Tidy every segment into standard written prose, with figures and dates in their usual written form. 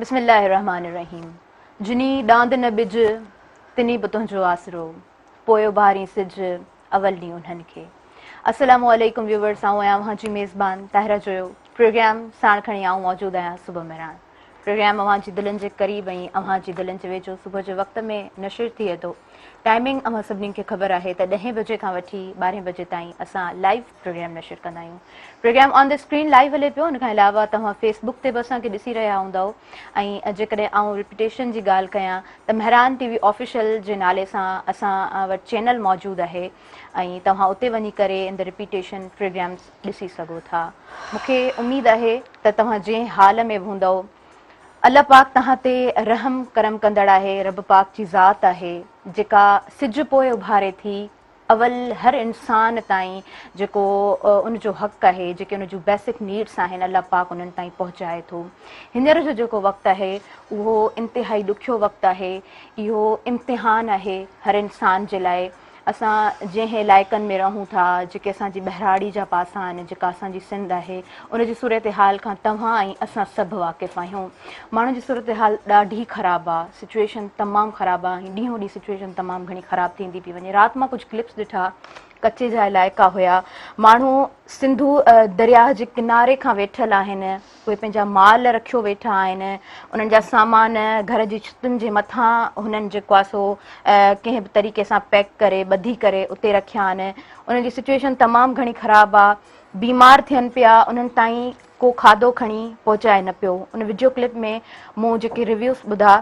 بسم الله الرحمٰن الرحيم جني ڏاند نه ٻج تني به تنهنجو آسرو پوء اڀارين سج اول ڏينهن انهن کي السلام عليڪم ويوورس آئون آهيان اوهان جي ميزبان طاهره جويو پروگرام ساڻ کڻي آئون موجود آهيان صبح مهراڻ پروگرام اوهان جي دلن جي قريب ۽ اوهان جي دلن جي ويجهو صبح جي وقت ۾ نشر ٿئي ٿو. ٽائمنگ اوهان سڀني کي خبر آهي ته ڏهين بجي کان وٺي ٻارهين بجي تائين اسان لائيو پروگرام نشر ڪندا آهيون. Programme on the screen live هلي پيو ان کان علاوه توهان فيس بڪ تي به اسان کي ڏسي رهيا هوندؤ ۽ جيڪڏهن آئون ريپيٽيشن جي ڳالهه ڪيان ته مهراڻ ٽي وي آفيشل جي نالي سان اسان وٽ چينل موجود آهي ۽ توهان اتي وڃي ڪري ان the repetition programmes ڏسي سگهو ٿا. مون کي اميد آهي ته توهان جنهن حال ۾ به هوندؤ الله پاڪ توهان تي رحم ڪرم ڪندڙ آهي، رب پاڪ جي ذات آهي جيڪا سج پوء اڀاري ٿي اول هر انسان تائين جيڪو ان جو حق آهي جيڪي ان جون بيسڪ نيڊس آهن الله پاڪ انهن تائين پهچائي ٿو. هينئر جو جيڪو وقت آهي اهو انتهائي ڏکيو وقت آهي اهو امتحان آهي هر انسان جي لاء اسان جنهن علائقن ۾ رهون ٿا، جيڪي اسان جي ٻهراڙي جا پاسا آهن، جيڪا اسان جي سنڌ آهي، ان جي صورتحال کان توهان ۽ اسان سڀ واقف آهيون. ماڻهن جي صورتحال ڏاڍي خراب آ، سچوئيشن تمام خراب آ ۽ ڏينهون ڏينهن سچوئيشن تمام گهڻي خراب ٿيندي پئي وڃي. رات مان ڪجهه ڪلپس ڏٺا، ڪچي جا علائقا هيا، ماڻهو سنڌو درياهه جي ڪناري کان ويٺل آهن، اهي پنهنجا مال رکيو ويٺا آهن، انهن جا سامان گهر جي ڇتن جي مٿان هنن جيڪو آهي سو ڪنهن به طريقي سان پيڪ ڪري ٻڌي ڪري اتي رکيا آهن، انهن جي سچوئيشن تمام گهڻي خراب آهي، بيمار ٿين پيا انهن تائين ڪو کاڌو کڻي پهچائي نه پيو، ان وڊيو ڪلپ ۾ مون جيڪي ريويوز ٻڌا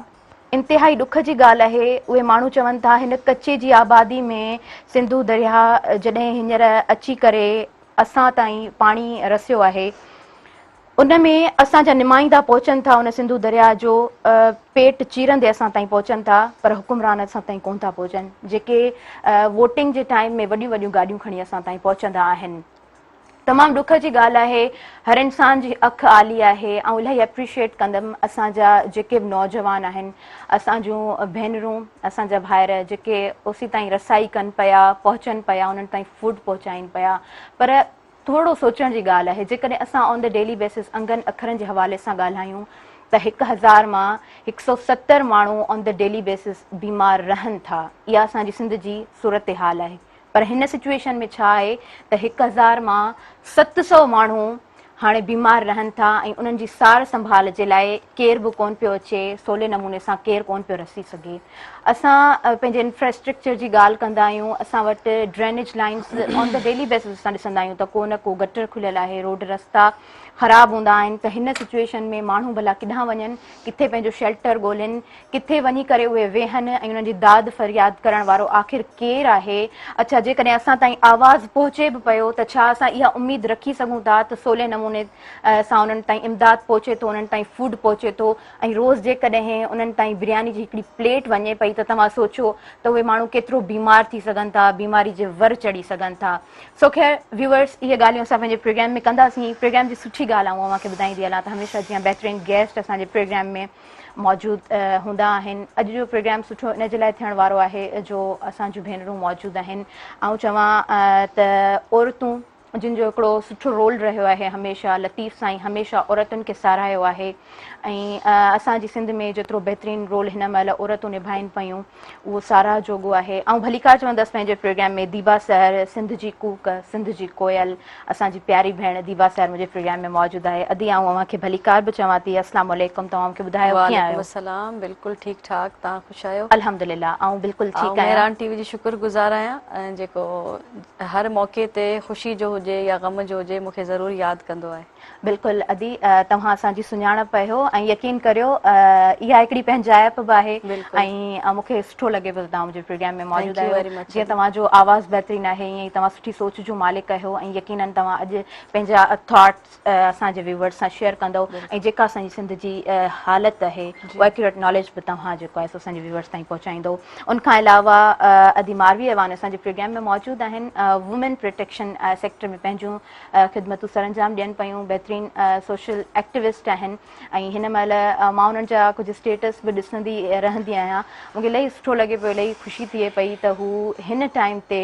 انتهائي ڏک جي ڳالهه آهي، اهي ماڻهو چون ٿا هن ڪچي جي آبادي ۾ سنڌو درياهه جڏهن هينئر اچي ڪري اسان تائين پاڻي رسيو آهي ان ۾ اسان جا نمائندا پهچن ٿا ان سنڌو درياء جو پيٽ چيرندي اسان تائين پهچن ٿا پر حڪمران اسان تائين ڪونه ٿا پهچن جيڪي ووٽنگ جي ٽائيم ۾ وڏيون وڏيون گاڏيون کڻي اسان تائين پهچندا آهن تمام ڏک جي ڳالهه آهي هر انسان جي اک آلي آهي آئون الاهي اپريشيئيٽ ڪندم اسان جا جيڪي به نوجوان آهن اسان جون ڀينرون اسان جا ڀائر جيڪي اوسي تائين رسائي ڪن پيا پهچن پيا انهن تائين فوڊ پهچائين پيا پر ٿورڙو سوچڻ جي ڳالهه آهي جيڪڏهن اسان آن the daily basis انگن اکرن جي حوالي سان ڳالهايون ته 1000 مان 170 ماڻهو آن the daily basis بيمار رهن ٿا اها اسان جي سنڌ جي صورتحال آهي پر هن سچوئيشن ۾ ڇا آهي ته 1000 مان 700 ماڻهو هاڻي بيمار رهن ٿا ۽ انهن جي سار سنڀال جي لاء ڪير به ڪونه پيو اچي سولي نموني سان ڪير ڪونه پيو رسي سگهي اسان پنهنجي انفراسٽرڪچر جي ڳالهه ڪندا آهيون اسان وٽ drainage lines on the daily basis اسان ڏسندا آهيون ته ڪو نه ڪو گٽر کليل آهي روڊ رستا خراب هوندا آهن ته هن سچوئيشن ۾ ماڻهو ڀلا ڪيڏانهن وڃن ڪٿي پنهنجو شيلٽر ڳولين ڪٿي وڃي ڪري اهي ويهن ۽ انهن جي داد فرياد ڪرڻ وارو آخر ڪير آهي اڇا جيڪڏهن اسان تائين آواز پهچي به پيو ته ڇا اسان اها اميد رکي سگهون ٿا ته سولي نموني سان انهن تائين امداد پهچي ٿو انهن تائين فوڊ پهچي ٿو ۽ روز جيڪڏهن انهن تائين برياني جي هڪڙي پليٽ وڃي پئي ته توهان سوچيو ته اهي ماڻهو ڪيترو بيمار ٿي سگهن ٿا، بيماري جي ور چڙهي سگهن ٿا. سو خير ويوئرس اهي ڳالهيون اسان پنهنجي پروگرام ۾ ڪنداسين. پروگرام جي سٺي ڳالهه آئون اوهان کي ٻڌائيندي هلان ته هميشه جيان بهترين گيسٽ اسان جي پروگرام ۾ موجود هوندا آهن. اڄ جو پروگرام سٺو ان جي لاء ٿيڻ وارو آهي جو اسان جون ڀينرون موجود آهن. آئون چوان ته عورتون جن جو هڪڙو سٺو رول رهيو آهي هميشه لطيف سائين هميشه عورتن کي ساراهيو آهي ۽ اسان جي سنڌ ۾ جيترو بهترين رول هن مهل عورتون نڀائين پيون اهو ساراهه جوڳو آهي آئون ڀليڪار چوندس پنهنجي پروگرام ۾ ديبا سحر سنڌ جي ڪوڪ سنڌ جي ڪوئل اسان جي پياري ڀيڻ ديبا سحر منهنجي پروگرام ۾ موجود آهي ادي آئون اوهان کي ڀليڪار به چوان ٿي اسلام عليڪم توهان مون کي ٻڌايو ڪيئن آهيو؟ وعليڪم السلام بلڪل ٺيڪ ٺاڪ توهان خوش آهيو؟ الحمدلله آئون بلڪل ٺيڪ آئون آهيان. مهراڻ ٽي وي جي شڪر گذار آهيان جيڪو هر موقعي تي خوشي جو هجي يا غم جو هجي مون کي ضرور ياد ڪندو آهي. بلڪل ادي توهان اسان جي سڃاڻپ آهيو ۽ يقين ڪريو اها هڪڙي پنهنجائپ به آهي ۽ مون کي سٺو لڳي پيو ته توهان منهنجي پروگرام ۾ موجود آهيو جيئن توهان جو آواز بهترين آهي ائين ئي توهان سٺي سوچ جون مالڪ آهيو ۽ يقينن توهان اڄ پنهنجا ٿاٽس اسان جي ويوئرس سان شيئر ڪندؤ ۽ جيڪا اسان جي سنڌ جي حالت آهي اها ايڪيوريٽ ناليج به توهان جيڪو آهي سو اسان جي ويوئرس تائين پهچائيندؤ ان کان علاوه ادي ماروي اعواڻ اسان جي پروگرام ۾ موجود آهن وومين پروٽيڪشن سيڪٽر ۾ ۾ پنهنجون خدمتون سرانجام ڏين پيون بهترين سوشل ايڪٽيوسٽ آهن ۽ هن مهل مان انهن جا ڪجهه اسٽيٽس به ڏسندي رهندي آهيان مون کي الاهي سٺو لڳي پيو الاهي خوشي ٿئي پئي ته هو هن ٽائيم تي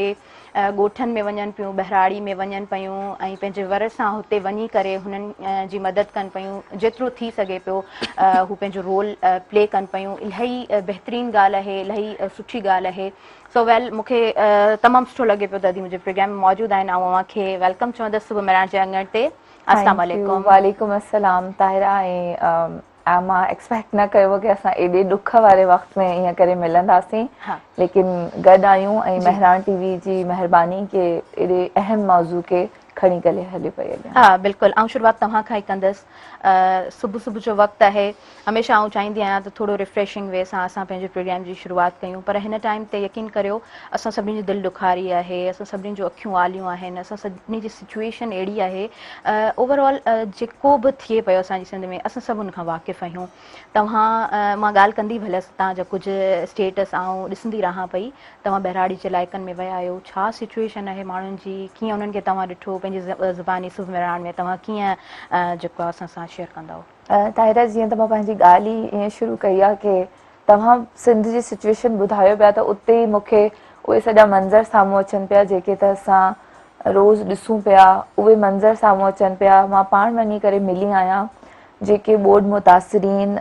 ڳوٺن ۾ وڃن پيون ٻهراڙي ۾ وڃن پيون ۽ پنهنجي ور سان هتي وڃي ڪري هنن جي مدد ڪن پيون جيترو ٿي سگهي پيو هو پنهنجو رول پلي ڪن پيون الاهي بهترين ڳالهه آهي الاهي سٺي ڳالهه آهي سو ويل مون کي تمام سٺو لڳي پيو ته ادي منهنجي پروگرام ۾ موجود آهن آئون اوهان کي welcome چوندس صبح مهراڻ جي اڱڻ تي السلام عليڪم. وعليڪم السلام طاهره ۽ مان ايڪسپيڪٽ نه ڪيو ڪي اسان ايڏي ڏک واري وقت ۾ ائين ڪري ملنداسين ليڪن گڏ آهيون ۽ مهراڻ ٽي وي جي مهرباني ڪي ايڏي اهم موضوع کي کڻي ڪري هلي پئي اڳيان. ها بلڪل آئون شروعات توهان کان ئي ڪندس صبح صبح جو وقت آهي هميشه آئون چاهيندي آهيان ته ٿورو ريفريشنگ وي سان اسان پنهنجي پروگرام جي شروعات ڪيون پر هن ٽائيم تي يقين ڪريو اسان سڀني جي دل ڏکاري آهي اسان سڀني جون اکيون آليون آهن اسان سڀني جي سچوئيشن اهڙي آهي اوور آل جيڪو به ٿئي پيو اسان جي سنڌ ۾ اسان سڀ ان کان واقف آهيون توهان مان ڳالهه ڪندي به هليس توهان جا ڪجهه اسٽيٽس آئون ڏسندي رهان پئي توهان ٻهراڙي جي علائقن ۾ ويا آهيو ڇا سچوئيشن آهي ماڻهن جي ڪيئن انهن کي توهان ڏٺو پنهنجي زباني صبح مهراڻ ۾ توهان ڪيئن جيڪو آهي اسان سان شيئر ڪندؤ. طاهره جيئن ته مان پنهنجي ڳالهه ئي ائين شروع ڪئي آهي ڪي توهان سنڌ جي سچويشن ٻڌايو پيا ته اتي ئي مون کي اهي سڄا منظر سامهون اچن پيا جيڪي ته اسان روز ڏسون پيا اهي منظر سامهون اچن پيا مان پاڻ وڃي ڪري ملي آهيان جيڪي ٻوڏ متاثرين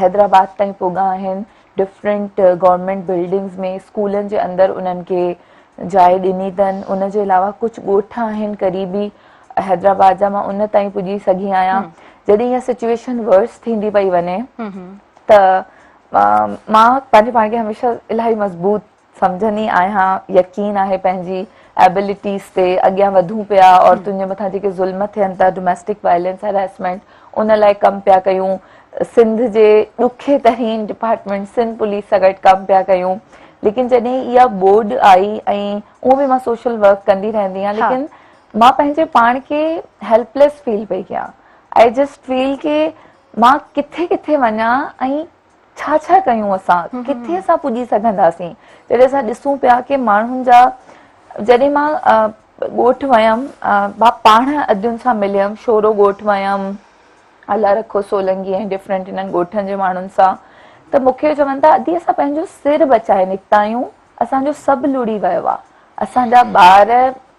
حيدرآباد تائين پڳا آهن ڊفرنٽ گورنمينٽ بلڊنگز ۾ اسڪولن جي اندر انهن کي جاء ڏني اٿن ان جي علاوه ڪجهه ڳوٺ آهن قريبي حيدرآباد جا مان ان تائين پڄي سگهي آهيان جڏهن اها سچويشن ورس ٿيندي پئي وڃي ته مان پنهنجي پاڻ کي هميشه الاهي مضبوط سمجهندي آهيان يقين آهي پنهنجي ايبلٽيز تي اڳيان وڌون پيا عورتن جي مٿان جيڪي ظلم ٿين ٿا ڊوميسٽڪ وائلنس هراسمينٽ ان لاء ڪم پيا ڪيون سنڌ جي ڏکي ترين ڊپارٽمينٽ سنڌ پوليس سان گڏ ڪم پيا ڪيون ليڪن جڏهن اها ٻوڏ آئي ۽ اهو به مان سوشل ورڪ ڪندي رهندي آهيان ليڪن مان پنهنجي پاڻ کي هيلپليس فيل پئي ڪيان I just feel ڪي مان ڪٿي ڪٿي وڃان ۽ ڇا ڇا ڪيون اسان ڪٿي اسان پڄي سگهنداسين جڏهن اسان ڏسون پيا ڪي ماڻهن جا جڏهن مان ڳوٺ ويم مان پاڻ ادين سان مليم شورو ڳوٺ ويم الله رکو سولنگي ۽ ڊفرنٽ انهن ڳوٺن جي ماڻهن سان ته مون کي چون ٿا ادي اسان پنهنجو سر بچائي نڪتا آهيون اسان جو سڀ لڙي ويو آهي اسان جا ٻار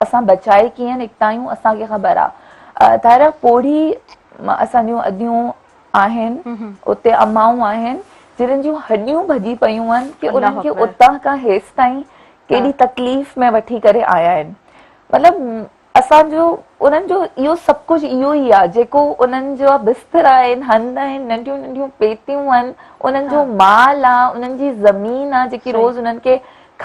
اسان بچائي ڪيئن نڪتا آهيون اسان کي خبر آهي طاهره پوڙهي اسان جون اديون آهن اتي امائون آهن جن جون هڏيون ڀڄي پيون آهن ڪي انهن کي اتان کان هيستائين ڪيڏي تڪليف ۾ وٺي ڪري آيا آهن مطلب اسان جو انهن جو اهو سڀ ڪجهه اهو ئي آهي جيڪو انهن جا بستر آهن هنڌ آهن ننڍيون ننڍيون پيتيون آهن انهن جو مال آهي انهن جي زمين آهي جيڪي روز انهن کي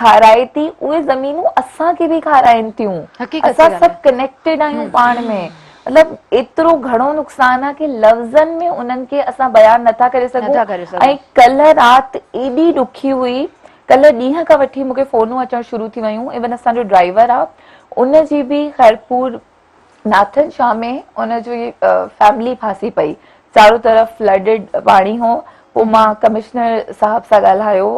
کارائي ٿي اهي زمينون اسان کي به کارائن ٿيون اسان سڀ ڪنيڪٽيڊ آهيون پاڻ ۾ مطلب ايترو گهڻو نقصان آهي ڪي لفظن ۾ انهن کي اسان بيان نٿا ڪري سگهون ۽ ڪلهه رات ايڏي ڏکي هئي ڪلهه ڏينهن کان وٺي مون کي فونون اچڻ شروع ٿي ويون ايون اسان جو ڊرائيور آ ان جي به خيرپور ناٿن شاهه ۾ ان جي فيملي ڦاسي پئي چارو طرف فلڊڊ پاڻي هو پوء مان ڪمشنر صاحب سان ڳالهايو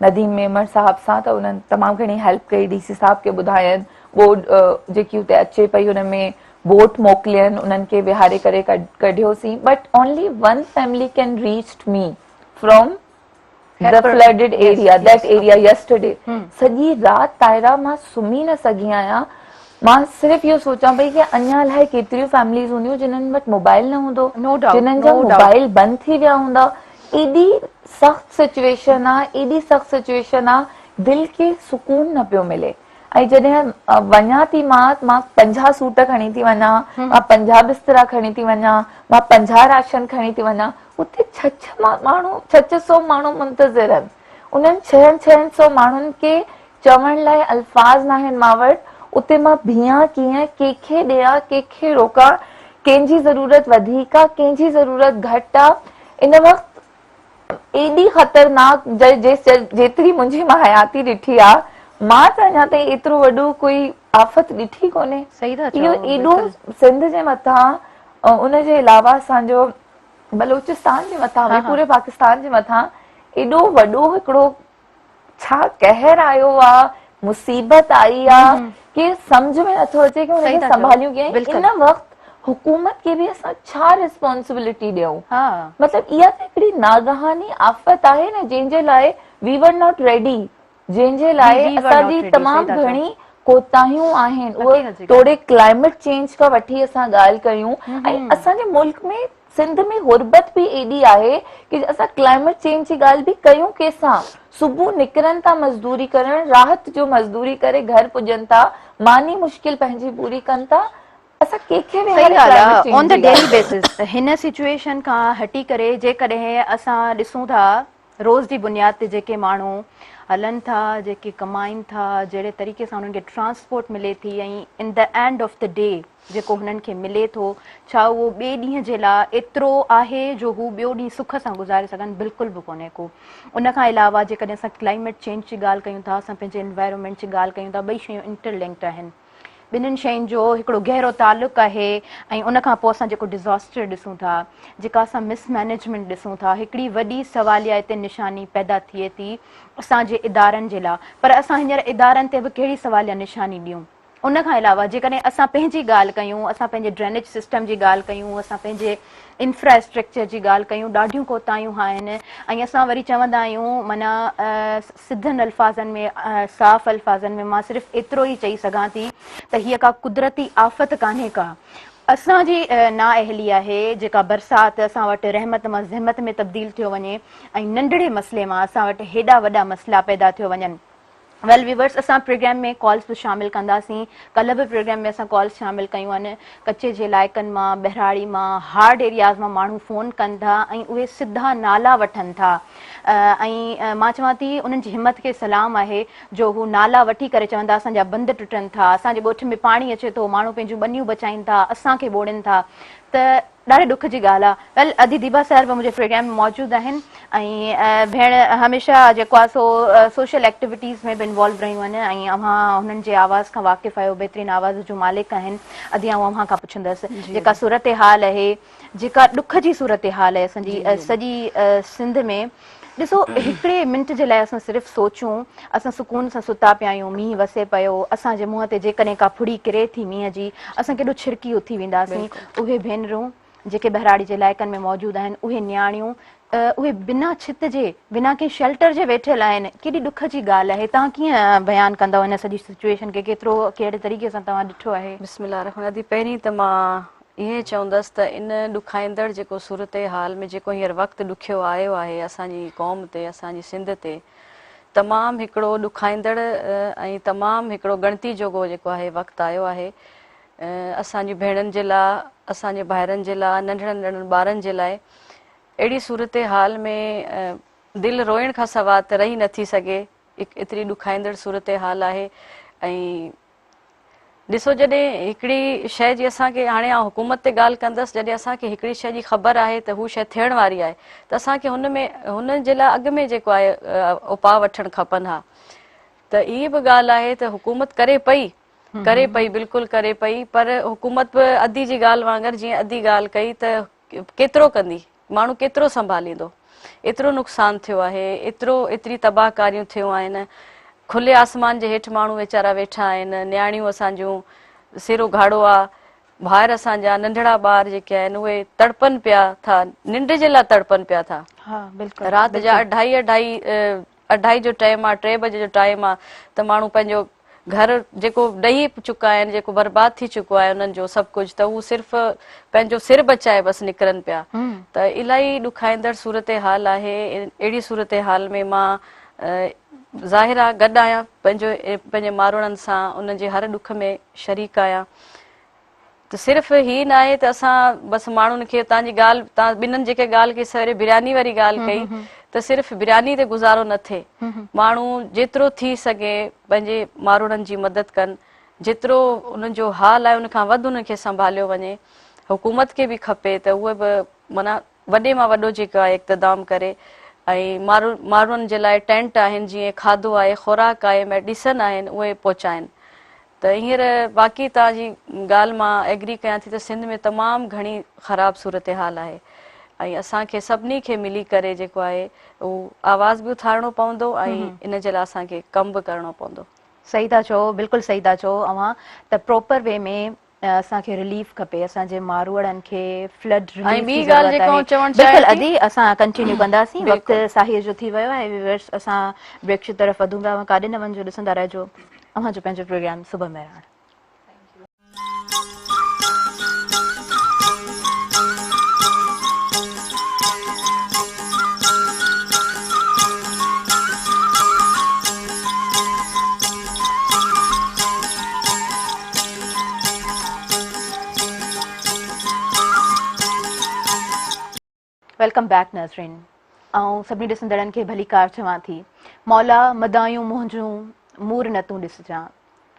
نديم ميمڻ صاحب سان ته انهن تمام گهڻي هيلپ ڪئي ڊي سي صاحب کي ٻڌاين ٻوڏ جيڪي اتي اچي پئي ان ۾ بوٽ موڪلين انهن کي ويهاري ڪري ڪڍيوسين but only one family can reached me from the flooded area that area yesterday سڄي رات طاهره مان سمهي نه سگهي آهيان مان صرف اهو سوچان پئي ڪي اڃا الائي ڪيتريون فيمليز هونديون جنھن وٽ موبائل نه هوندو جنھن جا موبائل بند ٿي ويا هوندا ايڏي سخت سچويشن آ ايڏي سخت سچويشن آ دل کي سڪون نه پيو ملي ۽ جڏهن وڃان ٿي مان مان 50 سوٽ کڻي ٿي وڃان مان 50 بسترا کڻي ٿي وڃان مان 50 راشن کڻي ٿي وڃان اتي ڇهه ڇهه ماڻهو ڇهه ڇهه سو ماڻهو منتظر آهن انهن ڇهن ڇهن سو ماڻهن کي چوڻ لاء الفاظ ناهن مان وٽ اتي مان بيهان ڪيئن ڪنهن کي ڏيان ڪنهن کي روڪان ڪنهن جي ضرورت وڌيڪ آ ڪنهن جي ضرورت گهٽ آ ان وقت ايڏي خطرناڪ جيتري منهنجي مان حياتي ڏٺي آ مان ته اڃا تائين ايترو وڏو ڪوئي آفت ڏٺي ڪونهي اهو ايڏو سنڌ جي مٿان ان جي علاوه اسان جو بلوچستان جي مٿان به پوري پاڪستان جي مٿان ايڏو وڏو هڪڙو ڇا قهر آيو آ مصيبت آئي آ ڪي سمجهه ۾ نٿو اچي ڪي ان کي سنڀاليون ڪيئن. ان وقت حڪومت کي به اسان ڇا ريسپانسبلٽي ڏيون؟ مطلب اها ته هڪڙي ناگهاني آفت آهي نه جنهن جي لاء وي ور not ready, جنهن جي لاء اسان جي تمام گهڻي ڪوتاهيون آهن. اهو توڙي ڪلائميٽ چينج کان وٺي اسان ڳالهه ڪيون ۽ اسان جي ملڪ ۾ سنڌ ۾ غربت به ايڏي آهي ڪي اسان ڪلائميٽ چينج جي ڳالهه به ڪيون ڪيسان؟ صبح نڪرن ٿا مزدوري ڪرڻ، رات جو مزدوري ڪري گهر پڄن ٿا، ماني مشڪل پنهنجي پوري ڪن ٿا، اسان ڪنهن کي ويهاري climate change on the daily basis هن سچوئيشن کان هٽي ڪري جيڪڏهن اسان ڏسون ٿا روز جي بنياد تي جيڪي ماڻهو هلن ٿا، جيڪي ڪمائين ٿا، جهڙي طريقي سان انهن کي ٽرانسپورٽ ملي ٿي ۽ in the end of the day جيڪو هنن کي ملي ٿو، ڇا اهو ٻئي ڏينهن جي لاء ايترو آهي جو هو ٻيو ڏينهن سک سان گذاري سگهن؟ بلڪل به ڪونهي ڪو. ان کان علاوه جيڪڏهن اسان ڪلائميٽ چينج جي ڳالهه ڪيون ٿا، اسان پنهنجي انوائرمينٽ جي ڳالهه ڪيون ٿا، ٻئي شيون انٽر لنڪڊ آهن. ٻنهين شين جو هڪڙو گهرو تعلق آهي ۽ ان کان پوء اسان جيڪو ڊزاسٽر ڏسون ٿا، جيڪا اسان مس مئنيجمينٽ ڏسون ٿا، هڪڙي وڏي سواليه اتي نشاني پيدا ٿئي ٿي اسان جي ادارن جي لاء. پر اسان هينئر ادارن تي به ڪهڙي سواليه نشاني ڏيون؟ ان کان علاوه جيڪڏهن اسان پنهنجي ڳالهه ڪيون، اسان پنهنجي ڊرينيج سسٽم جي ڳالهه ڪيون، اسان پنهنجي انفرا اسٽرڪچر جي ڳالهه ڪيون، ڏاڍيون ڪوتاهيون آهن ۽ اسان وري چوندا آهيون معنيٰ سڌن الفاظن ۾ صاف الفاظن ۾ مان صرف ايترو ئي چئي سگهان ٿي ته هيء ڪا قدرتي آفت ڪانهي ڪا اسان جي نااهلي آهي جيڪا برسات اسان وٽ رحمت مان زحمت ۾ تبديل ٿيو وڃي ۽ ننڍڙي مسئلي مان اسان وٽ هيڏا وڏا مسئلا پيدا ٿيو وڃن. ويل ويورس اسان پروگرام ۾ ڪالز به شامل ڪنداسين ڪلهه به پروگرام ۾ اسان ڪالز شامل ڪيون آهن ڪچي جي علائقن مان ٻهراڙي مان هارڊ ايرياز مان ماڻهو فون ڪن ٿا ۽ اهي سڌا نالا وٺن ٿا ۽ مان چوان ٿي انهن جي همت کي سلام آهي جو هو نالا وٺي ڪري چون ٿا اسان جا بند ٽٽن ٿا اسان جي ڳوٺ ۾ پاڻي اچي ٿو ماڻهو پنهنجون ٻنيون بچائين ٿا اسان کي ٻوڙين ٿا ته ڏاڍي ڏک جي ڳالهه آ. ويل ادي ديبا صاحب به منهنجي پروگرام ۾ موجود آهن ۽ ڀيڻ هميشه جيڪو آ سو سوشل ايڪٽيوٽيز ۾ به انوالو رهيون آهن ۽ اوهان هنن جي آواز کان واقف آهيو بهترين آواز جون مالڪ آهن ادي آئون اوهان کان پڇندس جيڪا صورتحال اهي جيڪا ڏک جي صورتحال اهي اسان جي سڄي سنڌ ۾ ڏسو هڪڙي منٽ جي لاء اسان صرف سوچون اسان سڪون سان ستا پيا آهيون مينهن وسي پيو اسان جي منهن تي جيڪڏهن ڪا ڦڙي ڪري ٿي مينهن جي اسان ڪيڏو ڇرڪي اٿي وينداسين اهي ڀينرون جيڪي ٻهراڙي جي علائقن ۾ موجود آهن اهي نياڻيون اهي بنا ڇت جي بنا ڪنهن شيلٽر جي ويٺل آهن ڪيڏي ڏک جي ڳالهه آهي توهان ڪيئن بيان ڪندؤ هن سڄي سچوئيشن کي ڪيترو ڪهڙي طريقي سان توهان ڏٺو آهي. بسم الله الرحمن الرحيم پهرين ته مان ائين چوندس ته ان ڏکائيندڙ جيڪو صورتحال ۾ جيڪو هينئر وقت ڏکيو آيو آهي اسان جي قوم تي اسان جي سنڌ تي تمام هڪڙو ڏکائيندڙ ۽ تمام هڪڙو ڳڻتي جوڳو جيڪو آهي وقت آيو آهي اسان جي ڀيڻن جي لاء اسان جي ڀائرن جي لاء ننڍڙن ننڍڙن ٻارن جي لاء اهڙي صورتحال ۾ دل روئڻ کان سوا ته رهي نٿي سگهي ايتري ڏکائيندڙ صورتحال آهي ۽ ڏسو جڏهن هڪڙي شيء جي اسان کي هاڻي آئون حڪومت تي ڳالهه ڪندس جڏهن اسان کي هڪڙي شيء جي خبر آهي ته هو شيء ٿيڻ واري آهي ته اسان کي هن ۾ هن جي لاء اڳ ۾ جيڪو آهي اپاء وٺڻ کپن ها ته هي به ڳالهه آهي ته حڪومت ڪري پئي ڪري پئي بلڪل ڪري پئي پر حڪومت به ادي جي ڳالهه وانگر جيئن ادي ڳالهه ڪئي ته ڪيترو ڪندي ماڻهو ڪيترو سنڀاليندو؟ ايترو نقصان ٿيو آهي، ايترو ايتري تباهه ڪاريون ٿيون آهن، کلي آسمان جي هيٺ ماڻهو ويچارا ويٺا آهن، نياڻيون اسان جون سر اگهاڙو آ، ڀائر اسان جا ننڍڙا ٻار جيڪي آهن اهي تڙپن پيا ٿا، ننڊ جي لاء تڙپن پيا ٿا. رات جا اڍائي اڍائي اڍائي جو ٽائيم آ، ٽي بجي جو ٽائيم آ ته ماڻهو پنهنجو گهر جيڪو ڊهي چڪا آهن، جيڪو برباد ٿي چڪو آهي انهن جو سڀ ڪجهه ته هو صرف پنهنجو سر بچائي بس نڪرن پيا ته الاهي ڏکائيندڙ صورتحال آهي اهڙي صورتحال ۾ مان ظاهر آ گڏ آهيان پنهنجو پنهنجي ماروئڙن سان انهن جي هر ڏک ۾ شريڪ آهيان. ته صرف هي ناهي ته اسان بس ماڻهن کي تان جي ڳالهه تان ٻنهن جيڪي ڳالهه ڪئي سويري برياني واري ڳالهه ڪئي ته صرف برياني تي گذارو نه ٿئي ماڻهو جيترو ٿي سگهي پنهنجي ماروئڙن جي مدد ڪن جيترو انهن جو حال آهي ان کان وڌ انهن کي سنڀاليو وڃي حڪومت کي به کپي ته اهي به معنيٰ وڏي مان وڏو جيڪو آهي اقتدام ڪري ۽ ماروئڙن جي لاء ٽينٽ آهن جيئن کاڌو آهي خوراڪ آهي ميڊيسن آهن اهي پهچائن ته هينئر باقي توهان جي ڳالهه مان ايگري ڪيان ٿي ته سنڌ ۾ تمام گهڻي خراب صورتحال آهي ۽ اسان کي سڀني کي ملي ڪري جيڪو آهي اهو آواز به اٿارڻو پوندو ۽ ان جي لاء اسان کي ڪم به ڪرڻو پوندو. صحيح ٿا چئو بلڪل صحيح ٿا چئو اوهان ته پراپر وي ۾ اسان کي رليف کپي اسان جي ماروئڙن کي فلڊ ۽ رليف ٻي جي ڳالهه ضرورت جيڪا آهي آئون چوڻ بلڪل چاهيان ٿي ادي اسان ڪنٽينيو ڪنداسين وقت بلڪل ساهيء جو ٿي ويو آهي ويورس اسان بريڪ جي طرف وڌون پيا اوهان ڪاڏي نه وڃجو ڏسندا رهجو اوهان جو پنهنجو پروگرام صبح مهراڻ. Welcome back ناظرين آئون سڀني ڏسندڙن کي ڀليڪار چوان ٿي مولا مدايون منهنجون مور نه تون ڏسجان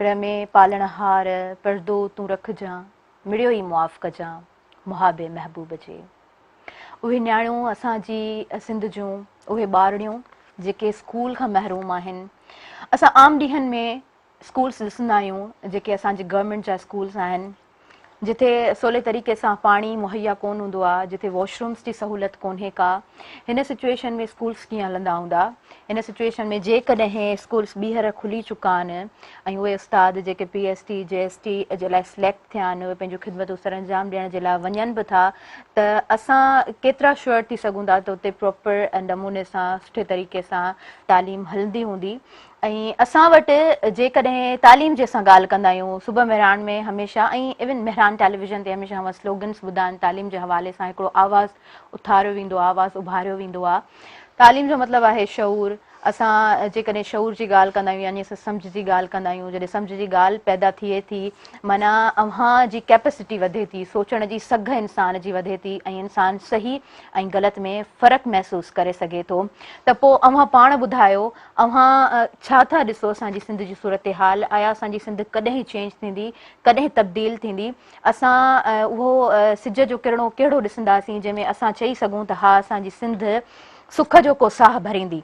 پر ۾ پالڻ هار پردو تون رکجان مڙيو ئي معاف ڪجان محابي محبوب جي اهي نياڻيون اسان جي سنڌ جون اهي ٻارڙيون جيڪي اسڪول کان محروم آهن اسان عام ڏينهن ۾ اسڪولس ڏسندا آهيون جيڪي اسان جي گورنمينٽ جا اسڪولس آهن جتي سولي طريقي سان پاڻي مهيا ڪون هوندو آهي جتي واش رومس جي سهولت ڪونهي ڪا هن سچويشن ۾ اسڪولس ڪيئن هلندا هوندا هن سچويشن ۾ جيڪڏهن اسڪولس ٻيهر کلي چڪا آهن ۽ اهي استاد جيڪي P S T J S T جي لاء سليڪٽ ٿيا آهن اهي پنهنجون خدمتون سر انجام ڏيڻ جي لاء وڃن به ٿا ته اسان ڪيترا شوئر ٿي سگهون ٿا ته اتي پراپر نموني سان سٺي طريقي سان تعليم هلندي هوندي ۽ اسان وٽ جيڪڏهن تعليم جي اسان ڳالهه ڪندا آهيون صبح مهراڻ ۾ هميشه ۽ ايون مهراڻ ٽيليويزن تي هميشه اوهان سلوگنس ٻڌا آهن تعليم جي حوالي سان هڪڙو آواز اٿاريو ويندو آهي آواز اڀاريو ويندو آهي تعليم جو مطلب آهي شعور اسان جيڪڏهن شعور جي ڳالهه ڪندا آهيون يعني اسان سمجهه جي ڳالهه ڪندا آهيون جڏهن سمجهه جي ڳالهه پيدا ٿئي ٿي معنيٰ اوهان جي ڪيپسٽي وڌي ٿي سوچڻ جي سگهه انسان جي وڌي ٿي ۽ انسان صحيح ۽ غلط ۾ فرق محسوس ڪري سگهي ٿو ته پوء اوهان پاڻ ٻڌايو اوهان ڇا ٿا ڏسو اسان جي سنڌ جي صورتحال آيا اسان جي سنڌ ڪڏهن چينج ٿيندي ڪڏهن تبديل ٿيندي اسان اهو سج جو ڪرڻو ڪهڙو ڏسنداسين جنهن ۾ اسان چئي سگهون ته ها اسان جي سنڌ سک جو ڪو ساهه ڀريندي.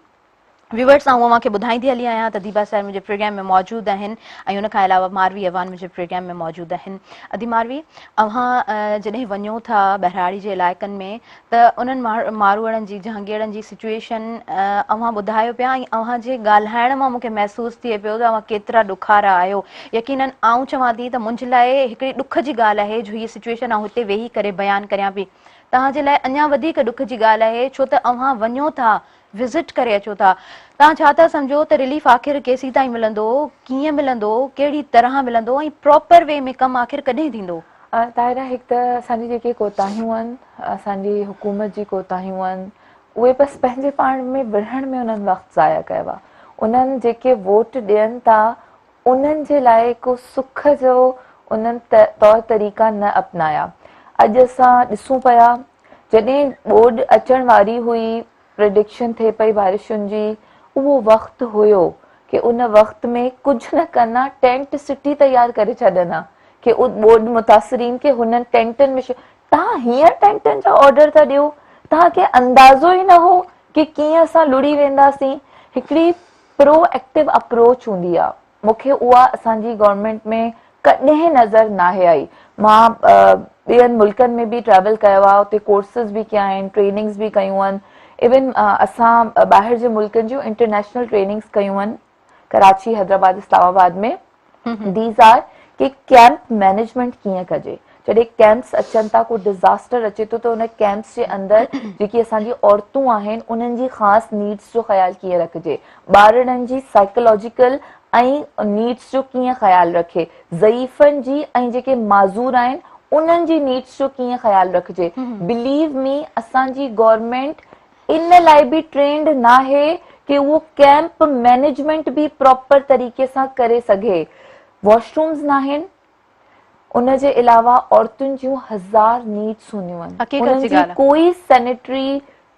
ويورس آئون اوهان کي ٻڌائيندي هلي آهيان ته ديبا سائر منهنجي پروگرام ۾ موجود آهن ۽ ان کان علاوه ماروي اعوان منهنجي پروگرام ۾ موجود آهن. ادي ماروي اوهان جڏهن وڃو ٿا ٻهراڙي جي علائقن ۾ ته انهن ماروئڙن جي جهانگيئڙن جي سچوئيشن اوهان ٻڌايو پيا ۽ اوهان جي ڳالهائڻ مان مون کي محسوس ٿئي پيو ته اوهان ڪيترا ڏکارا آهيو يقينن آئون چوان ٿي ته منهنجي لاء هڪڙي ڏک جي ڳالهه آهي جو هيء سچوئيشن آئون هتي ويهي ڪري بيان ڪريان پئي توهان جي لاء اڃا وڌيڪ ڏک جي ڳالهه آهي ڇو ته اوهان وڃو ٿا وزٽ ڪري اچو ٿا توهان ڇا ٿا سمجهو ته رليف آخر ڪيسيتائين ملندو ڪيئن ملندو ڪهڙي طرح ملندو ۽ پراپر وي ۾ ڪم آخر ڪڏهن ٿيندو؟ طاهره هڪ ته اسان جي جيڪي ڪوتاهيون آهن اسان جي حڪومت جي ڪوتاهيون آهن اهي بس پنهنجي پاڻ ۾ وڙهڻ ۾ انهن وقت ضايع ڪيو آهي انهن جيڪي ووٽ ڏين ٿا انهن جي لاء ڪو سک جو انهن طور طريقا نه اپنايا اڄ اسان ڏسون پيا جڏهن ٻوڏ اچڻ واري هئي پريڊڪشن ٿئي پئي بارشن جي اهو وقت هيو ڪي ان وقت ۾ ڪجهه نه ڪن ها ٽينٽ سٽي تيار ڪري ڇڏن ها ڪي ٻوڏ متاثرين کي هنن ٽينٽن ۾ توهان هينئر ٽينٽن جا آرڊر ٿا ڏيو توهان کي اندازو ئي نه هو ڪي ڪيئن اسان لڙي وينداسين هڪڙي پرو ايڪٽو اپروچ هوندي آ مون کي اها اسان جي گورنمينٽ ۾ ڪڏهن نظر ناهي آئي. مان ٻين ملڪن ۾ به ٽريول ڪيو آهي اتي ڪورسز به ڪيا آهن ٽريننگز به ڪيون آهن ايون اسان ٻاهر جي ملڪن جون انٽرنيشنل ٽريننگز ڪيون آهن ڪراچي حيدرآباد اسلام آباد ۾ these are K camp management ڪيئن ڪجي جڏهن ڪيمپس اچن ٿا ڪو ڊزاسٽر اچي ٿو ته ان ڪيمپس جي اندر جيڪي اسان جي عورتون آهن انهن جي خاص نيڊس جو خيال ڪيئن رکجي ٻارڙن جي سائيڪالاجيڪل ۽ نيڊس جو ڪيئن خيال رکي ضعيفن جي ۽ جيڪي معذور آهن انهن جي نيڊس جو ڪيئن خيال رکجي بليو مي اسان جي گورنمينٽ ان لاء به ٽرينڊ ناهي ڪي اهو ڪيمپ مينيجمينٽ به پراپر طريقي سان ڪري سگهي واش رومز ناهن ان جي علاوه عورتن جون هزار نيڊس هونديون آهن حقيقت انهن جي جي ڳالهه. ڪوئي سينيٽري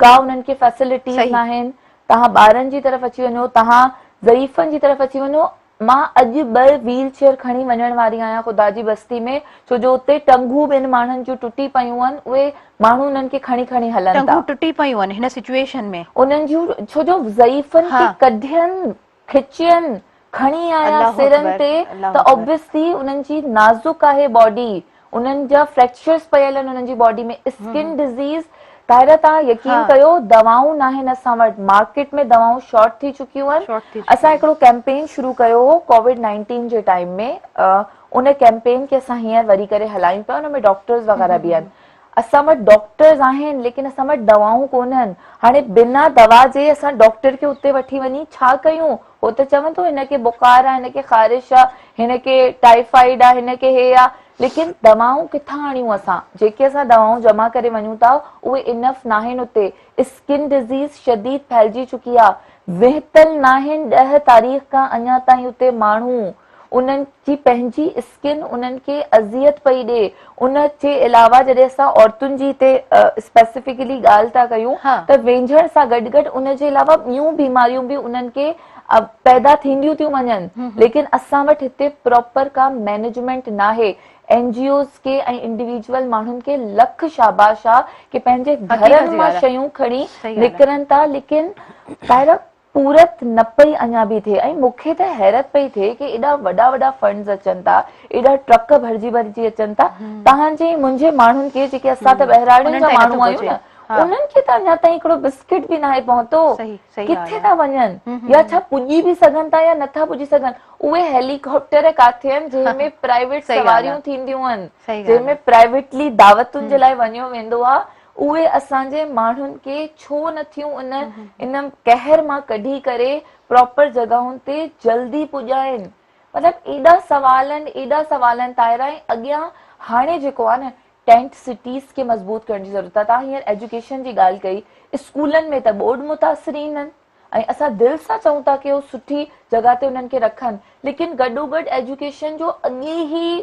ڪا انهن کي فيسلٽيز صحيح. ناهن توهان ٻارن جي طرف اچي وڃو توهان ضعيفن جي طرف اچي وڃو مان اڄ ٻه ويل چيئر کڻي وڃڻ واري آهيان خدا جي بستي ۾ ڇو جو اتي ٽنگون ٻن ماڻهن جون ٽٽي پيون آهن اهي ماڻهو انهن کي کڻي کڻي هلن ٿا ٽنگون ٽٽي پيون آهن هن سچوئيشن ۾. انهن جون ڇو جو ضعيفن کي ها. ڪڍين کچين کڻي آيا الله سرن اڪبر تي الله ته اڪبر. اوبويسلي انهن جي نازڪ آهي باڊي انهن جا فريڪچرز پيل آهن انهن جي باڊي ۾ اسڪن ڊزيز طاهره توهان يقين ڪيو دوائون ناهن اسان وٽ مارڪيٽ ۾ دوائون شارٽ ٿي چڪيون آهن اسان هڪڙو ڪيمپين شروع ڪيو هو ڪووڊ 19 جي ٽائيم ۾ ان ڪيمپين کي اسان هينئر وري ڪري هلايون پيا ان ۾ ڊاڪٽرز وغيره به آهن اسان وٽ ڊاڪٽرز آهن ليڪن اسان وٽ دوائون ڪونهن هاڻي بنا دوا جي اسان ڊاڪٽر کي اتي وٺي وڃي ڇا ڪيون هو ته چوندو هن کي بخار آ هن کي خارش آ هن کي ٽائيفائيڊ آ هن کي هي آ ليڪن دوائون ڪٿان آڻيون اسان جيڪي اسان دوائون جمع ڪري وڃون ٿا اهي انف ناهن اتي اسڪن ڊزيز شديد ڦهلجي چڪي آ وهتل ناهن ڏهه تاريخ کان اڃا تائين اتي ماڻهو انهن جي پنهنجي اسڪن انهن کي اذيت پئي ڏي ان جي علاوه جڏهن اسان عورتن جي هتي اسپيسفڪلي ڳالهه ٿا ڪيون ته وينجهڻ سان گڏ گڏ ان جي علاوه ٻيون بيماريون به انهن کي پيدا ٿينديون ٿيون وڃن ليڪن اسان وٽ هتي پراپر ڪا مينيجمينٽ ناهي اين جي اوز کي ۽ انڊيويجوئل ماڻهن کي لک شاباش آ ڪي پنهنجي گهرن مان شيون کڻي نڪرن ٿا ليڪن طاهره پورت نه پئي اڃا به ٿئي ۽ مون کي ته حيرت پئي ٿئي ڪي ايڏا وڏا وڏا فنڊز اچن ٿا ايڏا ٽرڪ ڀرجي ڀرجي اچن ٿا توهان جي منهنجي ماڻهن کي جيڪي اسان ته ٻهراڙين جا ماڻهو آهيون نه انهن کي ته اڃا تائين هڪڙو بسڪٽ به ناهي پهتو ڪٿي ٿا وڃن يا ڇا پڄي به سگهن ٿا يا نٿا پڄي سگهن اهي هيليڪاپٽر ڪاٿي آهن جنهن ۾ پرائيويٽ سواريون ٿينديون آهن جنهن ۾ پرائيويٽلي دعوتن جي لاء وڃيو ويندو آهي اهي اسان جي ماڻهن کي ڇو نه ٿيون ان ان قهر مان ڪڍي ڪري پراپر جڳهن تي جلدي پڄائين مطلب ايڏا سوال آهن ايڏا سوال آهن طاهره ۽ اڳيان هاڻي جيڪو آهي نه ٽينٽ سٽيز کي مضبوط ڪرڻ جي ضرورت آهي توهان هينئر ايجوڪيشن جي ڳالهه ڪئي اسڪولن ۾ ته ٻوڏ متاثرين آهن ۽ اسان دل سان چئون ٿا ڪي هو سٺي جڳهه تي انهن کي رکن ليڪن گڏوگڏ ايجوڪيشن جو اڳي ئي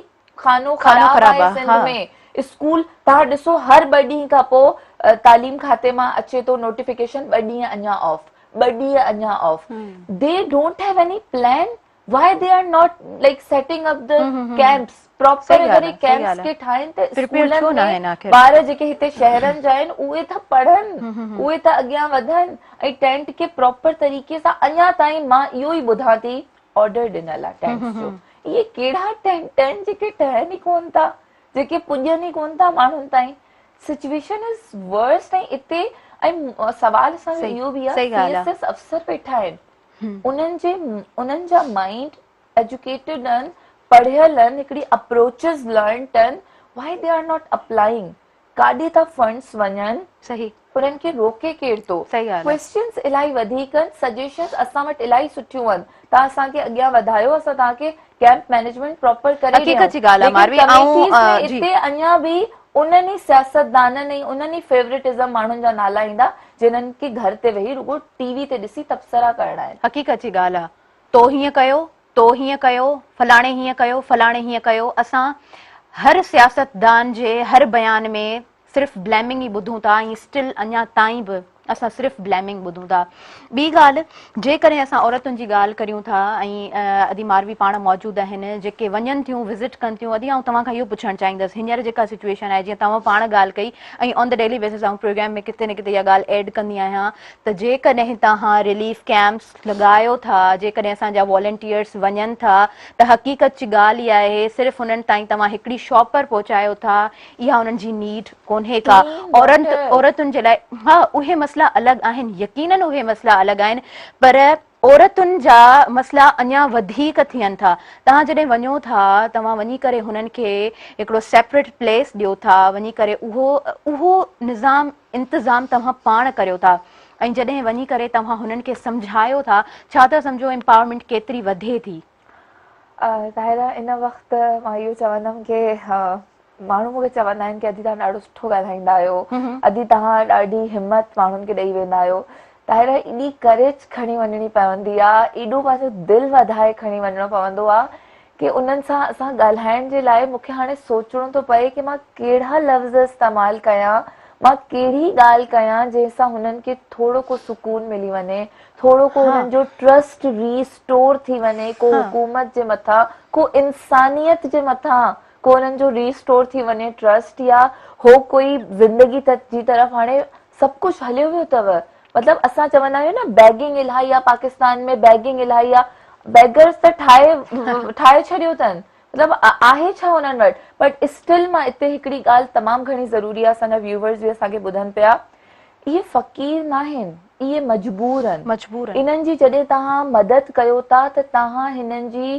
خانو خراب آهي سنڌ ۾ اسڪول توهان ڏسو هر ٻه ڏينهن کان پوء تعليم کاتي مان اچي ٿو نوٽيفڪيشن ٻه ڏينهن اڃا آف ٻه ڏينهن اڃا off they don't have any plan why they are not like setting up the camps proper اگر هي ڪيمپس کي ٺاهين ته اسڪولن ۾ ٻار جيڪي هتي شهرن جا آهن اهي ته پڙهن اهي ته اڳيان وڌن ۽ ٽينٽ کي پراپر طريقي سان اڃا تائين مان اهو ئي ٻڌان ٿي آرڊر ڏنل آهي ٽينٽس جو اهي ڪهڙا ٽينٽ آهن جيڪي ٺهن ئي ڪون ٿا جيڪي پڄن ئي ڪون ٿا ماڻهن تائين سچويشن از ورسٽ ۽ اتي ۽ سوال اسان جو اهو به آهي سي ايس ايس افسر ويٺا آهن انهن جي انهن جا مائنڊ ايجوڪيٽيڊ آهن پڙهيل آهن هڪڙي اپروچز لرنٽ آهن why they are not applying ڪاڏي ٿا فنڊز وڃن صحيح انهن کي روڪي ڪير ٿو صحيح ڳالهه آهي. ڪويسچنز الاهي وڌيڪ آهن سجيشنز اسان وٽ الاهي سٺيون آهن توهان اسان کي اڳيان وڌايو اسان توهان کي ڪيمپ مينيجمينٽ پراپر ڪري ڏيون حقيقت جي ڳالهه آهي ليڪن ماروي آئون ڪميٽيز ۾ جي اتي اڃا به انهن ئي سياستدانن ۽ انهن ئي فيورٽزم ماڻهن جا نالا ايندا جنهن کي گهر تي ويهي رڳو ٽي وي تي ڏسي تبصرا ڪرڻا آهن. حقيقت جي ڳالهه آهي تو هيئن ڪيو تو هيئن ڪيو، فلاڻي هيئن ڪيو، فلاڻي هيئن ڪيو، اسان هر سياستدان جي هر بيان ۾ صرف بليمنگ ئي ٻڌون ٿا ۽ اسٽل اڃا تائين به اسان صرف بليمنگ ٻڌون ٿا. ٻي ڳالهه جيڪڏهن اسان عورتن جي ڳالهه ڪريون ٿا ۽ ادي ماروي پاڻ موجود آهن جيڪي وڃن ٿيون وزٽ ڪن ٿيون ادي آئون توهان کان اهو پڇڻ چاهيندس هينئر جيڪا سچويشن آهي جيئن توهان پاڻ ڳالهه ڪئي ۽ آن the daily basis آئون پروگرام ۾ ڪٿي نه ڪٿي اها ڳالهه ايڊ ڪندي آهيان ته جيڪڏهن توهان رليف ڪيمپس لڳايو ٿا، جيڪڏهن اسان جا والنٽيئرس وڃن ٿا ته حقيقت جي ڳالهه اها آهي صرف انهن تائين توهان هڪڙي شاپر پهچايو ٿا اها انهن جي نيڊ ڪونهي ڪا عورت عورتن جي لاء ها اهي مسئلا الڳ آهن يقينن اهي مسئلا الڳ آهن پر عورتن جا مسئلا اڃا وڌيڪ ٿين ٿا توهان جڏهن وڃو ٿا توهان وڃي ڪري هنن کي هڪڙو سيپريٽ پليس ڏيو ٿا وڃي ڪري اهو اهو نظام انتظام توهان پاڻ ڪريو ٿا ۽ جڏهن وڃي ڪري توهان هنن کي سمجهايو ٿا، ڇا ٿا سمجهو امپاورمينٽ ڪيتري وڌي ٿي؟ طاهره، ان وقت مان اهو چوندم ڪي ماڻهو مون کي چوندا آهن ڪي ادي توهان ڏاڍو سٺو ڳالهائيندا آهيو، ادي توهان ڏاڍي همت ماڻهن کي ڏئي ويندا آهيو. طاهره، ايڏي ڪريج کڻي وڃڻي پوندي آ، ايڏو پنهنجو دل وڌائي کڻي وڃڻو پوندو آ ڪي انهن سان اسان ڳالهائڻ جي لاء مون کي هاڻي سوچڻو ٿو پئي ڪي مان ڪهڙا لفظ استعمال ڪيان، مان ڪهڙي ڳالهه ڪيان جنهن سان هنن کي ٿورو ڪو سڪون ملي وڃي، ٿورو ڪو هنن جو ٽرسٽ ري اسٽور ٿي وڃي، ڪو حڪومت جي مٿان، ڪو انسانيت جي مٿان ڪو انهن جو ري اسٽور ٿي وڃي ٽرسٽ يا هو ڪوئي زندگي جي طرف هاڻي سڀ ڪجهه هليو ويو اٿو مطلب اسان چوندا آهيون نه بيگنگ الاهي آ پاڪستان ۾ بيگنگ الاهي آ بيگرز ته ٺاهي ٺاهي ڇڏيو اٿن مطلب آهي ڇا انهن وٽ بٽ اسٽل مان اتي هڪڙي ڳالهه تمام گهڻي ضروري آ اسان جا ويوورز به اسان کي ٻڌن پيا اهي فقير ناهن، اهي مجبور آهن. مجبور آهن. انهن جي جڏهن توهان مدد ڪيو ٿا ته توهان هنن جي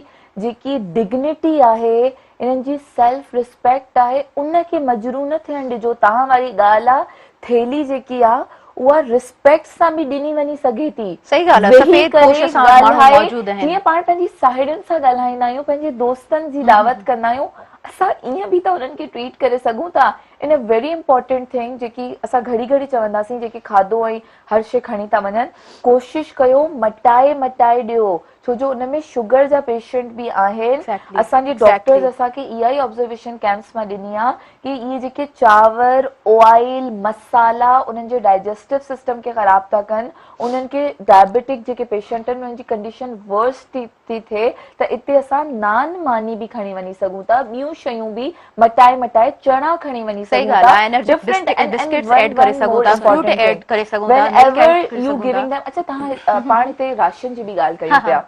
جيڪي ڊگنيٽي آهي، انهن جي سيلف ريسپيڪٽ آهي، ان کي مجروح نه ٿيڻ ڏجو. توهان واري ڳالهه آ، ٿيلهي جيڪي آ اها ريسپيڪٽ سان به ڏني وڃي سگهي ٿي. صحيح ڳالهه آ، ويهي سفيد ڪري پوش سان ماڻهو ڳالهائي، موجود آهن. جيئن پاڻ پنهنجي ساهيڙين سان ڳالهائيندا آهيون، پنهنجي دوستن جي دعوت ڪندا آهيون، اسان ائين به ته انهن کي ٽريٽ ڪري سگهون ٿا. ان ويري امپارٽنٽ ٿنگ جيڪي اسان گهڙي گهڙي چونداسين جيڪي کاڌو ۽ هر شي کڻي ٿا وڃن ڪوشش ڪيو مٽائي مٽائي ڏيو ڇو جو ان ۾ شگر جا پيشنٽ به آهن اسان جي ڊاڪٽرز اسان کي اها ئي آبزرويشن ڪيمپس مان ڏني آ ڪي اهي جيڪي چانور آئل مسالا انهن جي ڊائجسٽو سسٽم کي خراب ٿا ڪن انهن کي ڊائبيٽڪ جيڪي پيشنٽ آهن انهن جي ڪنڊيشن ورس ٿي ٿي ٿئي ته اتي اسان نان ماني به کڻي وڃي سگهون ٿا ٻيون شيون به مٽائي مٽائي چڻا کڻي وڃي صحيح سگهون ڳالهه ٿا آهي انرجي ڊفرنٽ بسڪيٽس ايڊ ڪري سگهون ٿا فروٽ ايڊ ڪري سگهون ٿا وين ايور يو گيونگ ديم اڇا توهان پاڻ هتي راشن جي به ڳالهه ڪيون پيا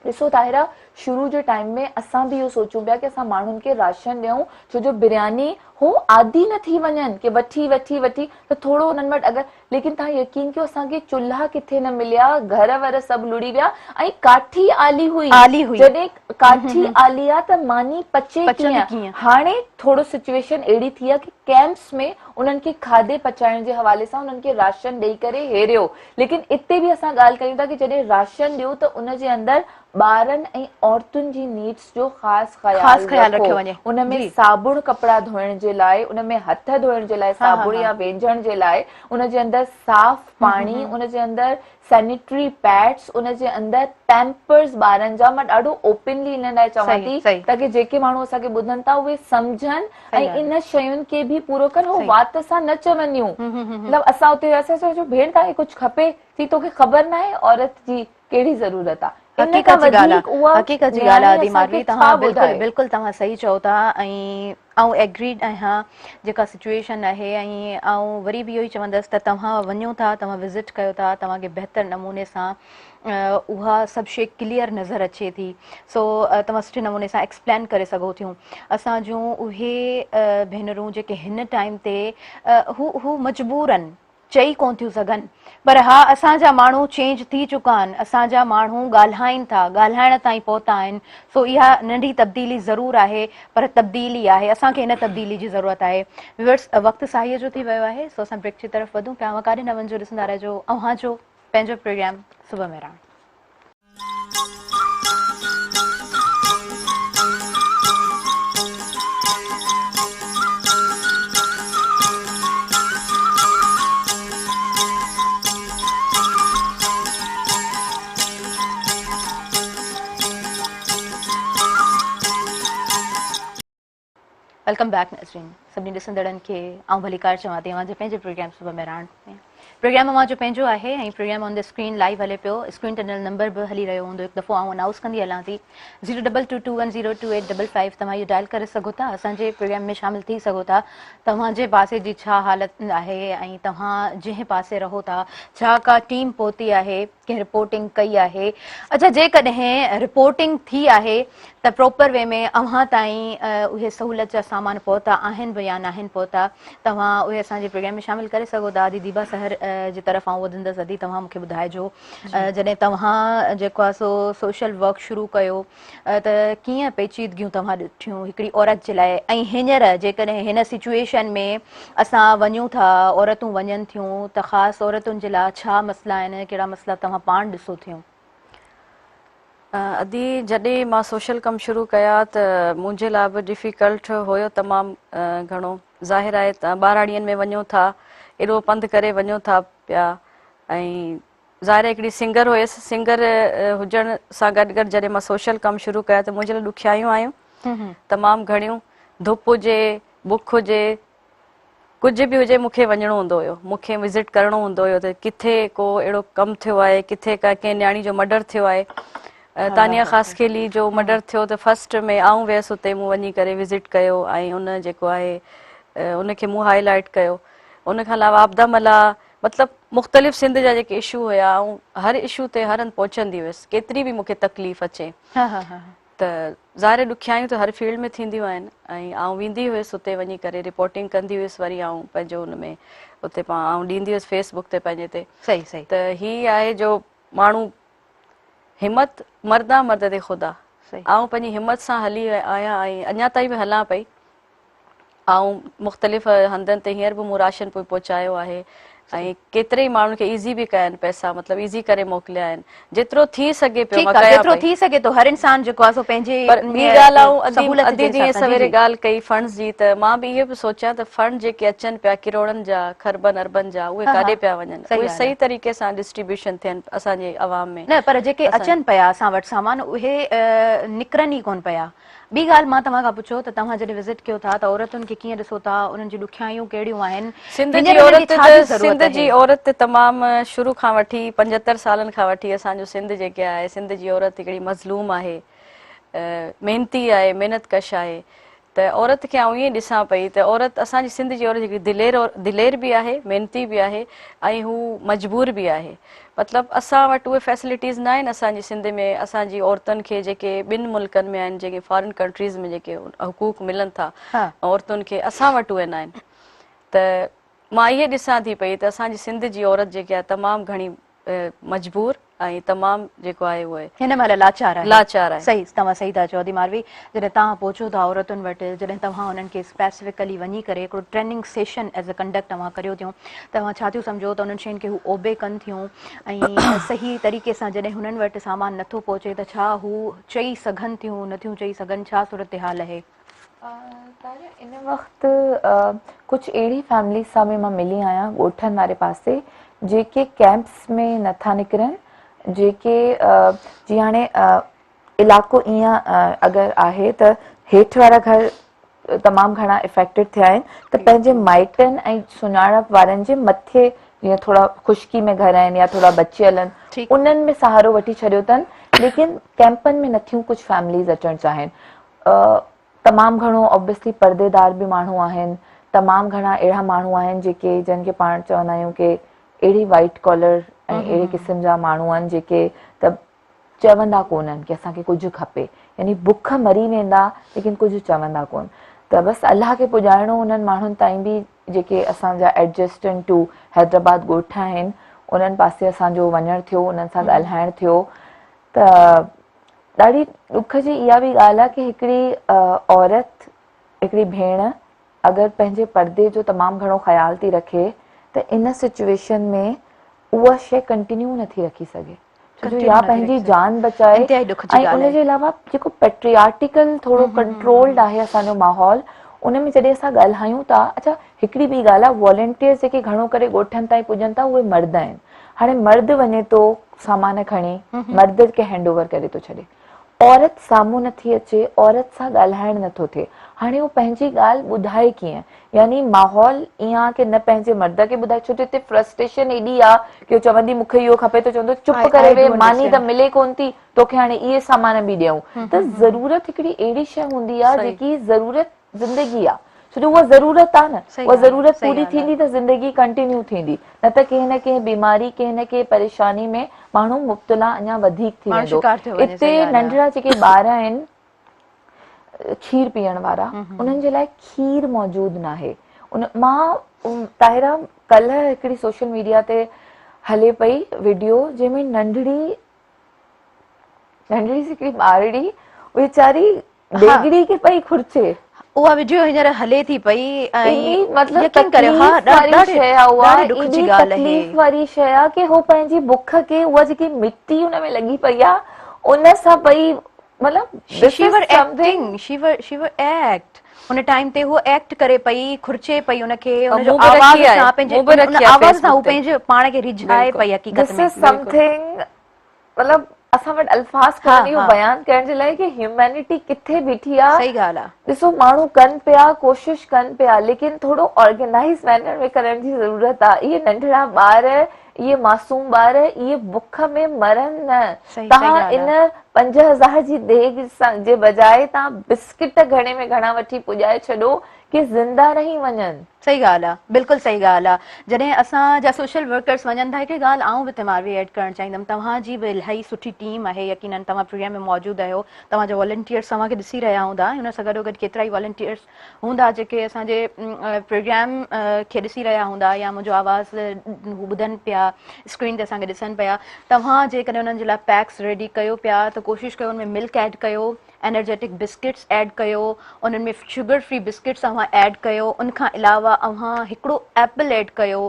ڏسو طاهره شروع جي ٽائيم ۾ اسان به اهو سوچون پيا ڪي اسان ماڻهن کي راشن ڏيون ڇو جو برياني هو عادي نه ٿي وڃن ڪي وٺي وٺي وٺي ته ٿورو انهن وٽ اگر ليڪن توهان يقين ڪيو اسان کي چلها ڪٿي نه مليا گهر ور سڀ لڙي ويا ۽ ڪاٺي آلي هئي آلي هئي جڏهن ڪاٺي آلي آ ته ماني پچي پچندي ڪيئن ڪيئن؟ هاڻي ٿورو سچويشن اهڙي ٿي آ ڪي ڪيمپس ۾ انهن کي کاڌي پچائڻ جي حوالي سان انهن کي راشن ڏئي ڪري هيريو ليڪن اتي به اسان ڳالهه ڪيون ٿا ڪي جڏهن راشن ڏيو ته ان جي اندر ٻارن ۽ عورتن جي نيڊس جو خاص خاص خيال خيال رکو رکيو وڃي ان ۾ جي صابڻ ڪپڙا ڌوئڻ جي لاء ان ۾ هٿ ڌوئڻ جي لاء ها ها صابڻ ها يا وينجهڻ جي لاء ان جي اندر صاف پاڻي ان جي اندر سينيٽري پيڊس ان جي اندر پيمپرز ٻارن جا مان ڏاڍو اوپنلي ان لاء چوان صحيح ٿي صحيح تاڪي جيڪي ماڻهو اسان کي ٻڌن ٿا اهي سمجهن صحيح ۽ ڳالهه ان شين کي به پورو ڪن هو صحيح وات سان نه چونديون مطلب اسان اتي وياسين اسان چيو ڀيڻ توهان کي ڪجهه کپي چي توکي خبر ناهي عورت جي ڪهڙي ضرورت آ ان کان حقيقت جي ڳالهه وڌيڪ اها آ حقيقت جي ڳالهه آ نياڻي ادي اسان ماروي کي ڇا توهان بلڪل ٻڌائي. بلڪل توهان صحيح چئو ٿا ۽ آئون ايگريڊ آهيان جيڪا سچوئيشن آهي ۽ آئون وري به اهو ئي چوندس ته توهان وڃو ٿا توهان وزٽ ڪيو ٿا توهان کي بهتر نموني سان اها سڀ شي ڪليئر نظر اچي ٿي سو توهان سٺي نموني سان ايڪسپلين ڪري سگهو ٿيون اسان جون اهي ڀينرون جيڪي هن ٽائيم تي هو هو مجبورن چئي ڪونه ٿيون سگهن پر ها اسان جا ماڻهو چينج ٿي چڪا آهن اسان جا ماڻهو ڳالهائين ٿا ڳالهائڻ تائين پهتا آهن سو اها ننڍي تبديلي ضرور آهي پر تبديلي آهي اسان کي ان تبديلي جي ضرورت آهي ويورس وقت ساهيء جو ٿي ويو آهي سو اسان بريڪ جي طرف وڌون پيا اوهان ڪاڏي نه وڃجو ڏسندا رهجو اوهان جو پنهنجو پروگرام صبح مهراڻ. Welcome back ناظرين سڀني ڏسندڙن کي آئون ڀليڪار چوان ٿي اوهان جي پنهنجي پروگرام صبح مهراڻ ۾ پروگرام اوهان جو پنهنجو آهي ۽ programme on the screen live هلي پيو اسڪرين تي ڏنل نمبر به هلي رهيو هوندو هڪ دفعو آئون انائونس ڪندي هلان ٿي zero double two two one zero two eight double five توهان اهو ڊائل ڪري سگهو ٿا اسان جي پروگرام ۾ شامل ٿي سگهو ٿا توهان جي پاسي جي ڇا حالت آهي ۽ توهان جنهن پاسي رهو ٿا ڇا ڪا ٽيم پهتي آهي ڪنهن رپورٽنگ ڪئي آهي اڇا جيڪڏهن رپورٽنگ ٿي آهي ته پراپر وي ۾ اوهان تائين اهي سهولت جا سامان پهتا آهن به يا ناهن پهتا توهان اهي اسان جي پروگرام ۾ شامل ڪري سگهو ٿا ادي ديبا سحر جي طرف آئون وڌندس ادي توهان مونکي ٻڌائجو جڏهن توهان جيڪو آهي سو سوشل ورڪ شروع ڪيو ته ڪيئن پيچيدگيون توهان ڏٺيون هڪڙي عورت جي لاء ۽ هينئر جيڪڏهن هن سچوئيشن ۾ اسان وڃون ٿا عورتون وڃن ٿيون ته خاص عورتن جي لاء ڇا مسئلا آهن ڪهڙا مسئلا توهان پاڻ ڏسو ٿيون؟ ادي جڏهن مان سوشل ڪم شروع ڪيا ته منهنجي لاء به ڊفيڪلٽ هيو تمام گهڻو ظاهر آهي ته ٻهراڙين ۾ وڃو ٿا ايڏو پنڌ ڪري وڃو ٿا پيا ۽ ظاهر آهي هڪڙي سنگر هيس، سنگر هجڻ سان گڏ گڏ جڏهن مان سوشل ڪم شروع ڪيا ته منهنجي لاء ڏکيائيون آيون تمام گهڻيون، ڌپ هجي، بک هجي، ڪجهه به هجي مون کي وڃڻو هوندو هيو، مون کي وزٽ ڪرڻو هوندو هيو ته ڪٿي ڪو اهڙو ڪم ٿيو آهي، ڪٿي ڪا ڪنهن نياڻي جو مڊر ٿيو آهي، تانيا خاصخيلي جو مڊر ٿيو ته فرسٽ ۾ آئون ويس اتي مون وڃي ڪري وزٽ ڪيو ۽ ان جيڪو آهي ان کي مون هائي لائيٽ ڪيو، ان کان علاوه عابده ملاح مطلب مختلف سنڌ جا جيڪي اشو هيا آئون هر اشو تي هر هنڌ پهچندي هيس ڪيتري به مونکي تڪليف اچي. ته ظاهر ڏکيائيون ته هر فيلڊ ۾ ٿينديون آهن ۽ آئون ويندي هيس اتي وڃي ڪري رپورٽنگ ڪندي هيس وري آئون پنهنجو ان ۾ اتي پاڻ آئون ڏيندي هيس فيس بڪ تي پنهنجي تي صحيح صحيح ته هي آهي جو ماڻهو همت مردا مرد تي خدا آئون پنهنجي همت سان هلي آهيان ۽ اڃا تائين به هلان پئي آئون مختلف هنڌن تي هينئر به مون راشن پوء پهچايو آهي ۽ ڪيتري ئي ماڻهن کي ايزي به ڪيا آهن پئسا مطلب ايزي ڪري موڪليا آهن جيترو ٿي سگهي پيو مان ڪيان جيترو ٿي سگهي ٿو هر انسان جيڪو آهي سو پنهنجي پر ٻي ڳالهه آئون ادي ادي جيئن سويري ڳالهه ڪئي فنڊز جي ته مان به اهو به سوچيان ته فنڊ جيڪي اچن پيا ڪروڙن جا کربن اربن جا اهي ڪاڏي پيا وڃن اهي صحيح طريقي سان ڊسٽريبيوشن ٿين اسان جي عوام ۾ نه پر جيڪي اچن پيا اسان وٽ سامان اهي نڪرن ئي ڪون پيا ٻي ڳالهه مان توهان کان پڇيو ته توهان جڏهن وزٽ ڪيو ٿا ته عورتن کي ڪيئن ڏسو ٿا انهن جون ڏکيائيون ڪهڙيون آهن سنڌ جي عورت ته سنڌ جي عورت ته تمام شروع کان وٺي 75 سالن کان وٺي اسان جو سنڌ جيڪي آهي سنڌ جي عورت هڪڙي مظلوم آهي محنتي آهي محنت ڪش آهي ته عورت کي آئون ائين ڏسان پئي ته عورت اسان جي سنڌ جي عورت هڪڙي دلير دلير به آهي محنتي به آهي ۽ هو مجبور به آهي مطلب اسان وٽ اهي فيسلٽيز نه آهن اسان جي سنڌ ۾ اسان جي عورتن کي جيڪي ٻن ملڪن ۾ آهن جيڪي فارن ڪنٽريز ۾ جيڪي حقوق ملن ٿا عورتن کي اسان وٽ اهي نه آهن ته مان اهي ڏسان ٿي پئي ته اسان جي سنڌ جي عورت جيڪي آهي تمام گهڻي مجبور ۽ تمام جيڪو آهي اهي هن مهل لاچار آهي لاچار آهي صحيح توهان صحيح ٿا چئو ادي ماروي جڏهن توهان پهچو ٿا عورتن وٽ جڏهن توهان انهن کي اسپيسفڪلي وڃي ڪري هڪڙو training session as a conduct توهان ڪريو ٿيون توهان ڇا ٿيون سمجهو ته انهن شين کي هو اوبي ڪن ٿيون ۽ صحيح طريقي سان جڏهن هنن وٽ سامان نٿو پهچي ته ڇا هو چئي سگهن ٿيون نٿيون چئي سگهن ڇا صورتحال آهي؟ تاريا ان وقت ڪجهه اهڙي فيمليز سان به مان ملي آهيان ڳوٺن واري پاسي جيڪي ڪيمپس ۾ نٿا نڪرن جيڪي جي هاڻي علائقو ائين اگر آهي ته هيٺ وارا گهر تمام گهڻا افيڪٽيڊ ٿيا آهن ته پنهنجي مائٽن ۽ سڃاڻپ وارن جي مٿي جيئن ٿورا خشڪي ۾ گهر آهن يا ٿورا بچيل آهن انهن ۾ سهارو وٺي ڇڏيو اٿن ليڪن ڪيمپن ۾ نٿيون ڪجهه فيمليز اچڻ چاهين تمام گهڻو آبويسلي پرديدار به ماڻهو آهن تمام گهڻا اهڙا ماڻهو آهن جيڪي جن کي پاڻ چوندا آهيون ڪي اهڙي وائٽ ڪالر ۽ اهڙي قسم جا ماڻهو آهن جيڪي ته چوندا ڪونهن ڪي اسان کي ڪجهه کپي يعني بک مري ويندا ليڪن ڪجهه چوندا ڪون ته بس الله کي پڄائڻو انهن ماڻهن تائين به جيڪي اسان جا ايڊجسٽنٽ ٽو حيدرآباد ڳوٺ آهن انهن پاسي اسان جو وڃڻ ٿيو انهن سان ڳالهائڻ ٿيو ته ڏاڍي ڏک جي اها به ڳالهه آهي ڪي هڪڙي عورت هڪڙي ڀيڻ اگر پنهنجي پردي جو تمام گهڻو خيال ٿي رکي ته ان سچويشن ۾ اها شيء ڪنٽينيو نٿي رکي سگهي ڇو جو يا پنهنجي جان بچائي ۽ ان جي علاوه جيڪو پيٽريارٽيڪل ٿورو ڪنٽرولڊ آهي اسان جو ماحول ان ۾ جڏهن اسان ڳالهايون ٿا اڇا هڪڙي ٻي ڳالهه آهي والنٽيئرز جيڪي گهڻو ڪري ڳوٺن تائين پڄن ٿا اهي مرد آهن هاڻي مرد وڃي ٿو سامان کڻي مرد کي هينڊ اوور ڪري ٿو ڇڏي عورت سامهون نٿي اچي، عورت سان ڳالهائڻ نٿو ٿئي. هاڻي هو پنهنجي ڳالهه ٻڌائي ڪيئن؟ يعني ماحول ائين آ ڪي نه پنهنجي مرد کي ٻڌائي ڇو جو هتي فرسٽريشن ايڏي آ ڪي هو چوندي مون کي اهو کپي ته چوندو چپ ڪري ويهه ماني ته ملي ڪونه ٿي توکي هاڻي اهي سامان به ڏيون ته ضرورت هڪڙي اهڙي شيء هوندي آ جيڪي ضرورت زندگي آ ڇو جو اها ضرورت آ نه اها ضرورت پوري ٿيندي ته زندگي ڪنٽينيو ٿيندي نه ته ڪنهن نه ڪنهن بيماري ڪنهن نه ڪنهن پريشاني ۾ ماڻهو مبتلا اڃا وڌيڪ ٿي ويندو اتي ننڍڙا جيڪي ٻار آهن کير پيئڻ وارا انهن جي لاء کير موجود ناهي ان مان طاهره ڪلهه هڪڙي سوشل ميڊيا تي هلي پئي وڊيو جنهن ۾ ننڍڙي ننڍڙي سي هڪڙي ٻارڙي ويچاري ديڳڙي کي پئي خرچي. اها وڊيو هينئر هلي ٿي پئي ۽ مطلب يقين ڪريو ها ڏاڍي شيء آ اها ڏاڍي ڏک جي ڳالهه آهي تڪليف واري شيء آ ڪي هو پنهنجي بک کي اها جيڪي مٽي ان ۾ لڳي پئي آ ان سان پئي مطلب she were acting she were she were act in time تي هو ايڪٽ ڪري پئي خرچي پئي ان کي ان جو آواز سان پنهنجي ان آواز سان هو پنهنجي پاڻ کي ريجهائي پئي حقيقت ۾ this is something مطلب اسان وٽ الفاظ ڪونهن اهو بيان ڪرڻ جي لاء ڪي هيومينٽي ڪٿي بيٺي آ صحيح ڳالهه آ ڏسو ماڻهو ڪن پيا ڪوشش ڪن پيا ليڪن ٿورو آرگنائز مينر ۾ ڪرڻ جي ضرورت آ اهي ننڍڙا ٻار اهي معصوم ٻار اهي بک ۾ مرن نه تهان ان 5000 جي ديڳ جي بجاء تهان بسڪٽ گهڻي ۾ گهڻا وٺي پڄائي ڇڏو ڪي زنده رهي وڃن. صحيح ڳالهه آ بلڪل صحيح ڳالهه آ جڏهن اسان جا سوشل ورڪرس وڃن ٿا هڪڙي ڳالهه آئون به تماروي ايڊ ڪرڻ چاهيندم توهان جي به الاهي سٺي ٽيم آهي يقينن توهان پروگرام ۾ موجود آهيو توهان جا والنٽيئرس توهان کي ڏسي رهيا هوندا ان سان گڏو گڏ ڪيترائي والنٽيئرس هوندا جيڪي اسان جي پروگرام کي ڏسي رهيا هوندا يا منهنجو آواز هو ٻڌن پيا اسڪرين تي اسان کي ڏسن پيا توهان جيڪڏهن انهن جي لاء پيڪس ريڊي ڪيو پيا ته ڪوشش ڪيو ان ۾ ملڪ ايڊ ڪيو انرجيٽڪ بسڪٽس ايڊ ڪيو انهن ۾ شگر فري بسڪٽس اوهان ايڊ ڪيو ان کان علاوه اوهان هڪڙو ايپل ايڊ ڪيو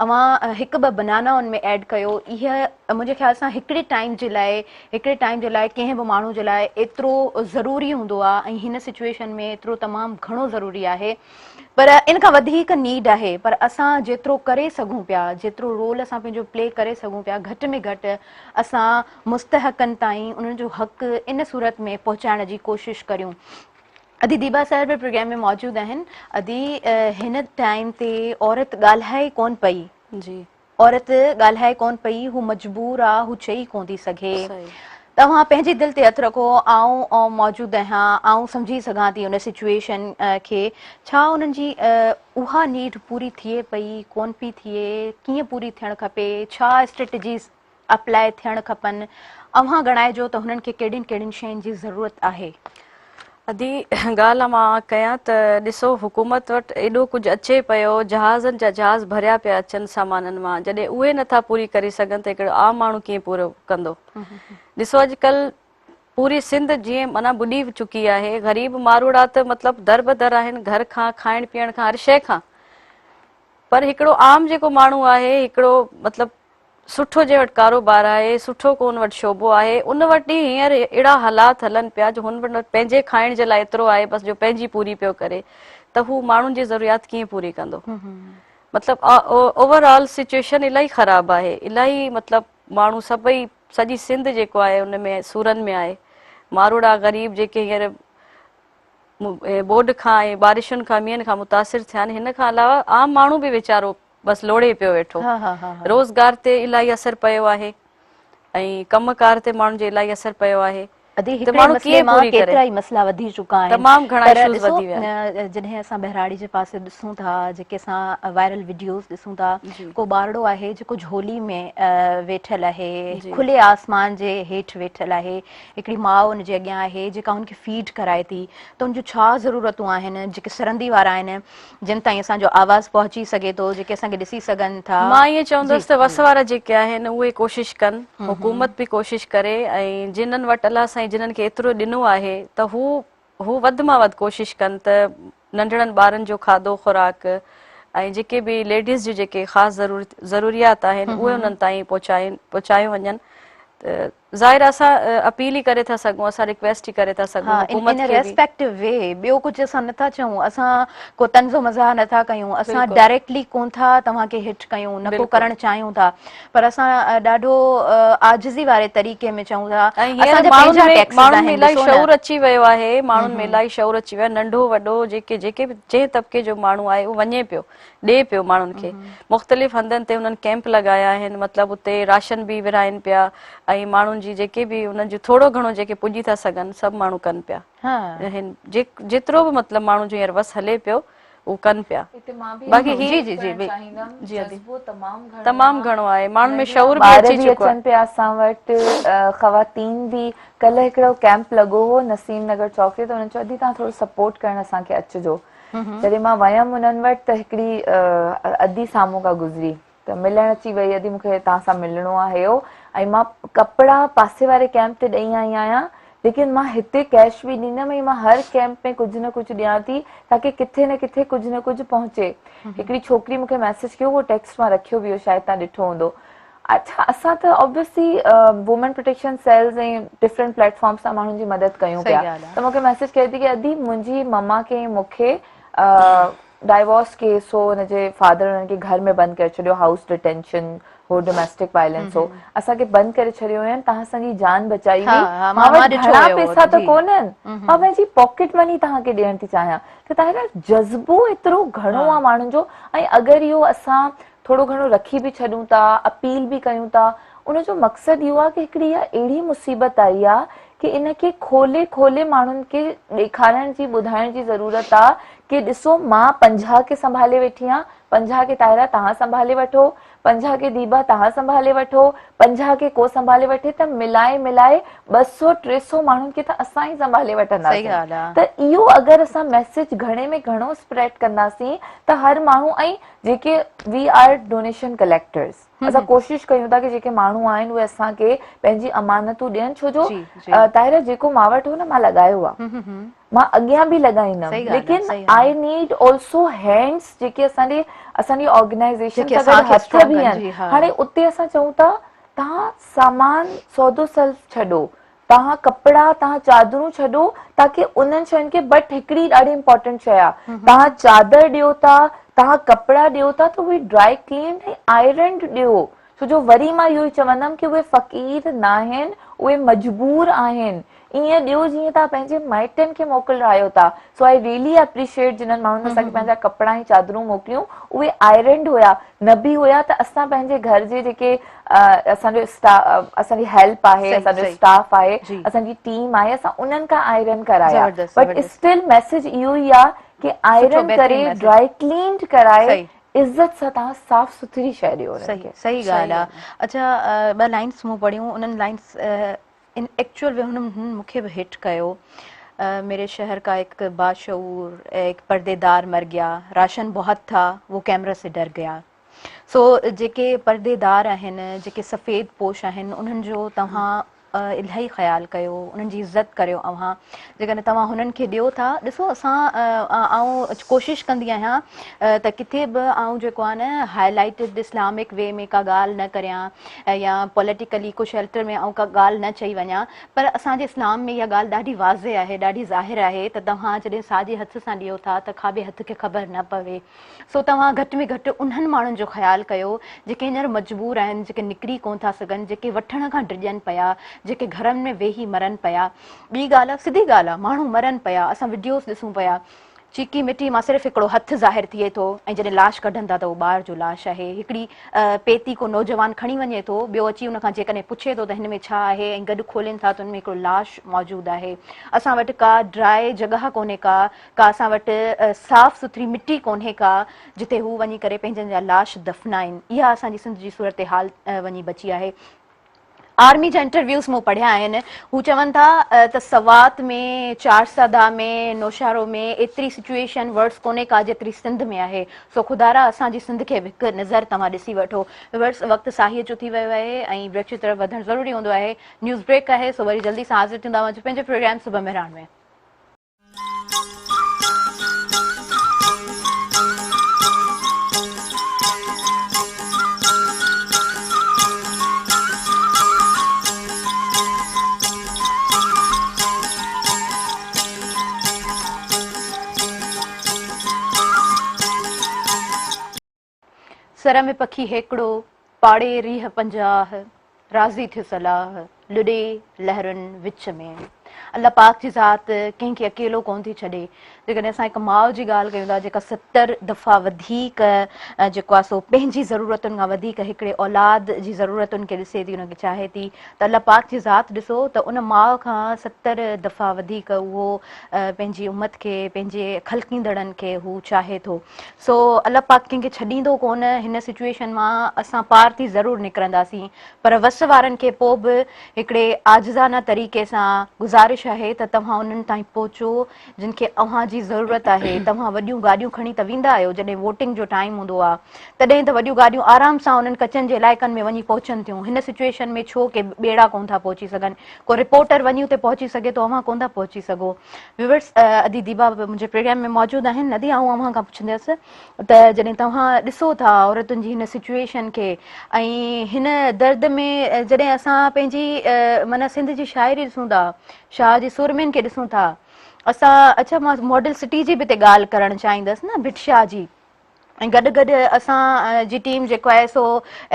اوهان هڪ ٻه بنانا ان ۾ ايڊ ڪيو اهي منهنجي خيال سان هڪڙي ٽائيم جي لاء هڪڙي ٽائيم جي لاء ڪنهن به ماڻهو جي لاء ايترو ضروري هوندو آهي ۽ هن سچويشن ۾ ايترو تمام گهڻو ضروري آهي پر ان کان وڌيڪ نيڊ آهي پر اسان جيترو ڪري سگهون پيا جيترو رول اسان پنهنجو پلي ڪري سگهون پيا گهٽ ۾ گهٽ اسان مستحقن تائين انهن جو حق ان صورت ۾ پهچائڻ جي ڪوشش ڪريون. ادي ديبا صاحب به پروگرام ۾ موجود آهن. ادي هن ٽائيم تي عورت ڳالهائي ڪون پئي. جي. عورت ڳالهائي ڪون پئي هو مجبور آ هو چئي ڪون ٿي سگهي. توهان پنهنجي دل تي هٿ رکو آئون موجود آهيان آئون سمجهي سگهان ٿي ان سچويشن کي ڇا انهن جي اها نيڊ پوري ٿئي پئي ڪون پئي ٿئي ڪيئن پوري ٿيڻ کپي ڇا اسٽريٽجيز اپلاء ٿيڻ کپن، اوهان ڳڻائجو ته هنن کي ڪهڙين ڪهڙين شين جي ضرورت آهي. ادي ڳالهه مان ڪيان ته ڏسو حڪومت وٽ ايڏو ڪجهه اچي پيو جهازن جا جهاز ڀريا پيا اچن سامانن مان جڏهن اهي نٿا پوري ڪري سگهن ته هڪڙو عام ماڻهو ڪيئن پورو ڪندو ڏسو اڄڪلهه پوري سنڌ جيئن معنيٰ ٻڏي چڪي آهي غريب ماروئڙا ته مطلب در بدر آهن گهر کان کائڻ پيئڻ کان هر شيء کان پر هڪڙو عام جيڪو ماڻهو آهي هڪڙو مطلب سٺو جنهن وٽ ڪاروبار آهي، سٺو ڪو ان وٽ شعبو آهي، ان وٽ ئي هينئر اهڙا حالات هلن پيا جو هن وٽ پنهنجي کائڻ جي لاء ايترو آهي بس جو پنهنجي پوري پيو ڪري ته هو ماڻهن جي ضروريات ڪيئن پوري ڪندو. مطلب اوور آل سچويشن الاهي خراب آهي، الاهي مطلب ماڻهو سڀئي سڄي سنڌ جيڪو آهي ان ۾ سورن ۾ آهي. ماروئڙا غريب جيڪي هينئر ٻوڏ کان ۽ بارشن کان مينهن کان متاثر ٿيا آهن، هن کان علاوه عام ماڻهو به ويچارو بس لوڙهي پيو ويٺو. روزگار تي الاهي اثر پيو آهي ۽ ڪم ڪار تي ماڻهن جي الاهي اثر پيو آهي. ادي هڪڙي مسئلي مان ڪيترا ئي مسئلا وڌي چڪا آهن. تمام گهڻا اشوز وڌي ويا آهن. جڏهن اسان ٻهراڙي جي پاسي ڏسون ٿا جيڪي اسان وائرل وڊيوز ڏسون ٿا ڪو ٻارڙو آهي جيڪو جهولي ۾ ويٺل آهي کلي آسمان جي هيٺ ويٺل آهي هڪڙي ماء ان جي اڳيان آهي جيڪا ان کي فيڊ ڪرائي ٿي ته ان جون ڇا ضرورتون آهن جيڪي سرندي وارا آهن جن تائين اسان جو آواز پهچي سگهي ٿو، جيڪي اسان کي ڏسي سگهن ٿا. مان ائين چوندس ته وس وارا جيڪي آهن اهي ڪوشش ڪن، حڪومت به ڪوشش ڪري ۽ جنھن وٽ الله سائين جنھن کي ايترو ڏنو آهي ته هو هو وڌ مان وڌ ڪوشش ڪن ته ننڍڙن ٻارن جو کاڌو خوراڪ ۽ جيڪي به ليڊيز جون جيڪي خاص ضروريات آهن اهي انهن تائين پهچائين پهچايون وڃن ته ظاهر آ اسان اپيل ئي ڪري ٿا سگهون اسان ريڪويسٽ ئي ڪري ٿا سگهون حڪومت کي به. ريسپيڪٽو وي ٻيو ڪجهه اسان نٿا چئون اسان ڪو طنز و مزاح نٿا ڪيون اسان ڊائريڪٽلي ڪون ٿا توهان کي هٽ ڪيون نه ڪو ڪرڻ چاهيون ٿا پر اسان ڏاڍو عاجزي واري طريقي ۾ چئون ٿا اسان جا پنهنجا ٽيڪسز ماڻهن ۾ الاهي شعور اچي ويو آهي ماڻهن ۾ الاهي شعور اچي ويو آهي ننڍو وڏو جيڪي جيڪي به جنهن طبقي جو ماڻهو آهي اهو وڃي پيو ڏي پيو ماڻهن کي مختلف هنڌن تي انهن ڪيمپ لڳايا آهن مطلب اتي راشن به ورهائين پيا ۽ ماڻهن جي جيڪي به انهن جون ٿورو گهڻو جيڪي پڄي ٿا سگهن سڀ ماڻهو ڪن پيا جيترو به مطلب ماڻهن جو هينئر وس هلي پيو اهو ڪن پيا باقي هي جي جي جي جي تمام گهڻو آهي ماڻهن ۾ شعور به اچي چڪو آهي پيا اسان وٽ خواتين به ڪلهه هڪڙو ڪيمپ لڳو هو نسيم نگر چوڪ تي ته انهن چيو ادي توهان ٿورو سپورٽ ڪرڻ اسان کي اچجو جڏهن مان ويم انهن وٽ ته هڪڙي ادي سامهون کان گذري ته ملڻ اچي وئي ادي مون کي توهان سان ملڻو آهي هو ۽ مان ڪپڙا پاسي واري ڪيمپ تي ڏئي آئي آهيان ليڪن مان هتي ڪيش به ڏيندم ۽ مان هر ڪيمپ ۾ ڪجهه نه ڪجهه ڏيان ٿي تاڪي ڪٿي نه ڪٿي ڪجهه نه ڪجهه پهچي هڪڙي ڇوڪري مون کي ميسيج ڪيو اهو ٽيڪسٽ مان رکيو به هو شايد توهان ڏٺو هوندو اڇا اسان ته obviously women protection cells ۽ different platforms تان ماڻهن جي مدد ڪيون پيا ته مونکي ميسيج ڪئي ٿي ڪي ادي منهنجي مما کي ۽ مونکي ڊائيورس ڪيس هو ان جي فادر انهن کي گهر ۾ بند ڪري ڇڏيو هائوس ڊيٽينشن هو ڊوميسٽڪ وائلنس هو اسان کي بند ڪري ڇڏيو هين تهان اسان جي جان بچائي هئي مان وٽ گهڻا پيسا ته ڪونهن مان پنهنجي پاڪيٽ مني تهان کي ڏيڻ ٿي چاهيان ته تهان جذبو ايترو گهڻو آ ماڻهن جو ۽ اگر اهو اسان ٿورو گهڻو رکي به ڇڏون ٿا، اپيل به ڪيون ٿا، ان جو مقصد اهو آهي ڪه هڪڙي اها اهڙي مصيبت آئي آهي ڪه ان کي کولي کولي ماڻهن کي ڏيکارڻ جي ٻڌائڻ جي ضرورت آهي ڪي ڏسو مان 50 کي سنڀالي ويٺي آهيان، 50 کي طاهره توهان سنڀالي وٺو، 50 کي ديبا توهان سنڀالي وٺو، 50 کي ڪو سنڀالي وٺي ته ملائي ملائي 200 300 ماڻهن کي ته اسان ئي سنڀالي وٺنداسين ته اهو اگر اسان ميسيج گهڻي ۾ گهڻو اسپريڊ ڪنداسين ته هر ماڻهو ۽ جيڪي وي آر ڊونيشن ڪليڪٽرز اسان ڪوشش ڪيون ٿا ڪي جيڪي ماڻهو آهن اهي اسان کي پنهنجي امانتون ڏين ڇو جو طاهره جيڪو مان وٽ هو نه مان لڳايو آ مان اڳيان به لڳائيندم ليڪن I need also hands جيڪي اسان جي اسان جي آرگنائيزيشن سان گڏ هٿ به آهن هاڻي اتي اسان چئون ٿا توهان سامان سودو سلف ڇڏو توهان ڪپڙا توهان چادرون ڇڏو تاڪي انهن شين کي بٽ هڪڙي ڏاڍي امپورٽنٽ شي آهي توهان چادر ڏيو ٿا توهان ڪپڙا ڏيو ٿا ته اهي ڊرائي ڪلينڊ ۽ آئرنڊ ڏيو ڇو جو وري مان اهو ئي چوندم ڪي اهي فقير ناهن اهي مجبور آهن ائين ڏيو جيئن توهان پنهنجي مائٽن کي موڪلرايو ٿا سو I really appreciate جنھن ماڻهن اسان کي پنهنجا ڪپڙا ۽ چادرون موڪليون اهي آئرنڊ هيا نه به هيا ته اسان پنهنجي گهر جي جيڪي اسان جو اسان جي هيلپ آهي اسان جو اسٽاف آهي اسان جي ٽيم آهي اسان انهن کان آئرن ڪرايا بٽ اسٽل ميسج اهو ئي آهي ڪي آئرن ڪري ڊرائي ڪلينڊ ڪرائي عزت سان توهان صاف سٿري شيء ڏيو انهن کي. صحيح ڳالهه آ. اڇا ٻه لائنس مون پڙهيون انهن لائنس ان ايڪچوئل وي هنن مون کي به هٽ ڪيو. ميري شهر ڪا هڪ باشعور ايڪ پردي دار مر گيا راشن بهت ٿا وو ڪيمرا سي ڊر گيا. سو جيڪي پردي دار آهن جيڪي سفيد پوش آهن انهن جو توهان الاهي خيال ڪيو انهن جي عزت ڪريو اوهان جيڪڏهن توهان هنن کي ڏيو ٿا ڏسو اسان آئون ڪوشش ڪندي آهيان ته ڪٿي به آئون جيڪو آهي نه هائي لائيٽڊ اسلامڪ وي ۾ ڪا ڳالهه نه ڪريان يا پوليٽيڪلي ڪو شيلٽر ۾ آئون ڪا ڳالهه نه چئي وڃان پر اسان جي اسلام ۾ اها ڳالهه ڏاڍي واضح آهي ڏاڍي ظاهر آهي ته توهان جڏهن ساڄي هٿ سان ڏيو ٿا ته کاٻي هٿ کي خبر نه پوي سو توهان گهٽ ۾ گهٽ انهن ماڻهن جو خيال ڪيو جيڪي هينئر مجبور آهن، جيڪي نڪري ڪونه ٿا سگهن، جيڪي وٺڻ کان ڊڄن پيا، جيڪي گهرن ۾ ويهي مرن پيا. ٻي ڳالهه آ سڌي ڳالهه آ ماڻهو مرن پيا، اسان وڊيوز ڏسون پيا، چيڪي مٽي مان صرف هڪڙو هٿ ظاهر ٿئي ٿو ۽ جڏهن لاش ڪڍن ٿا ته اهو ٻار جو لاش آهي. هڪڙي پيتي ڪو نوجوان کڻي وڃي ٿو، ٻيو اچي ان کان جيڪڏهن پڇي ٿو ته هن ۾ ڇا آهي ۽ گڏ کولين ٿا ته ان ۾ هڪڙو لاش موجود آهي. اسان وٽ ڪا ڊرائي جڳهه ڪونهي ڪا ڪا اسان وٽ صاف سٿري مٽي ڪونهي ڪا جتي هو وڃي ڪري پنهنجن جا لاش دفنائين اها اسان جي سنڌ جي صورتحال وڃي بچي آهي آرمي جا انٽرويوز مون پڙهيا آهن هو چون ٿا ته سوات ۾ چارسدا ۾ نوشهرو ۾ ايتري سچويشن ورس ڪونهي ڪا جيتري سنڌ ۾ آهي سو خدارا اسان جي سنڌ کي به هڪ نظر توهان ڏسي وٺو ورس وقت ساهي جو ٿي ويو آهي ۽ بريڪ جي طرف وڌڻ ضروري هوندو آهي نيوز بريڪ آهي سو وري جلدي سان حاضر ٿيندا اوهان جو پنهنجو پروگرام صبح مهراڻ ۾ سر ۾ پکي هيڪڙو، پاڙي ريهه 50، راضي ٿيس الله، لڏي لهرن وچ ۾. الله پاڪ جي ذات ڪنهن کي اڪيلو ڪونه ٿي ڇڏي. جيڪڏهن اسان هڪ ماء جي ڳالهه ڪيون ٿا جيڪا 70 دفعا وڌيڪ جيڪو آهي سو پنهنجي ضرورتن کان وڌيڪ هڪڙي اولاد جي ضرورتن کي ڏسي ٿي ان کي چاهي ٿي ته الله پاڪ جي ذات ڏسو ته ان ماء کان 70 دفعا وڌيڪ اهو پنهنجي امت کي پنهنجي خلقيندڙن کي هو چاهي ٿو. سو الله پاڪ ڪنهن کي ڇڏيندو ڪونه، هن سچوئيشن مان اسان پار ٿي ضرور نڪرنداسين پر وس وارن کي پوء به هڪڙي عاجزانه طريقي سان گذارش آهي ته توهان انهن تائين پهچو جن کي اوهان جي ضرورت آهي، توهان وڏيون گاڏيون کڻي ته ويندا آهيو جڏهن ووٽنگ جو ٽائيم هوندو آهي تڏهن ته وڏيون گاڏيون آرام سان انهن ڪچن جي علائقن ۾ وڃي پهچن ٿيون، هن سچوئيشن ۾ ڇو ڪي ٻيڙا ڪونه ٿا پهچي سگهن، ڪو رپورٽر وڃي اتي پهچي سگهي ٿو اوهان ڪونه ٿا پهچي سگهو. ويورس ادي ديبا به منهنجي پروگرام ۾ موجود آهن ادي آئون اوهان کان پڇندس ته جڏهن توهان ڏسو ٿا عورتن جي هن سچوئيشن کي ۽ هن درد ۾ جڏهن اسان پنهنجي معنيٰ سنڌ جي شاعري ڏسون ٿا شاهه جي سورمين کي ڏسون ٿا اسان اڇا مان ماڊل سٽي جي به هتي ڳالهه ڪرڻ چاهيندس نه ڀٽ شاهه جي ۽ گڏ گڏ اسان جي ٽيم جيڪو آهي سو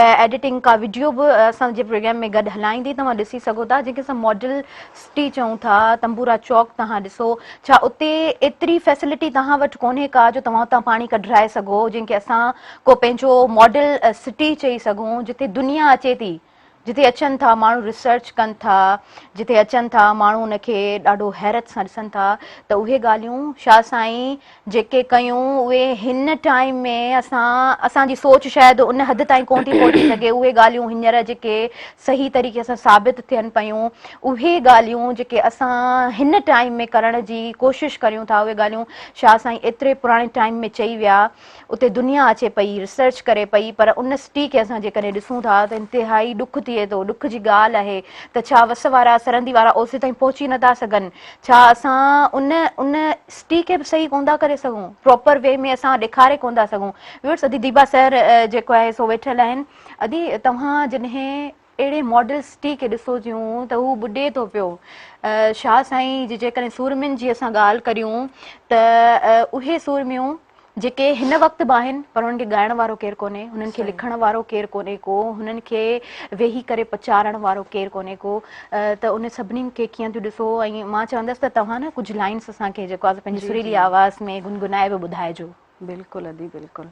ايڊيٽنگ ڪا وڊيو به اسان جي پروگرام ۾ گڏ هلائيندي توهان ڏسي سگهو ٿا جنهن کي اسان ماڊل سٽي چئون ٿا تنبورا چوڪ توهان ڏسو ڇا اتي ايتري فيسلٽي توهان وٽ ڪونهي ڪا جو توهان اتان پاڻي ڪڍرائي سگهو جنهن کي اسان ڪو پنهنجو ماڊل سٽي چئي سگهون جتي دنيا اچي ٿي جتي اچن ٿا ماڻهو ريسرچ ڪن ٿا، جتي اچن ٿا ماڻهو ان کي ڏاڍو حيرت سان ڏسن ٿا ته اهي ڳالهيون شاهه سائين جيڪي ڪيون اهي هن ٽائيم ۾ اسان اسان جي سوچ شايد ان حد تائين ڪونه ٿي پهچي سگهي اهي ڳالهيون هينئر جيڪي صحيح طريقي سان ثابت ٿين پيون اهي ڳالهيون جيڪي اسان هن ٽائيم ۾ ڪرڻ جي ڪوشش ڪريون ٿا اهي ڳالهيون شاهه سائين ايتري پراڻي ٽائيم ۾ چئي ويا اتي دنيا اچي پئي ريسرچ ڪري پئي پر ان سٽي کي اسان جيڪڏهن ڏسون ٿا ته انتهائي ڏک ٿئي ٿو ڏک جي ڳالهه آهي ته ڇا وس وارا سرندي وارا اوسي تائين پهچي نٿا سگهن ڇا اسان ان ان سٽي کي به صحيح ڪونه ٿا ڪري سگهون پراپر وي ۾ اسان ڏيکاري ڪونه ٿا سگهون ويورس ادي ديبا سر جيڪو آهي سو ويٺل آهن ادي توهان جڏهن اهڙي ماڊل سٽي کي ڏسو ٿيون ته هو ٻڏي ٿو پيو. شاهه سائين جي جيڪڏهن سورمين جي اسان ڳالهه ڪريون ته اهي سورميون جيڪي هن وقت به آهن پر انهن کي ڳائڻ وارو ڪير ڪونهي، هنن کي لکڻ وارو ڪير ڪونهي ڪو، هنن کي ويهي ڪري پچارڻ وارو ڪير ڪونهي ڪو ته ان سڀني کي ڪيئن ٿيون ڏسو ۽ مان چوندس ته توهان نه ڪجهه لائنس اسان کي جيڪو آهي پنهنجي سريلي آواز ۾ گنگنائي به ٻڌائجو. بلڪل ادي بلڪل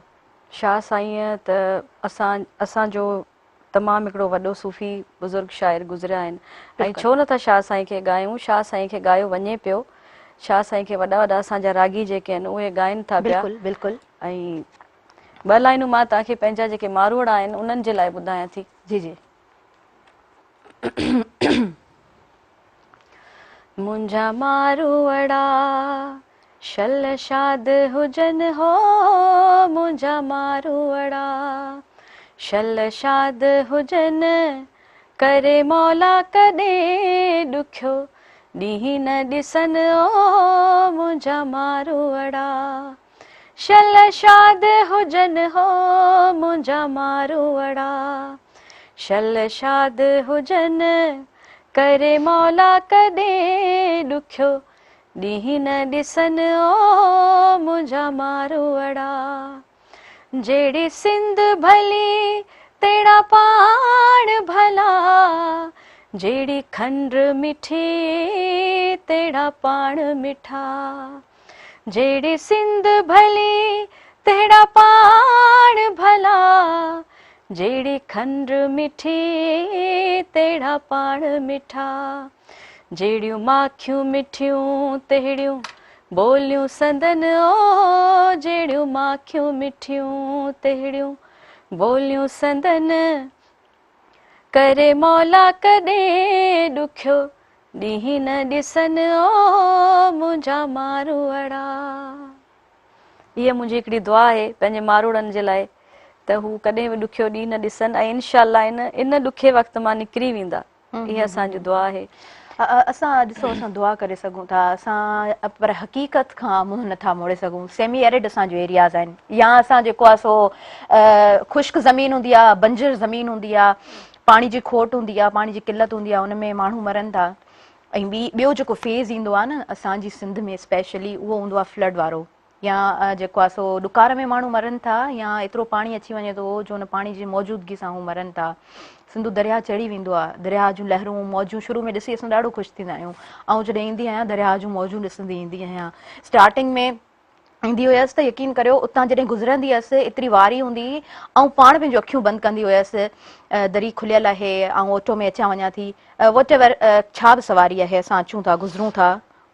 شاهه سائين ته اسان اسان جو تمام هڪڙو وڏو صوفي بزرگ شاعر گذريا آهن ۽ ڇو نه ٿا شاهه سائين کي ڳايون شاهه سائين کي ڳايو وڃي پيو شاهه سائين کي وڏا وڏا اسان جا راڳي جيڪي آهن اهي ڳائن ٿا پيا بلڪل بلڪل ۽ ٻه لائنون مان توهان کي پنهنجا جيڪي ماروئڙا آهن انهن جي لاء ٻڌايان ٿي. جي جي. منهنجا ماروئڙا شل شاد هجن هو منهنجا ماروئڙا شل شاد هجن ڪري مولا ڪڏهن ڏکيو ڏينهن نه ڏسن او منهنجا ماروئڙا شل شاد هجن هو منهنجا ماروئڙا شل شاد هجن ڪري مولا ڪڏهن ڏکيو ڏينهن نه ڏسن او منهنجا ماروئڙا جهڙي سنڌ ڀلي تهڙا پاڻ ڀلا جهڙي کنڊ مٺي تهڙا پاڻ مٺا جهڙي سنڌ ڀلي تهڙا پاڻ ڀلا جهڙي کنڊ مٺي تهڙا پاڻ مٺا جهڙيون ماکيون مٺيون تهڙيون ٻوليون سندن او جهڙيون ماکيون مٺيون تهڙيون ٻوليون سندن ڪري مولا ڪڏهن ڏکيو ڏينهن نه ڏسن او منهنجا ماروئڙا. هيء منهنجي هڪڙي دعا آهي پنهنجي ماروئڙن جي لاء ته هو ڪڏهن به ڏکيو ڏينهن نه ڏسن ۽ انشاء الله ان ان ڏکي وقت مان نڪري ويندا. اها اسان جي دعا آهي. اسان ڏسو اسان دعا ڪري سگهون ٿا اسان پر حقيقت کان منهن نٿا موڙي سگهون سيمي ايرڊ اسان جو ايرياز آهن يا اسان جيڪو آهي سو خشڪ زمين هوندي آهي بنجر زمين هوندي آهي پاڻي جي کوٽ هوندي آهي پاڻي جي قلت هوندي آهي ان ۾ ماڻهو مرن ٿا ۽ ٻي ٻيو جيڪو فيز ايندو آهي نه اسان جي سنڌ ۾ اسپيشلي اهو هوندو آهي فلڊ وارو يا جيڪو آهي سو ڏڪار ۾ ماڻهو مرن ٿا يا ايترو پاڻي اچي وڃي ٿو جو ان پاڻي جي موجودگي سان هو مرن ٿا. سنڌو درياهه چڙهي ويندو آهي. درياهه جون لهرون، موجون شروع ۾ ڏسي اسان ڏاڍو خوش ٿيندا آهيون. آئون جڏهن ايندي آهيان درياهه جون موجون ڏسندي ايندي آهيان. اسٽارٽنگ ۾ ايندي هيس ته يقين ڪريو اتان جڏهن گذرندي هيس ايتري واري هوندي هئي آئون پاڻ پنهنجون اکيون بند ڪندي هيس دري کليل آهي آئون آٽو ۾ اچان وڃان ٿي واٽ ايور ڇا به سواري آهي اسان اچون ٿا گذرون ٿا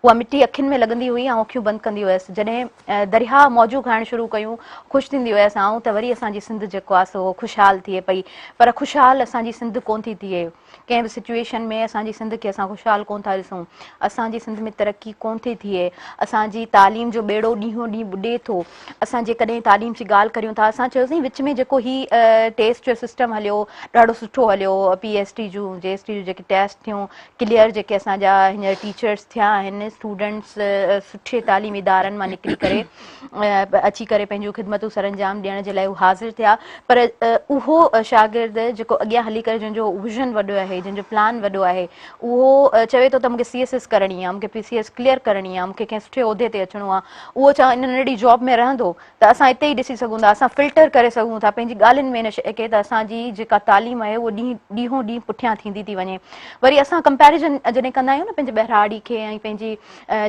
اها مٽي اکين ۾ لڳندي هئي، آئون اکيون بند ڪندي هيس. جڏهن درياهه موجون کائڻ شروع ڪيون، خوش ٿيندي هيس آئون ته وري اسان جي سنڌ جيڪو آهي سو خوشحال ٿئي پئي. پر خوشحال اسان جي سنڌ ڪونه ٿي ٿئي. ڪنهن به سچوئيشن ۾ اسان جي سنڌ کي اسان خوشحال ڪونه ٿا ڏسون. اسان جي سنڌ ۾ ترقي ڪونه ٿي ٿئي. اسان جي تعليم جو ٻيڙو ڏينهون ڏينهن ٻڏي ٿو. اسان جيڪڏهن تعليم جي ڳالهه ڪريون ٿا، اسان چيوسين وچ ۾ جيڪو هي ٽيسٽ جو سسٽم هليو، ڏاڍو سٺو هليو. پي ايس ٽي جون، جي ايس ٽي جون جيڪي ٽيسٽ ٿيون، ڪليئر جيڪي اسان جا هينئر ٽيچرس ٿيا آهن اسٽوڊنٽس سٺي تعليمي ادارن مان نڪري ڪري اچي ڪري پنهنجون خدمتون سرانجام ڏيڻ جي لاء هو حاضر ٿيا پر اهو شاگرد جيڪو اڳيان هلي ڪري جنهن جو ويزن وڏو آهي جنهن جو پلان وڏو آهي اهو چوي ٿو ته مونکي سي ايس ايس ڪرڻي آهي مونکي پي سي ايس ڪليئر ڪرڻي آهي مونکي ڪنهن سٺي عهدي تي اچڻو آهي اهو ڇا ان ننڍڙي جاب ۾ رهندو ته اسان اتي ئي ڏسي سگهون ٿا، اسان فلٽر ڪري سگهون ٿا پنهنجي ڳالهين ۾ ان شيء کي ته اسان جي جيڪا تعليم آهي اهو ڏينهن ڏينهون ڏينهن پٺيان ٿيندي ٿي وڃي. وري اسان ڪمپيريزن جڏهن ڪندا آهيون نه پنهنجي ٻهراڙي کي ۽ پنهنجي.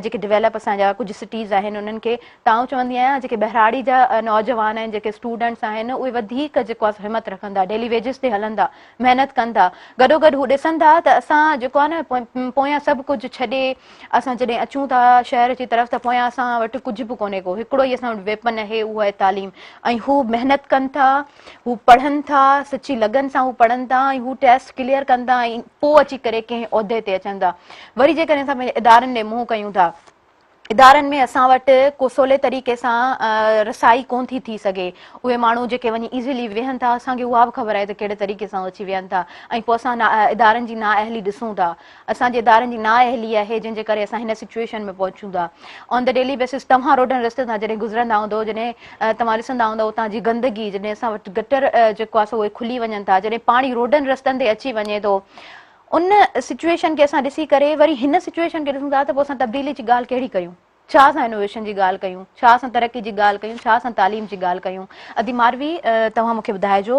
جيڪي ڊيولپ اسان جا ڪجهه سٽيز آهن انهن کي ته آئون چوندي آهيان جيڪي ٻهراڙي جا نوجوان آهن جيڪي اسٽوڊنٽس آهن اهي وڌيڪ جيڪو آهي همت رکن ٿا ڊيلي ويجز تي هلن ٿا محنت ڪن ٿا گڏو گڏ هو ڏسن ٿا ته اسان جيڪو آهي نه پويان سڀ ڪجهه ڇڏي اسان جڏهن اچون ٿا شهر جي طرف ته پويان اسان وٽ ڪجهه به ڪونهي ڪو هڪڙو ئي اسان وٽ ويپن آهي اهو آهي تعليم ۽ هو محنت ڪن ٿا هو پڙهن ٿا سچي لگن سان هو پڙهن ٿا ۽ هو ٽيسٽ ڪليئر ڪن ٿا ۽ پوء اچي ڪري ڪنهن عهدي تي اچن ٿا وري جيڪڏهن اسان پنهنجي ادارن ڏي منهن ڪيون ٿا ادارن ۾ اسان وٽ ڪو سولي طريقي سان رسائي ڪون ٿي ٿي سگهي. اهي ماڻهو جيڪي وڃي ايزيلي ويهن ٿا اسان کي اها به خبر آهي ته ڪهڙي طريقي سان اچي ويهن ٿا ۽ پوء اسان ادارن جي نااهلي ڏسون ٿا. اسان جي ادارن جي نااهلي آهي جنهن جي ڪري اسان هن سچوئيشن ۾ پهچون ٿا. آن the daily basis توهان روڊن رستن تان جڏهن گذرندا هوندؤ جڏهن توهان ڏسندا هوندؤ اتان جي گندگي جڏهن اسان وٽ گٽر جيڪو آهي سو اهي کلي وڃن ٿا جڏهن پاڻي روڊن رستن تي اچي وڃي ٿو ان سچوئيشن کي اسان ڏسي ڪري وري هن سچوئيشن کي ڏسون ٿا ته پوء اسان تبديلي جي ڳالهه ڪهڙي ڪيون؟ ڇا اسان انوويشن جي ڳالهه ڪيون؟ ڇا اسان ترقي جي ڳالهه ڪيون؟ ڇا اسان تعليم جي ڳالهه ڪيون؟ ادي ماروي توهان مون کي ٻڌائجو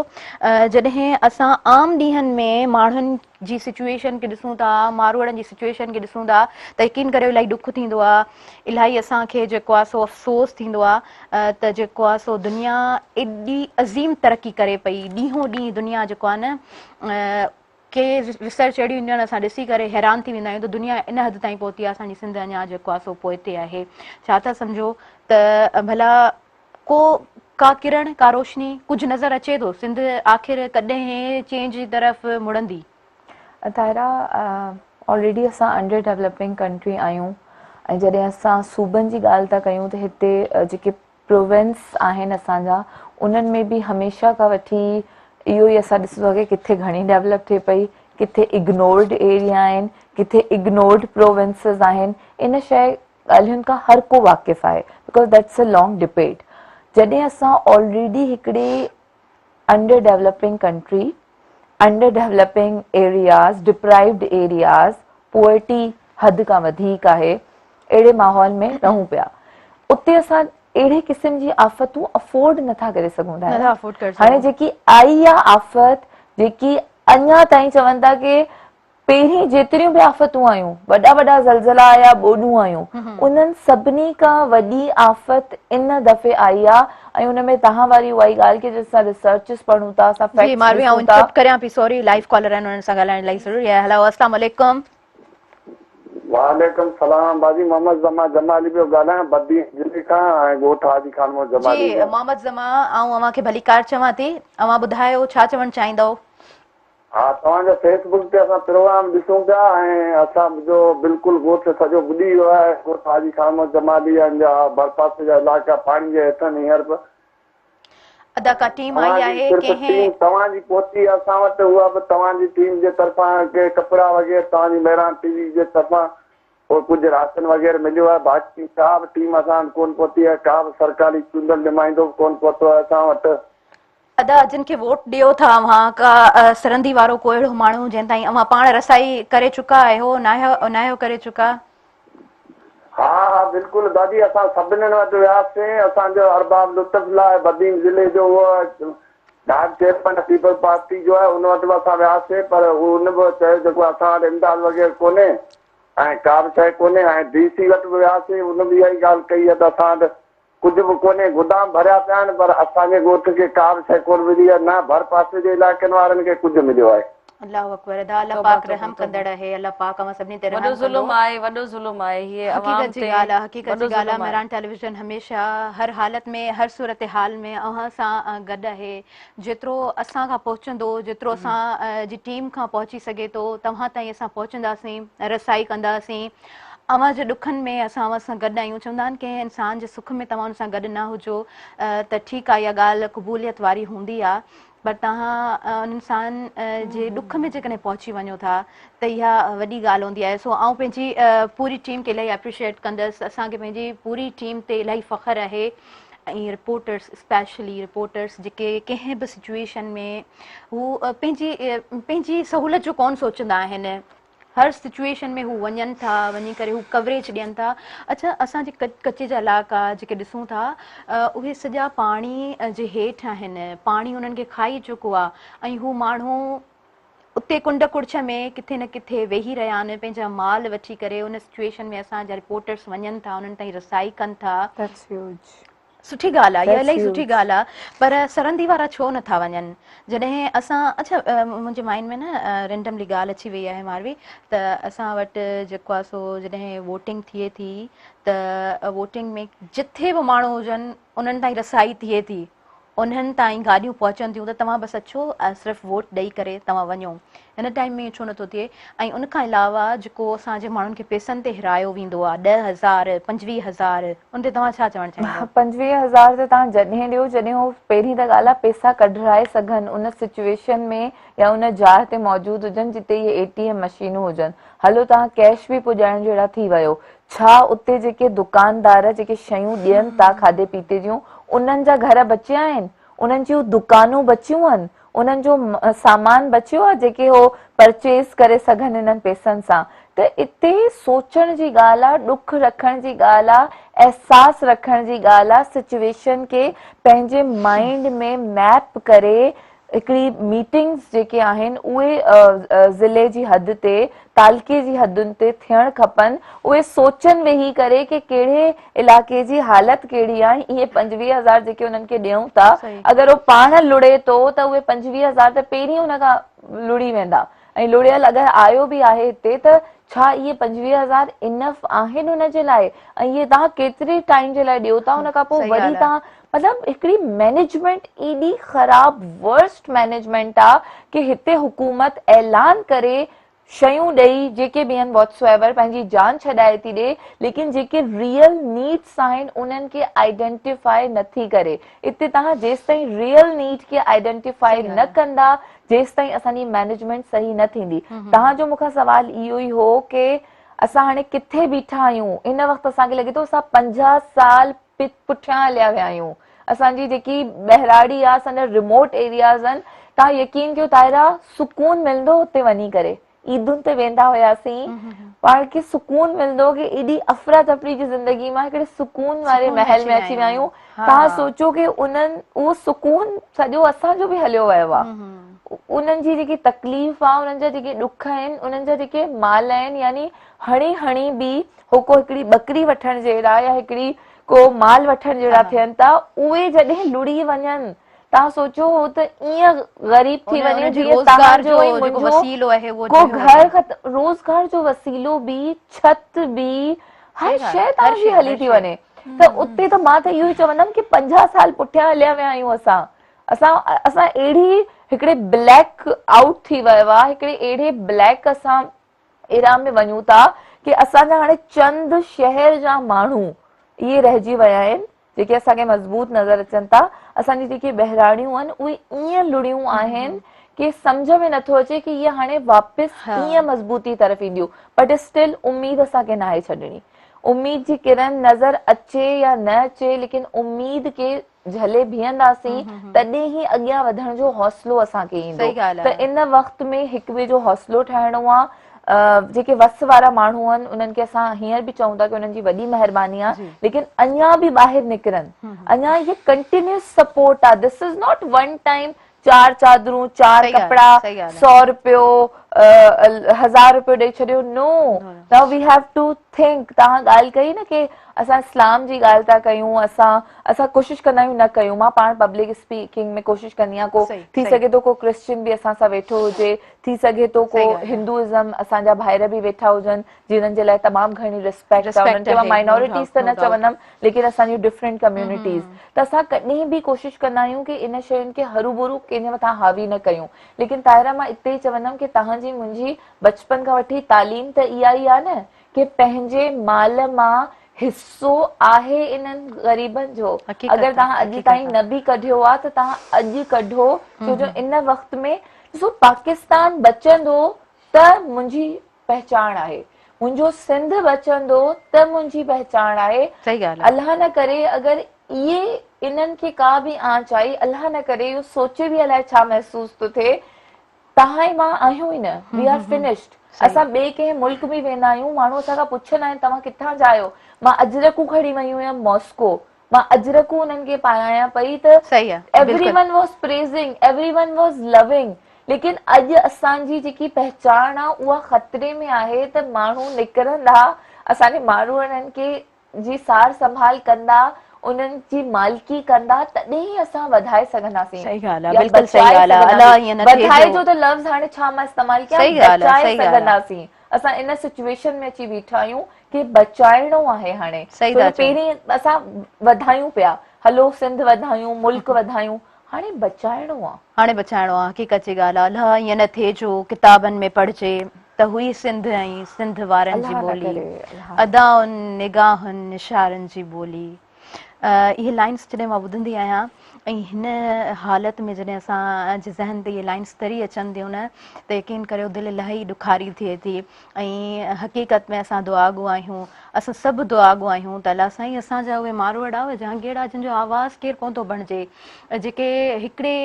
جڏهن اسان عام ڏينهن ۾ ماڻهن جي سچوئيشن کي ڏسون ٿا ماروئڙن جي سچوئيشن کي ڏسون ٿا ته يقين ڪريو الاهي ڏک ٿيندو آهي الاهي اسان کي جيڪو آهي سو افسوس ٿيندو آهي ته جيڪو آهي سو دنيا ايڏي عظيم ترقي ڪري پئي ڏينهون ڏينهن دنيا جيڪو آهي نه ڪي ريسرچ اهڙيون اينديون آهن اسان ڏسي ڪري حيران ٿي ويندا آهيون ته دنيا ان حد تائين پهتي آهي اسان جي سنڌ اڃا جيڪو آهي سو پوئتي آهي ڇا ٿا سمجهو ته ڀلا ڪو ڪا ڪرڻ ڪا روشني ڪجهه نظر اچي ٿو سنڌ آخر ڪڏهن چينج جي طرف مڙندي؟ طاهره آلريڊي اسان انڊر ڊولپنگ ڪنٽري آهيون ۽ جڏهن اسان صوبن جي ڳالهه ٿا ڪيون ته هتي جيڪي پروونس آهن اسان جا انهن ۾ به هميشه کان وٺي اهو ئي اسان ڏسون ٿا ڪي ڪٿي گهڻي ڊيولپ ٿئي پئي ڪٿي اگنورڊ ايريا آهن ڪٿي اگنورڊ پروونسز آهن ان شيء ڳالهين کان هر ڪو واقف آهي because that's a long debate جڏهن اسان آلريڊي هڪڙي under developing country under developing areas deprived areas poverty حد کان وڌيڪ آهي اهڙي ماحول ۾ رهون پيا اتي اسان اهڙي قسم جي آفتون افورڊ نٿا ڪري سگهون ٿا هاڻي جيڪي آئي آ آفت جيڪي اڃا تائين چون ٿا ڪي پهرين جيتريون به آفتون آيون، وڏا وڏا زلزلا آيا، ٻوڏون آيون، انهن سڀني کان وڏي آفت ان دفعي آئي آ ۽ ان ۾ توهان واري اها ئي ڳالهه ڪي اسان ريسرچز پڙهون ٿا، اسان جي فيڪٽس ماروي آئون ڏسون ٿا. انٽرپٽ ڪريان پئي سوري لائيو ڪالر آهن انهن سان ڳالهائڻ الاهي ضروري آهي هلو السلام عليڪم. وعليڪم سلام باجي محمد زمان جمالي پيو ڳالهايان بدين ضلعي کان ۽ ڳوٺ حاجي خان محمد جمالي جي جو. محمد زمان آئون اوهان کي ڀليڪار چوان ٿي اوهان ٻڌايو ڇا چوڻ چاهيندؤ. ها توهان جو فيس بڪ تي اسان پروگرام ڏسون پيا ۽ اسان جو بلڪل ڳوٺ سڄو ٻڏي ويو آهي ڳوٺ حاجي خان محمد جمالي ۽ جا ڀرپاسي جا علائقا پاڻي جي هيٺ آهن هينئر به ادا ڪا ٽيم آئي توهان جي آهي صرف ڪنهن. ٽيم توهان جي پهتي اسان وٽ اها به توهان جي ٽيم جي طرفان ڪي ڪپڙا وغيره توهان جي مهراڻ ٽي وي جي طرفان پوء ڪجهه راشن وغيره مليو آهي باقي ڪا به ٽيم اسان وٽ ڪون پهتي آهي ڪا به سرڪاري چونڊيل نمائندو به ڪون پهتو آهي اسان وٽ. ادا جن کي ووٽ ڏيو ٿا اوهان ڪا سرندي وارو ڪو اهڙو ماڻهو جنهن تائين اوهان پاڻ رسائي ڪري چڪا آهيو ناهيو ڪري چڪا. ها ها بلڪل دادي اسان سڀنين وٽ وياسين اسان جو ارباب لطف الله بدين ضلعي جو اهو نائب چيئرمين پيپلز پارٽي جو آهي ان وٽ به اسان وياسين پر ان به چيو جيڪو اسان وٽ امداد وغيره ڪونهي ۽ ڪا به شيء ڪونهي ۽ ڊي سي وٽ به وياسين ان به اها ئي ڳالهه ڪئي آهي ته اسان وٽ ڪجهه به ڪونهي، گدام ڀريا پيا آهن پر اسان جي ڳوٺ کي ڪا به شيء ڪونه ملي آهي، نه ڀرپاسي جي علائقن وارن کي ڪجهه مليو آهي. الله اڪبر ادا الله توبه پاڪ توبه رحم توبه ڪندڙ آهي الله پاڪ اوهان سڀني تي وڏو رحم ڪندو. ظلم آهي وڏو ظلم آهي هي عوام حقيقت جي تي ڳالهه آهي حقيقت وڏو جي ڳالهه آهي ظلم آهي. مهراڻ ٽيليويزن هميشه هر حالت ۾ هر صورتحال ۾ اوهان سان گڏ آهي جيترو اسان کان پهچندو جيترو اسان جي ٽيم کان پهچي سگهي ٿو توهان تائين اسان پهچنداسين رسائي ڪنداسين اوهان جي ڏکن ۾ اسان اوهان سان گڏ آهيون. چوندا آهن ڪنهن انسان جي سک ۾ توهان ان سان گڏ نه هجو ته ٺيڪ آهي اها ڳالهه قبوليت واري هوندي آهي پر توهان ان انسان جي ڏک ۾ جيڪڏهن پهچي وڃو ٿا ته اها وڏي ڳالهه هوندي آهي سو آئون پنهنجي پوري ٽيم کي الاهي اپريشيئيٽ ڪندس اسان کي پنهنجي پوري ٽيم تي الاهي فخر آهي ۽ رپورٽرس اسپيشلي رپورٽرس جيڪي ڪنهن به سچويشن ۾ هو پنهنجي پنهنجي سهولت جو ڪون سوچندا آهن هر سچوئيشن ۾ هو وڃن ٿا وڃي ڪري هو ڪوريج ڏين ٿا اڇا اسان جي ڪچي جا علائقا جيڪي ڏسون ٿا اهي سڄا پاڻي جي هيٺ آهن پاڻي انهن کي کائي چڪو آهي ۽ هو ماڻهو اتي ڪنڊ ڪڙڇ ۾ ڪٿي نه ڪٿي ويهي رهيا آهن پنهنجا مال وٺي ڪري ان سچوئيشن ۾ اسان جا رپورٽرس وڃن ٿا انهن تائين رسائي ڪن ٿا. That's huge. سٺي ڳالهه آهي اها الاهي سٺي ڳالهه آهي پر سرندي وارا ڇو نٿا وڃن جڏهن اسان اڇا منهنجي مائنڊ ۾ نه رينڊملي ڳالهه اچي وئي آهي ماروي ته اسان وٽ جيڪو آهي سو جڏهن ووٽنگ ٿئي ٿي ته ووٽنگ ۾ جٿي به ماڻهو هجن انهن تائين رسائي ٿئي ٿي انهن تائين گاڏيون پهچن ٿيون ته توهان بس اچو ۽ صرف ووٽ ڏئي ڪري توهان وڃو هن ٽائيم ۾ ڇو نٿو ٿئي ۽ ان کان علاوه جيڪو اسان جي ماڻهن کي پيسن تي هرايو ويندو آهي 10,000 25,000 ان تي توهان ڇا چوڻ چاهيندؤ؟ 25,000 ته توهان جڏهن ڏيو جڏهن هو پهرين ته ڳالهه آهي پيسا ڪڍرائي سگهن ان سچويشن ۾ يا ان جاء تي موجود هجن جتي اهي اي ٽي ايم مشينون هجن هلو توهان ڪيش به پڄائڻ جهڙا ٿي ويو ڇا اتي جيڪي دڪاندار جيڪي شيون ڏين ٿا کاڌي پيتي جون انهن جا گهر بچيا آهن؟ انهن جون دڪانون بچيون آهن؟ انهن جو سامان بچيو آهي جيڪي هو پرچيز ڪري سگهن انهن پيسن سان؟ ته اتي سوچڻ جي ڳالهه آهي، ڏک رکڻ جي ڳالهه آهي، احساس رکڻ جي ڳالهه آهي، سچويشن کي پنهنجي مائينڊ ۾ ميپ ڪري هڪڙي ميٽنگز جيڪي آهن اهي ضلعي جي حد تي تعلقي جي حدن تي ٿيڻ کپن اهي سوچن ويهي ڪري ڪي ڪهڙي علائقي جي حالت ڪهڙي آهي اهي 25000 جيڪي انهن کي ڏيون ٿا اگر هو پاڻ لڙي ٿو ته اهي 25000 ته پهرين ان کان لڙي ويندا ۽ لڙيل اگر آيو به آهي هتي ته ڇا اهي 25000 انف آهن ان جي لاء ۽ اهي توهان ڪيتري ٽائيم جي لاء ڏيو ٿا ان کان پوء وري توهان مطلب هڪڙي مينيجمينٽ ايڏي خراب ورسٽ مينيجمينٽ آ ڪي هتي حڪومت اعلان ڪري شيون ڏئي جيڪي به آهن واٽ سو ايور پنهنجي جان ڇڏائي ٿي ڏي ليڪن جيڪي ريئل نيڊس آهن انهن کي آئيڊينٽيفائي نٿي ڪري اتي توهان جيستائين ريئل نيڊ کي آئيڊينٽيفائي نه ڪندا جيستائين اسان جي مينيجمينٽ صحيح نه ٿيندي. توهان جو مون کان سوال اهو ئي هو ڪي اسان هاڻي ڪٿي بيٺا آهيون؟ ان وقت اسان کي لڳي ٿو اسان 50 سال پٺيان هليا ويا آهيون. اسان جي جيڪي ٻهراڙي آهي، اسان جا ريموٽ ايرياز آهن، توهان يقين ڪيو طاهره سڪون ملندو اتي وڃي ڪري. عيدن تي ويندا هياسين پاڻ کي سڪون ملندو هو ڪي ايڏي افراتفري جي زندگي مان هڪڙي سڪون واري محل ۾ اچي ويا آهيون توهان سوچو ڪي انهن اهو سڪون سڄو اسان جو به هليو ويو آهي انهن جي جيڪي تڪليف آهي انهن جا جيڪي ڏک آهن انهن جا جيڪي مال آهن يعني هڻي هڻي به هو ڪو هڪڙي ٻڪري وٺڻ جهڙا يا هڪڙي ڪو مال وٺڻ جهڙا ٿين ٿا اهي جڏهن لڙي وڃن توهان سوچيو هو ته ائين غريب ٿي وڃي جيئن توهان جو ۽ منهنجو ڪو گهر ختم روزگار جو وسيلو به ڇت به هر شيء توهان جي هلي ٿي وڃي ته اتي ته مان ته اهو ئي چوندم ڪي 50 سال پٺيان هليا ويا آهيون اسان اسان اسان اهڙي هڪڙي بليڪ آئوٽ ٿي ويو آهي هڪڙي اهڙي بليڪ اسان ايرا ۾ وڃون ٿا ڪي اسان جا هاڻي چند شهر جا ماڻهو اهي رهجي ويا آهن جيڪي اسان کي مضبوط نظر اچن ٿا، اسان جون جيڪي ٻهراڙيون آهن اهي ائين لڙيون آهن ڪي سمجهه ۾ نٿو اچي ڪي اهي هاڻي واپس ڪيئن مضبوطي طرف اينديون بٽ اسٽل اميد اسان کي ناهي ڇڏڻي اميد جي ڪرن نظر اچي يا نه اچي ليڪن اميد کي جهلي بيهنداسين تڏهن ئي اڳيان وڌڻ جو حوصلو اسان کي ايندو ته ان وقت ۾ هڪ ٻئي جو حوصلو ٺاهڻو آهي جيڪي وس وارا ماڻهو آهن انهن کي اسان هينئر به چئون ٿا ڪي انهن جي وڏي مهرباني آهي ليڪن اڃا به ٻاهر نڪرن اڃا هي ڪنٽينيوس سپورٽ آهي this is not one time چار چادرون چار ڪپڙا 100 روپيو 1000 روپيو ڏئي ڇڏيو no now we have to think توهان ڳالهه ڪئي نه ڪي اسان اسلام جي ڳالهه ٿا ڪيون اسان اسان ڪوشش ڪندا آهيون نه ڪيون مان پاڻ پبلڪ اسپيڪنگ ۾ ڪوشش ڪندي آهيان ڪو ٿي سگهي ٿو ڪو ڪرسچن به اسان سان ويٺو هجي ٿي سگهي ٿو ڪو هندوازم اسان جا ڀائر به ويٺا هجن جنھن جي لاء تمام گهڻي ريسپيڪٽ آهي انهن کي مان مائنورٽيز ته نه چوندم ليڪن اسان جون ڊفرنٽ ڪميونٽيز ته اسان ڪڏهن به ڪوشش ڪندا آهيون ڪي ان شين کي هروڀرو ڪنهن جي مٿان حاوي نه ڪيون ليڪن طاهره مان اتي ئي چوندم ڪي توهان جي منهنجي بچپن کان وٺي تعليم ته اها ئي آهي نه ڪي پنهنجي مال مان حصو آهي انهن غريبن جو اگر توهان اڄ تائين نه به ڪڍيو آهي ته توهان اڄ ڪڍو ڇو جو ان وقت ۾ ڏسو پاڪستان بچندو ته منهنجي پهچاڻ آهي منهنجو سنڌ بچندو ته منهنجي پهچاڻ آهي الله نه ڪري اگر اهي انهن کي ڪا به آنچ آئي الله نه ڪري اهو سوچي به الائي ڇا محسوس ٿو ٿئي توهان ۽ مان آهيون ئي نه وي آر فنشڊ اسان ٻئي ڪنهن ملڪ ۾ ويندا آهيون ماڻهو اسان کان پڇندا آهن توهان ڪٿان جا آهيو مان اجرڪون کڻي وئي هيم ماسڪو مان اجرڪون انهن کي پارايان پئي ته everyone was praising everyone was loving. ليڪن اڄ اسان جي جيڪي پهچان آ اها خطري ۾ آهي ته ماڻهو نڪرندا اسان جي ماروئڙن کي جي سار سنڀال ڪندا انهن جي مالڪي ڪندا تڏهن ئي اسان وڌائي سگهنداسين صحيح ڳالهه آ يا بلڪل صحيح بچائي ڳالهه آ الا سگهنداسين ائين نه ٿئي وڌائي جو جو ته لفظ هاڻي ڇا مان استعمال ڪيان صحيح ڳالهه آ بچائي صحيح ڳالهه آ سگهنداسين اسان ان سچويشن ۾ اچي بيٺا آهيون ڪي بچائڻو آهي هاڻي صحيح ڇو ٿا جو چئو پهرين اسان وڌايون پيا هلو سنڌ وڌايون ملڪ وڌايون هاڻي بچائڻو آ. هاڻي بچائڻو آ حقيقت جي ڳالهه آ الله ائين نه ٿئي جو ڪتابن ۾ پڙهجي ته هئي سنڌ ۽ سنڌ وارن جي الله نه ٻولي ڪري الله نه ادائن نگاهن اشارن جي ٻولي اهي لائنس جڏهن مان ٻڌندي آهيان ۽ هن حالت ۾ جڏهن اسان جي ذهن تي اهي لائنس تري اچن ٿيون نه ته يقين ڪريو دل الاهي ڏکاري ٿئي ٿي ۽ حقيقت ۾ اسان دعاگو آهيون اسان سڀ دعاگو آهيون ته الله سائين اسان جا اهي ماروئڙا اهي جهانگيئڙا جن جو آواز ڪير ڪونه ٿو بڻجي جيڪي هڪڙي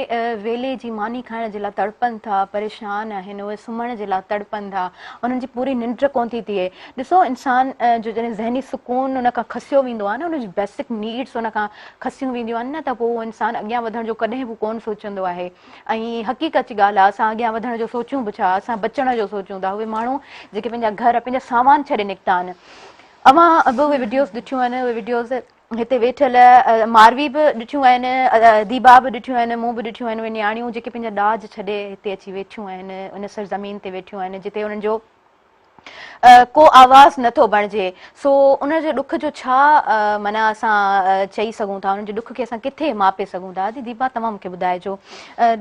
ويلي جي ماني کائڻ جي لاء تڙپن ٿا پريشان آهن اهي سمهڻ جي لاء تڙپن ٿا انهن جي پوري ننڊ ڪونه ٿي ٿئي ڏسو انسان جو جڏهن ذهني سڪون ان کان کسيو ويندو آهي نه ان جي بيسڪ نيڊس ان کان کسيون وينديون آهن نه ته پوء اهو انسان اڳيان وڌڻ جو ڪڏهن به ڪونه سوچندو آهي ۽ حقيقت جي ڳالهه آهي اسان اڳيان وڌڻ جو سوچيون به ڇا اسان بچڻ جو سوچيون ٿا اهي ماڻهو جيڪي پنهنجا گهر پنهنجا سامان ڇڏي نڪتا آهن اوهان به اهي وڊيوز ڏٺيون آهن اهي وڊيوز هتي ويٺل ماروي به ڏٺيون آهن ديبا به ڏٺيون آهن مون به ڏٺيون آهن اهي نياڻيون جيڪي پنهنجا ڏاج ڇڏي هتي اچي ويٺيون آهن ان سرزمين تي ويٺيون آهن جتي انهن جو ڪو آواز نه ٿو بڻجي سو ان جي ڏک جو ڇا معنيٰ اسان چئي سگهون ٿا انهن جي ڏک کي اسان ڪٿي ماپي سگهون ٿا ادي ديپا توهان مون کي ٻڌائجو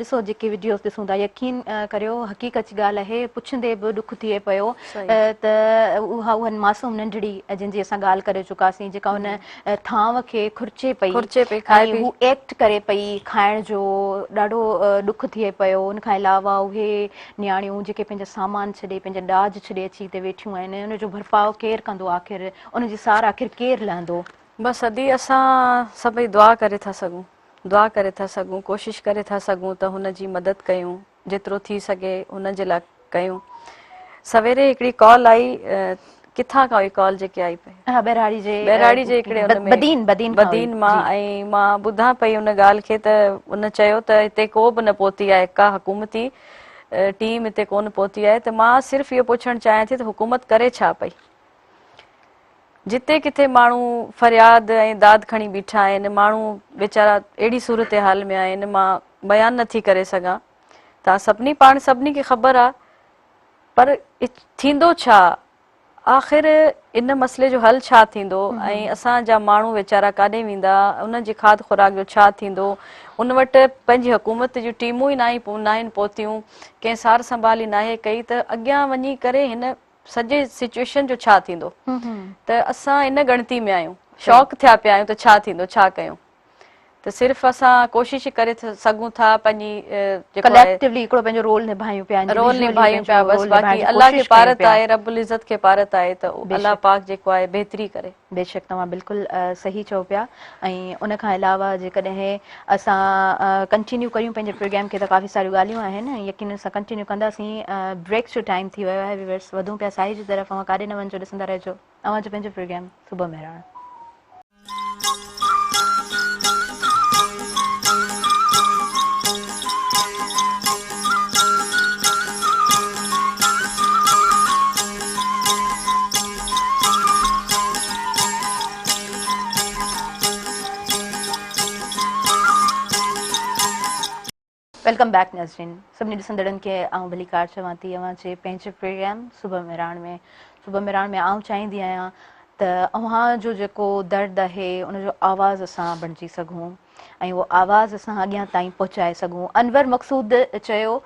ڏسو جيڪي وڊيوز ڏسون ٿا يقين ڪريو حقيقت جي ڳالهه آهي پڇندي به ڏک ٿئي پيو ته اها اها معصوم ننڍڙي جنهن جي اسان ڳالهه ڪري چڪاسين جيڪا ان ٿانو کي کرچي پئي کرچي پئي کائي پئي هو ايڪٽ ڪري پئي کائڻ جو ڏاڍو ڏک ٿئي پيو ان کان علاوه اهي نياڻيون جيڪي پنهنجا سامان ڇڏي پنهنجا ڏاج ڇڏي اچي هتي ويٺيون آهن ان جو ڀرپاء ڪير ڪندو آخر ان جي سار آخر ڪير لهندو. بس ادي اسان سڀئي دعا ڪري ٿا سگهون دعا ڪري ٿا سگهون ڪوشش ڪري ٿا سگهون ته هن جي مدد ڪيون جيترو ٿي سگهي هن جي لاء ڪيون سويري هڪڙي ڪال آئي ڪٿان کان هئي ڪال جيڪي آئي پئي ها ٻهراڙي جي ٻهراڙي جي هڪڙي ان ۾ بدين بدين بدين مان ۽ مان ٻڌان پئي ان ڳالهه کي ته ان چيو ته هتي ڪو به نه پهتي آهي ڪا حڪومتي ٽيم هتي ڪونه پهتي آهي ته مان صرف اهو پڇڻ چاهيان ٿي ته حڪومت ڪري ڇا پئي جتي ڪٿي ماڻهو فرياد ۽ داد کڻي بيٺا آهن ماڻهو ويچارا اهڙي صورتحال ۾ آهن مان بيان نٿي ڪري سگهان تان سڀني پاڻ سڀني کي خبر آ پر ٿيندو ڇا آخر ان مسئلي جو حل ڇا ٿيندو ۽ اسان جا ماڻهو ويچارا ڪاڏي ويندا انهن جي کاڌ خوراڪ جو ڇا ٿيندو ان وٽ پنهنجي حڪومت جون ٽيمون ئي ناهن پهتيون ڪنهن سار سنڀال ئي ناهي ڪئي ته اڳيان وڃي ڪري هن سڄي سچويشن جو ڇا ٿيندو ته اسان ان ڳڻتي ۾ آهيون شاڪ ٿيا پيا آهيون ته ڇا ٿيندو ڇا ڪيون ته صرف اسان ڪوشش ڪري سگهون ٿا پنهنجي جيڪو ڪليڪٽيولي هڪڙو پنهنجو رول نڀايون پيا رول نڀايون پيا بس باقي الله کي پارت آهي رب العزت کي پارت آهي ته الله پاڪ جيڪو آهي بهتري ڪري. بيشڪ توهان بلڪل صحيح چئو پيا ۽ ان کان علاوه جيڪڏهن اسان ڪنٽينيو ڪريون پنهنجي پروگرام کي ته ڪافي ساريون ڳالهيون آهن ۽ يقينن اسان ڪنٽينيو ڪنداسين بريڪ جو ٽائيم ٿي ويو آهي ويورس وڌون پيا ساهي جي طرف اوهان ڪاڏي نه وڃجو ڏسندا رهجو اوهان جو پنهنجو پروگرام صبح مهراڻ. Welcome back ناظرين سڀني ڏسندڙن کي آئون ڀليڪار چوان ٿي اوهان جي پنهنجي پروگرام صبح مهراڻ ۾ صبح مهراڻ ۾ آئون چاهيندي آهيان ته اوهان جو جيڪو درد آهي ان جو آواز اسان بڻجي سگهون ۽ اهو آواز اسان اڳيان تائين پهچائي سگهون انور مقصود چيو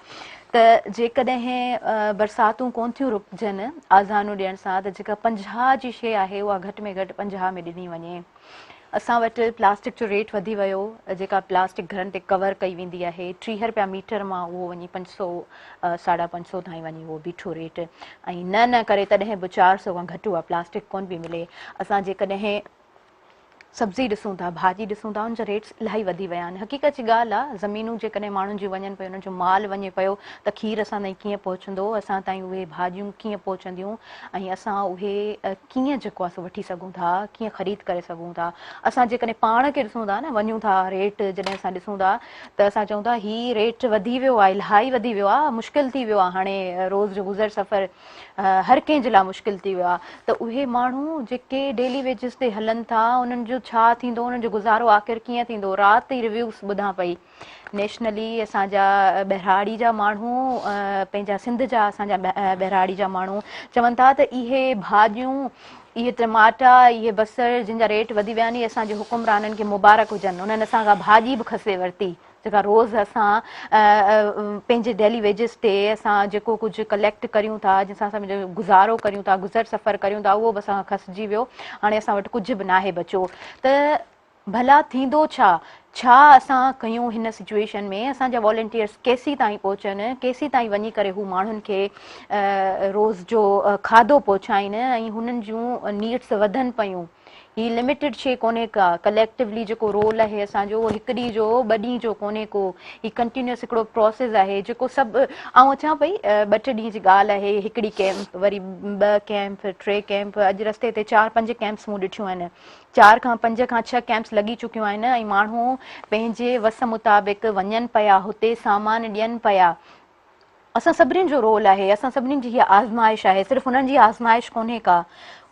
ته جيڪڏهن برساتون ڪون ٿيون رڪجن آذانون ڏيڻ سان ته جيڪا 50 جي شيء آهي اها گهٽ ۾ گهٽ 50 ۾ ڏني وڃي اسان وٽ پلاسٽڪ جو ريٽ وڌي ويو جيڪا پلاسٽڪ گهرن تي ڪور ڪئي ويندي آهي 30 رپيا ميٽر مان اهو وڃي 500 550 تائين وڃي اهو بيٺو ريٽ ۽ نه نه ڪري تڏهن به 400 کان گهٽ اها پلاسٽڪ ڪونه پئي ملي اسان جيڪڏهن سبزي ڏسون ٿا، ڀاڄي ڏسون ٿا، ان جا ريٽس الاهي وڌي ويا آهن. حقيقت جي ڳالهه آ، زمينون جيڪڏهن ماڻهن جون وڃن پيون، انهن جو مال وڃي پيو ته کير اسان تائين ڪيئن پهچندو، اسان تائين اهي ڀاڄيون ڪيئن پهچنديون ۽ اسان اهي ڪيئن جيڪو آ سو وٺي سگهون ٿا، ڪيئن خريد ڪري سگهون ٿا. اسان جيڪڏهن پاڻ کي ڏسون ٿا نه، وڃون ٿا ريٽ جڏهن اسان ڏسون ٿا ته اسان چئون ٿا هي ريٽ وڌي ويو آ، الاهي وڌي ويو آ، مشڪل ٿي ويو آ هاڻي روز جو گذر سفر هر ڪنهن جي لاء مشڪل ٿي ويو آهي ته اهي ماڻهو جيڪي ڊيلي ويجز تي هلن ٿا انهن جو ڇا ٿيندو انهن جو گذارو آخر ڪيئن ٿيندو رات ئي ريويوز ٻڌان پئي نيشنلي اسان جا ٻهراڙي جا ماڻهو پنهنجا سنڌ جا اسان جا ٻهراڙي جا ماڻهو چون ٿا ته اهي ڀاڄيون اهي ٽماٽا اهي بصر جن جا ريٽ وڌي ويا آهن اهي اسان جي حڪمرانن کي مبارڪ هجن انهن اسان کان ڀاڄي به کسي ورتي جيڪا روز اسان پنهنجي ڊيلي ويجز تي اسان جيڪو ڪجهه ڪليڪٽ ڪريون ٿا جنهن سان اسان پنهنجو گذارو ڪريون ٿا گذر سفر ڪريون ٿا اهو به اسان کان کسجي ويو هاڻي اسان وٽ ڪجهه به ناهي بچيو ته ڀلا ٿيندو ڇا ڇا اسان ڪيون هن سچويشن ۾ اسان جا والنٽيئرس ڪيسي تائين پهچن ڪيسي تائين وڃي ڪري هو ماڻهن کي روز جو کاڌو پهچائين ۽ هنن جون نيڊس وڌن پيون هي لميٽيڊ شي ڪونهي ڪا، ڪليڪٽولي جيڪو رول آهي اسان جو اهو هڪ ڏينهن جو ٻه ڏينهن جو ڪونهي ڪو، هي ڪنٽينيوس هڪڙو پروسيس آهي جيڪو سڀ آئون اچان پئي ٻه ٽي ڏينهن جي ڳالهه آهي هڪڙي ڪيمپ وري ٻه ڪيمپ ٽي ڪيمپ اڄ رستي تي چار پنج ڪيمپس مون ڏٺيون آهن چار کان پنج کان ڇهه ڪيمپس لڳي چڪيون آهن ۽ ماڻهو پنهنجي وس مطابق وڃن پيا هتي سامان ڏين پيا اسان سڀني جو رول آهي، اسان سڀني جي هيء آزمائش آهي، صرف هنن جي آزمائش ڪونهي ڪا،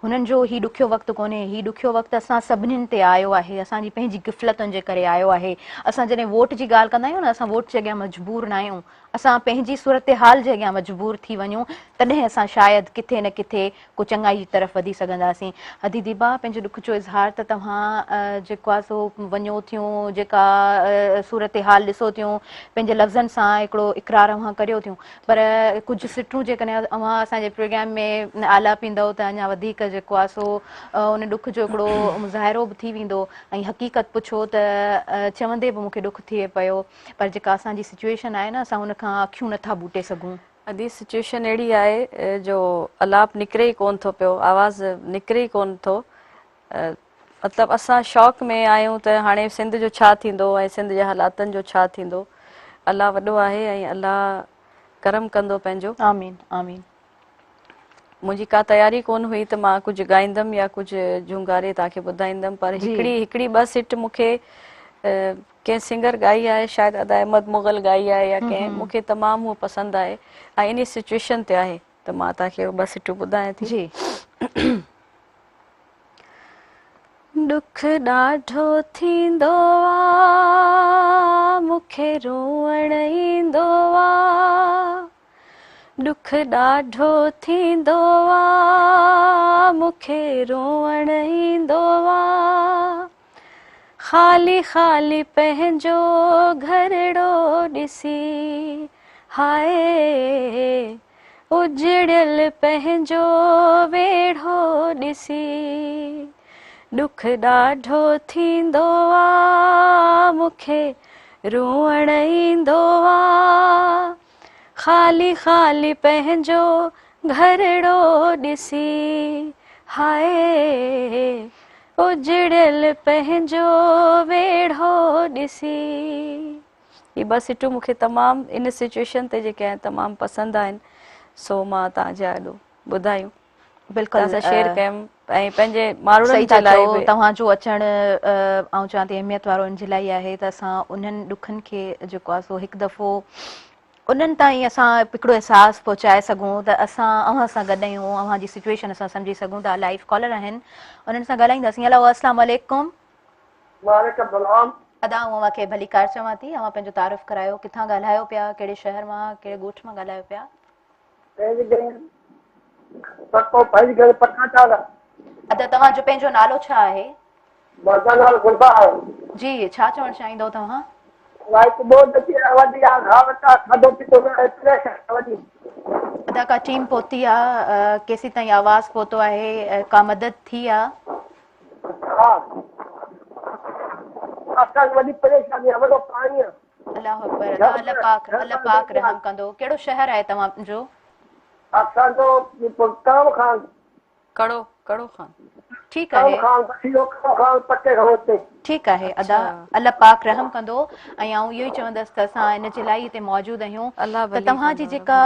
هنن جو هي ڏکيو وقت ڪونهي، هي ڏکيو وقت اسان سڀني تي آيو آهي، اسان جي پنهنجي غفلتن جي ڪري آيو آهي، اسان جڏهن ووٽ جي ڳالهه ڪندا آهيون نه اسان ووٽ جي اڳيان مجبور ناهيون، اسان پنهنجي صورتحال جي اڳيان مجبور ٿي وڃون تڏهن اسان شايد ڪٿي نه ڪٿي ڪو چڱائي جي طرف وڌي سگهنداسين. ادي ديبا پنهنجو ڏک جو اظهار ته توهان جيڪو آهي سو وڃو ٿيون جيڪا صورتحال ڏسو ٿيون پنهنجي لفظن سان هڪڙو اقرار اوهان ڪريو ٿيون پر ڪجهه سٽون جيڪڏهن اوهان اسان جي پروگرام ۾ آلاپيندؤ ته اڃا وڌيڪ جيڪو آهي سو ان ڏک جو هڪڙو مظاهرو به ٿي ويندو ۽ حقيقت پڇو ته چوندي به مون کي ڏک ٿئي پيو پر جيڪا اسان جي سچوئيشن آهي نه اسان ان کان اکيون نٿا ٻوٽي سگهون. ادي سچوئيشن اهڙي آهي جو الاپ نڪري ئي ڪون ٿو پيو آواز نڪري ئي ڪون ٿو مطلب اسان شاڪ ۾ آهيون ته هاڻي سنڌ جو ڇا ٿيندو ۽ سنڌ جي حالاتن جو ڇا ٿيندو الله وڏو آهي ۽ الله ڪرم ڪندو پنهنجو. آمين آمين. منهنجي ڪا تياري ڪون هئي ته مان ڪجهه ڳائيندم يا ڪجهه جهونگاري توهان کي ٻڌائيندم پر هڪڙي هڪڙي ٻه سٽ مون کي ڪنهن سنگر ڳائي آهي شايد ادا احمد مغل ڳائي آهي يا ڪنهن مون کي تمام هو پسند آهي ۽ انهي سچويشن تي آهي ته مان توهان کي ٻه سٽون ٻڌايان ٿي. جي. ڏک ڏاڍو ٿيندو آ مون کي روئڻ ايندو آ ڏک ڏاڍو ٿيندو آ مون کي روئڻ ايندو آ خالي خالي پنهنجو گهرڙو ڏسي هاء اجڙيل پنهنجو ويڙهو ڏسي ڏک ڏاڍو ٿيندو آ مون کي روئڻ ايندو آ خالي خالي پنهنجو گهرڙو ڏسي هاء اجڙيل پنهنجو ويڙهو ڏسي. هي ٻه سٽون مون کي تمام ان سچويشن تي جيڪي آهن تمام پسند آهن سو مان توهان جي آڏو ٻڌايون. بلڪل توهان سان شيئر ڪيم ۽ پنهنجي ماروئڙن صحيح ٿا جي لاء چئو به. توهان جو اچڻ آئون چوان ٿي اهميت وارو ان جي لاء ئي آهي ته اسان انهن ڏکن کي جيڪو آهي سو هڪ دفعو انهن تائين اسان هڪڙو احساس پهچائي سگهون ته اسان اوهان سان گڏ آهيون اوهان جي سچويشن اسان سمجهي سگهون ٿا لائيو ڪالر آهن انهن سان ڳالهائينداسين هلو اسلام عليڪم. وعليڪم السلام. ادا آئون اوهان کي ڀليڪار چوان ٿي اوهان پنهنجو تعارف ڪرايو ڪٿان ڳالهايو پيا ڪهڙي شهر مان ڪهڙي ڳوٺ مان ڳالهايو پيا. پڪو فيض گهر پٺاڻ ٽالا. ادا توهان جو پنهنجو نالو ڇا آهي. منهنجو نالو گلبهار آهي. جي ڇا چوڻ چاهيندؤ توهان. وائيٽ بورڊ تي وڏي آ گهاوٽ آ کاڌو پيتو نه آهي پريشر آ وڏي. ادا ڪا ٽيم پهتي آ ڪيسين تائين آواز پهتو آهي ڪا مدد ٿي آ. ها اسان کي وڏي پريشاني آ وڏو پاڻي آ. الله اڪبر ادا الله پاڪ الله پاڪ رحم ڪندو ڪهڙو شهر آهي توهان جو. اسان جو ڪڙو خان. ڪڙو ڪڙو خان. ٺيڪ آهي. خان وٺي ويو ڪرم خان پٽي کان اتي. ٺيڪ آهي ادا الله پاڪ رحم ڪندو ۽ آئون اهو ئي چوندس ته اسان ان جي لاء ئي هتي موجود آهيون ته توهان جي جيڪا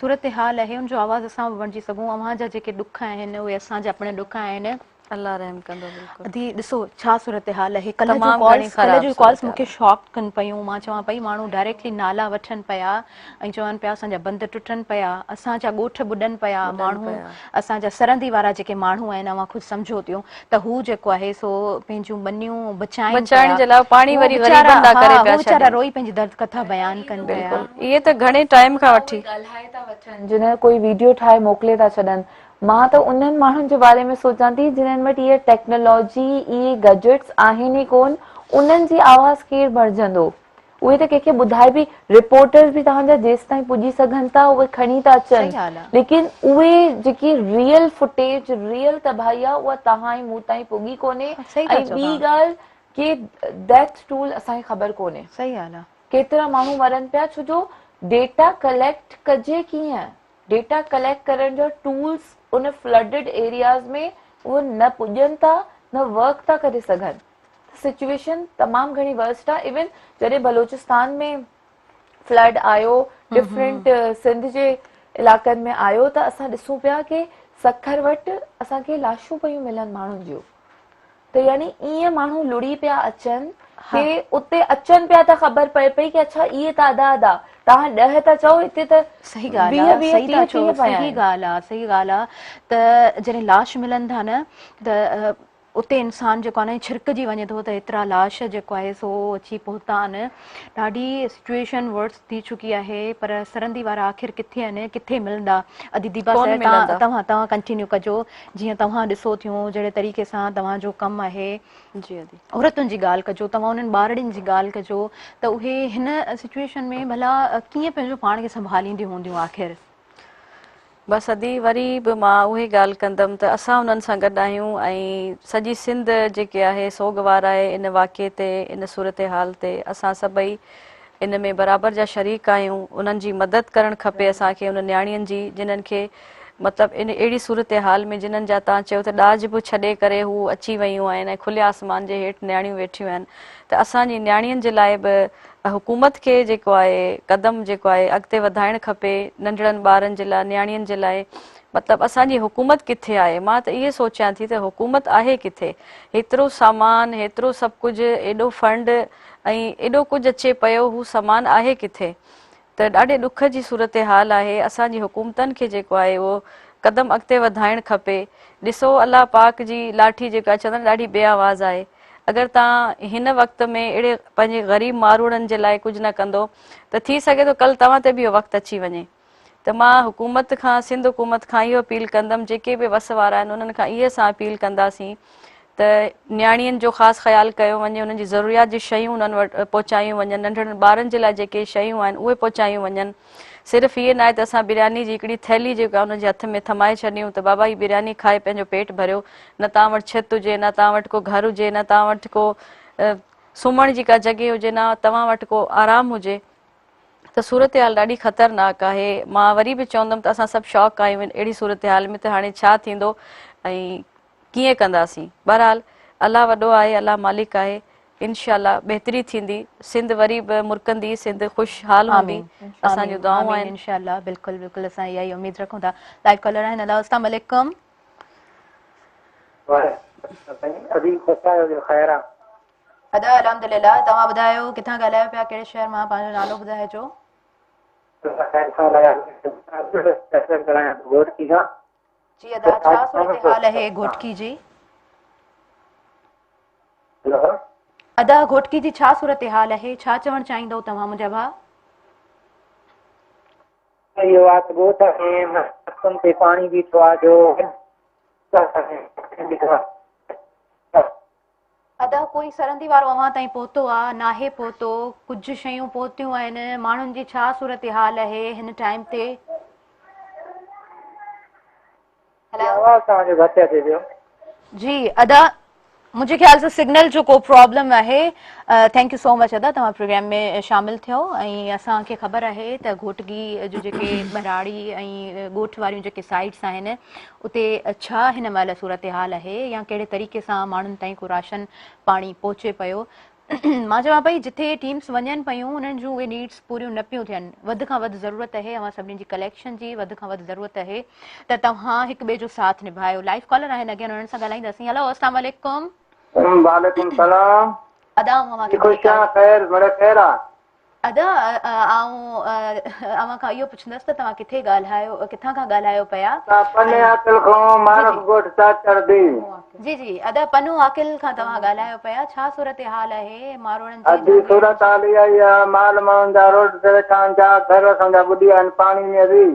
صورتحال آهي ان جو آواز اسان به بڻجي سگهون اوهان جا جيڪي ڏک آهن اهي اسان جا پڻ ڏک آهن. الله رحم ڪندو بلڪل. ادي ڏسو ڇا صورتحال آهي ڪلهه جون ڪالز ڪلهه جون ڪالز مون کي شاڪ ڪن پيون مان چوان پئي ماڻهو ڊائريڪٽلي نالا وٺن پيا ۽ چون پيا اسان جا بند ٽٽن پيا اسان جا ڳوٺ ٻڏن پيا ماڻهو اسان جا سرندي وارا جيڪي ماڻهو آهن اوهان خود سمجهو ٿيون ته هو جيڪو آهي سو پنهنجون ٻنيون بچائين بچائڻ جي لاء پاڻي وري غريبن ڏانهن ڪري پيا هو ويچارا روئي پنهنجي درد ڪٿا بيان ڪن پيا. بلڪل اهي ته گهڻي ٽائيم کان وٺي. ڳالهائي ٿا وٺن جنھن ڪوئي ويڊيو ٺاهي موڪلي ٿا ڇڏن مان ته انهن ماڻهن جي باري ۾ سوچان ٿي جنھن وٽ اهي ٽيڪنالاجي اهي گيجٽس آهن ئي ڪون انهن جي آواز ڪير بڻجندو. اهي ته ڪنهن کي ٻڌائي به رپورٽرز به توهان جا جيستائين پڄي سگهن ٿا اهي کڻي ٿا اچن ليڪن اهي جيڪي ريئل فوٽيج ريئل تباهي آهي اها توهان ۽ مون تائين پڳي ڪونهي ۽ ٻي ڳالهه ڪي ڊيٿ ٽول اسان کي خبر ڪونهي ڪيترا ماڻهو مرن پيا ڇو جو ڊيٽا ڪليڪٽ ڪجي ڪيئن ڊيٽا ڪليڪٽ ڪرڻ جا ٽولز ان فلڊڊ ايرياز ۾ اهي نه پڄن ٿا نه ورڪ ٿا ڪري سگهن سچويشن تمام گهڻي ورسٽ آ ايون جڏهن بلوچستان ۾ فلڊ آيو ڊفرنٽ سنڌ جي علائقن ۾ آيو ته اسان ڏسون پيا ڪي سکر وٽ اسان کي لاشون پيون ملن ماڻهن جون ته يعني ائين ماڻهو لڙي پيا اچن ڪي اتي اچن پيا ته خبر پئي پئي ڪي اڇا اهي ته ادا ادا توهان 10 ٿا چئو هتي ته صحيح ڳالهه آ صحيح ٿا چئو صحيح ڳالهه آ صحيح ڳالهه آ ته جڏهن لاش ملن ٿا نه ته اتي انسان جيڪو آهي نه ڇرڪجي وڃي ٿو ته ايترا لاش جيڪو آهي سو اچي پهتا آهن ڏاڍي سچويشن ورس ٿي چڪي آهي پر سرندي وارا آخر ڪٿي آهن ڪٿي ملندا ادي ديبا ڪون صاحب ملندا. توهان توهان ڪنٽينيو ڪجو جيئن توهان ڏسو ٿيون جهڙي طريقي سان توهان جو ڪم آهي جي ادي. عورتن جي ڳالهه ڪجو توهان انهن ٻارڙين جي ڳالهه ڪجو ته اهي هن سچويشن ۾ ڀلا ڪيئن پنهنجو پاڻ کي سنڀالينديون هونديون آخر. بس ادي وري به مان اهي ڳالهه ڪندم ته اسان انهن سان گڏ آهيون ۽ سڄي سنڌ جيڪي آهي سوڳوار آهي ان واقعي تي ان صورتحال تي اسان سڀئي ان ۾ برابر جا شريڪ آهيون انهن جي مدد ڪرڻ کپي اسان کي انهن نياڻين جي جنهن کي مطلب ان اهڙي صورتحال ۾ جنهن جا تان چيو ته ڏاج به ڇڏي ڪري هو اچي ويون آهن ۽ کلي آسمان جي هيٺ نياڻيون ويٺيون آهن ته اسان جي نياڻين جي لاء به حڪومت کي جيڪو آهي قدم جيڪو آهي اڳتي وڌائڻ کپي ننڍڙن ٻارن جي لاء نياڻين جي لاء مطلب اسان جي حڪومت ڪٿي آهي مان ته اهي سوچيان ٿي ته حڪومت آهي ڪٿي هيترو سامان هيترو سڀ ڪجهه ايڏو فنڊ ۽ ايڏو ڪجهه اچي پيو هو سامان آهي ڪٿي ته ڏاڍي ڏک جي صورتحال آهي اسان جي حڪومتن کي جيڪو آهي اهو قدم اڳتي وڌائڻ کپي ڏسو الله پاڪ جي لاٺي جيڪا چوندا آهن ڏاڍي بي آواز آهي اگر توهان هن وقت ۾ اهڙي پنهنجي غريب ماروئڙن جي لاء ڪجهه نه ڪندو ته ٿي سگهي ٿو ڪل توهان تي به اهو وقت اچي وڃي ته مان حڪومت کان سنڌ حڪومت کان اهو اپيل ڪندم جيڪي به وس وارا آهن انهن کان اهي اسان اپيل ڪنداسين ته نياڻين جو خاص خيال ڪيو وڃي انهن جي ضروريات جون شيون انهن وٽ پهچايون وڃن ننڍڙن ٻارن جي لاء جيڪي شيون آهن اهي پهچايون وڃن صرف هيء ناهي ته اسان برياني جي هڪڙي ٿيلهي جيڪا ان جي هٿ ۾ ٿمائي ڇڏيون ته بابا هي برياني کائي پنهنجو پيٽ ڀريو، نه توهان وٽ ڇت هجي، نه توهان وٽ ڪو گهر هجي، نه توهان وٽ ڪو سمهڻ جي ڪا جڳهه هجي، نه توهان وٽ ڪو آرام هجي ته صورتحال ڏاڍي خطرناڪ آهي. مان وري به چوندم ته اسان سڀ شاڪ آهيون اهڙي صورتحال ۾ ته هاڻي ڇا ٿيندو ۽ ڪيئن ڪنداسين بهرحال الله وڏو آهي الله مالڪ آهي انشاء الله بهتري ٿيندي سنڌ وري به مرڪندي سنڌ خوش حال هوندي اسان جون دعائون آهن انشاء الله بلڪل بلڪل اسان اها ئي اميد رکون ٿا لائيو ڪالر آهن هلو السلام عليڪم ادي خوش آهيو جو خير آ ادا الحمدلله توهان ٻڌايو ڪٿان ڳالهايو پيا ڪهڙي شهر مان پنهنجو نالو ٻڌائجو خير سان گهوٽڪي کان جي ادا ڇا صورتحال آهي گهوٽڪي جي؟ ادا گهوٽڪي جي ڇا صورتحال آهي ڇا چوڻ چاهيندو توهان منهنجا ڀاء؟ اهو آ ته ڳوٺ ۾ رستن تي پاڻي بيٺو آ جو ادا ڪوئي سرندي وارو اوهان تائين پهتو آ ناهي پهتو ڪجهه شيون پهتيون آهن ماڻهن جي ڇا صورتحال آهي هن ٽائيم تي آواز توهان جو گهٽ اچي پيو جي ادا منهنجي خيال سان سگنل جو ڪو پرابلم آهي. Thank you سو مچ ادا توهان پروگرام ۾ شامل ٿيو ۽ اسان کي خبر آهي ته گهوٽڪي جو جيڪي ٻهراڙي ۽ ڳوٺ واريون جيڪي سائيٽس آهن اتي ڇا هن مهل صورتحال آهي يا ڪهڙي طريقي سان ماڻهن تائين ڪو راشن پاڻي پهچي پيو. مان چوان پئي جٿي ٽيمس وڃن پيون انهن جون اهي نيڊس پوريون نه پيون ٿين وڌ کان وڌ ضرورت اهي اوهان سڀني جي ڪليڪشن جي وڌ کان وڌ ضرورت اهي ته توهان هڪ ٻئي جو ساٿ نڀايو لائيو ڪالر آهن اڳين انهن سان ڳالهائينداسين هلو اسلام عليڪم. وعليڪم سلام. ادا آئون اوهان کي خوش آهيان خير مڙئي خير آ. ادا آئون اوهان کان اهو پڇندس ته توهان ڪٿي ڳالهايو ڪٿان کان ڳالهايو پيا. اسان پني عاقل کان معروف ڳوٺ چاچڙ the. جي جي ادا پنو عاقل کان توهان ڳالهايو پيا ڇا صورتحال آهي ماروئڙن جي ادي صورتحال اها ئي آهي مال ماڻهن جا روڊ تي ويٺا آهن جا گهر اسان جا ٻڏي ويا آهن پاڻي ۾ ادي.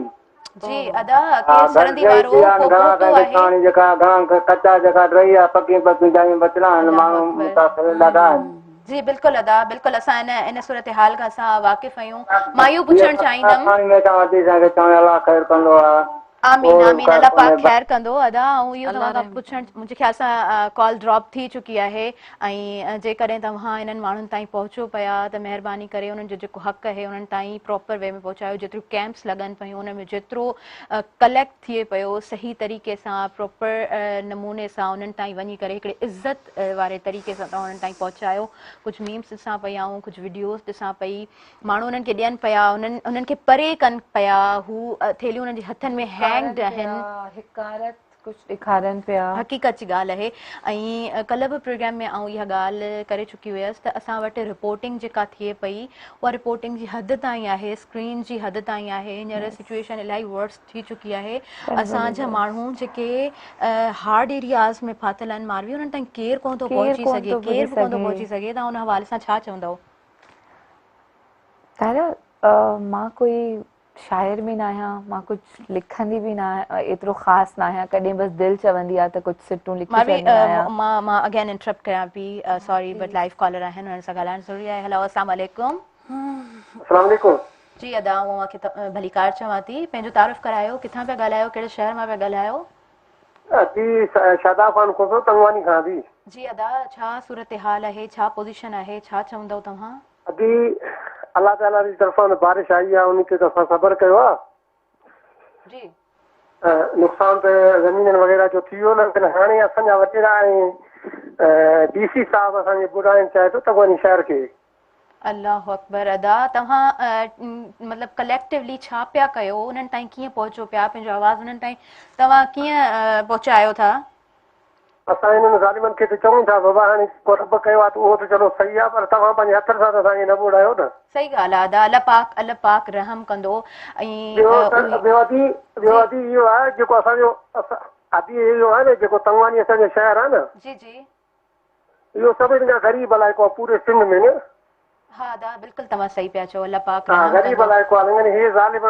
جي ادا ڪير سرندي وارو ڪو پهتو آهي. پاڻي جيڪا گهڻا ڪچا جيڪا ڊهي ويا پڪيون پڪيون جايون بچل آهن ماڻهو متاثر ڏاڍا آهن. جي بلڪل ادا بلڪل اسان ان ان صورتحال کان اسان واقف آهيون مان اهو پڇڻ چاهيندم. پاڻي ۾ ٿا وڌي اسان کي چون الله خير ڪندو آ. آمين آمين الله پاڪ خير ڪندو ادا آئون اهو توهان کان پڇڻ منهنجي خيال سان ڪال ڊراپ ٿي چڪي آهي ۽ جيڪڏهن توهان انهن ماڻهن تائين پهچو پيا ته مهرباني ڪري انهن جو جيڪو حق آهي انهن تائين پراپر وي ۾ پهچايو جيتريون ڪيمپس لڳن پيون انهن ۾ جيترو ڪليڪٽ ٿئي پيو صحيح طريقي سان پراپر نموني سان انهن تائين وڃي ڪري هڪڙي عزت واري طريقي سان توهان انهن تائين پهچايو ڪجهه ميمس ڏسان پئي آئون ڪجهه وڊيوز ڏسان پئي ماڻهو انهن کي ڏين پيا انهن انهن کي پري ڪن پيا هو ٿيلهيون انهن جي هٿن ۾ هينگڊ آهن. حقارت ڪجهه ڏيکارن پيا. حقيقت جي ڳالهه آهي ۽ ڪلهه به پروگرام ۾ آئون اها ڳالهه ڪري چڪي هيس ته اسان وٽ رپورٽنگ جيڪا ٿئي پئي اها رپورٽنگ جي حد تائين آهي اسڪرين جي حد تائين آهي هينئر سچويشن الاهي ورس ٿي چڪي آهي اسان جا ماڻهو جيڪي هارڊ ايرياز ۾ ڦاٿل آهن ماروي انهن تائين ڪير ڪونه ٿو پهچي سگهي ڪير به ڪونه ٿو پهچي سگهي توهان ان حوالي سان ڇا چوندؤ؟ طاهره مان ڪوئي شاعر به ناهيان مان ڪجهه لکندي به نه ايترو خاص ناهيان ڪڏهن بس دل چوندي آهي ته ڪجهه سٽون لکي ڇڏندي آهيان. مان مان اگين انٽرپٽ ڪيان پي سوري بٽ لائيو ڪالر آهن انهن سان ڳالهائڻ ضروري آهي هلو اسلام عليڪم. اسلام عليڪم. جي ادا آئون اوهان کي ڀليڪار چوان ٿي پنهنجو تعارف ڪرايو ڪٿان پيا ڳالهايو ڪهڙي شهر مان پيا ڳالهايو. جي شاداب خان کوسو تنگواني کان ادي. جي ادا ڇا صورتحال آهي ڇا پوزيشن آهي ڇا چوندؤ توهان. ادي الله تعالي جي طرفان بارش آئي آ ان تي ته اسان صبر ڪيو آ. جي. نقصان ته زمينن وغيره جو ٿي ويو ليڪن هاڻي اسان جا وڏيرا ۽ ڊي سي صاحب اسان کي ٻڏائڻ چاهي ٿو تنگواني شهر کي. الله اڪبر ادا توهان مطلب ڪليڪٽولي ڇا پيا ڪيو انهن تائين ڪيئن پهچو پيا پنهنجو آواز انهن تائين توهان ڪيئن پهچايو ٿا. اسان انهن ظالمن کي ته چئون ٿا بابا هاڻي جيڪو رب ڪيو آهي ته اهو ته چلو صحيح آهي پر توهان پنهنجي هٿن سان ته اسان کي نه ٻوڙايو نه. صحيح ڳالهه آهي ادا الله پاڪ الله پاڪ رحم ڪندو ۽ ٻيو ته ٻيو ادي ٻيو ادي اهو آهي جيڪو اسان جو ادي اهو آهي نه جيڪو تنگواني اسان جو شهر آهي نه. جي جي. اهو سڀني کان غريب علائقو آهي پوري سنڌ ۾ نه. ها ادا بلڪل توهان صحيح پيا چئو الله پاڪ ها رحم غريب ڪندو. علائقو آهي ليڪن هي ظالم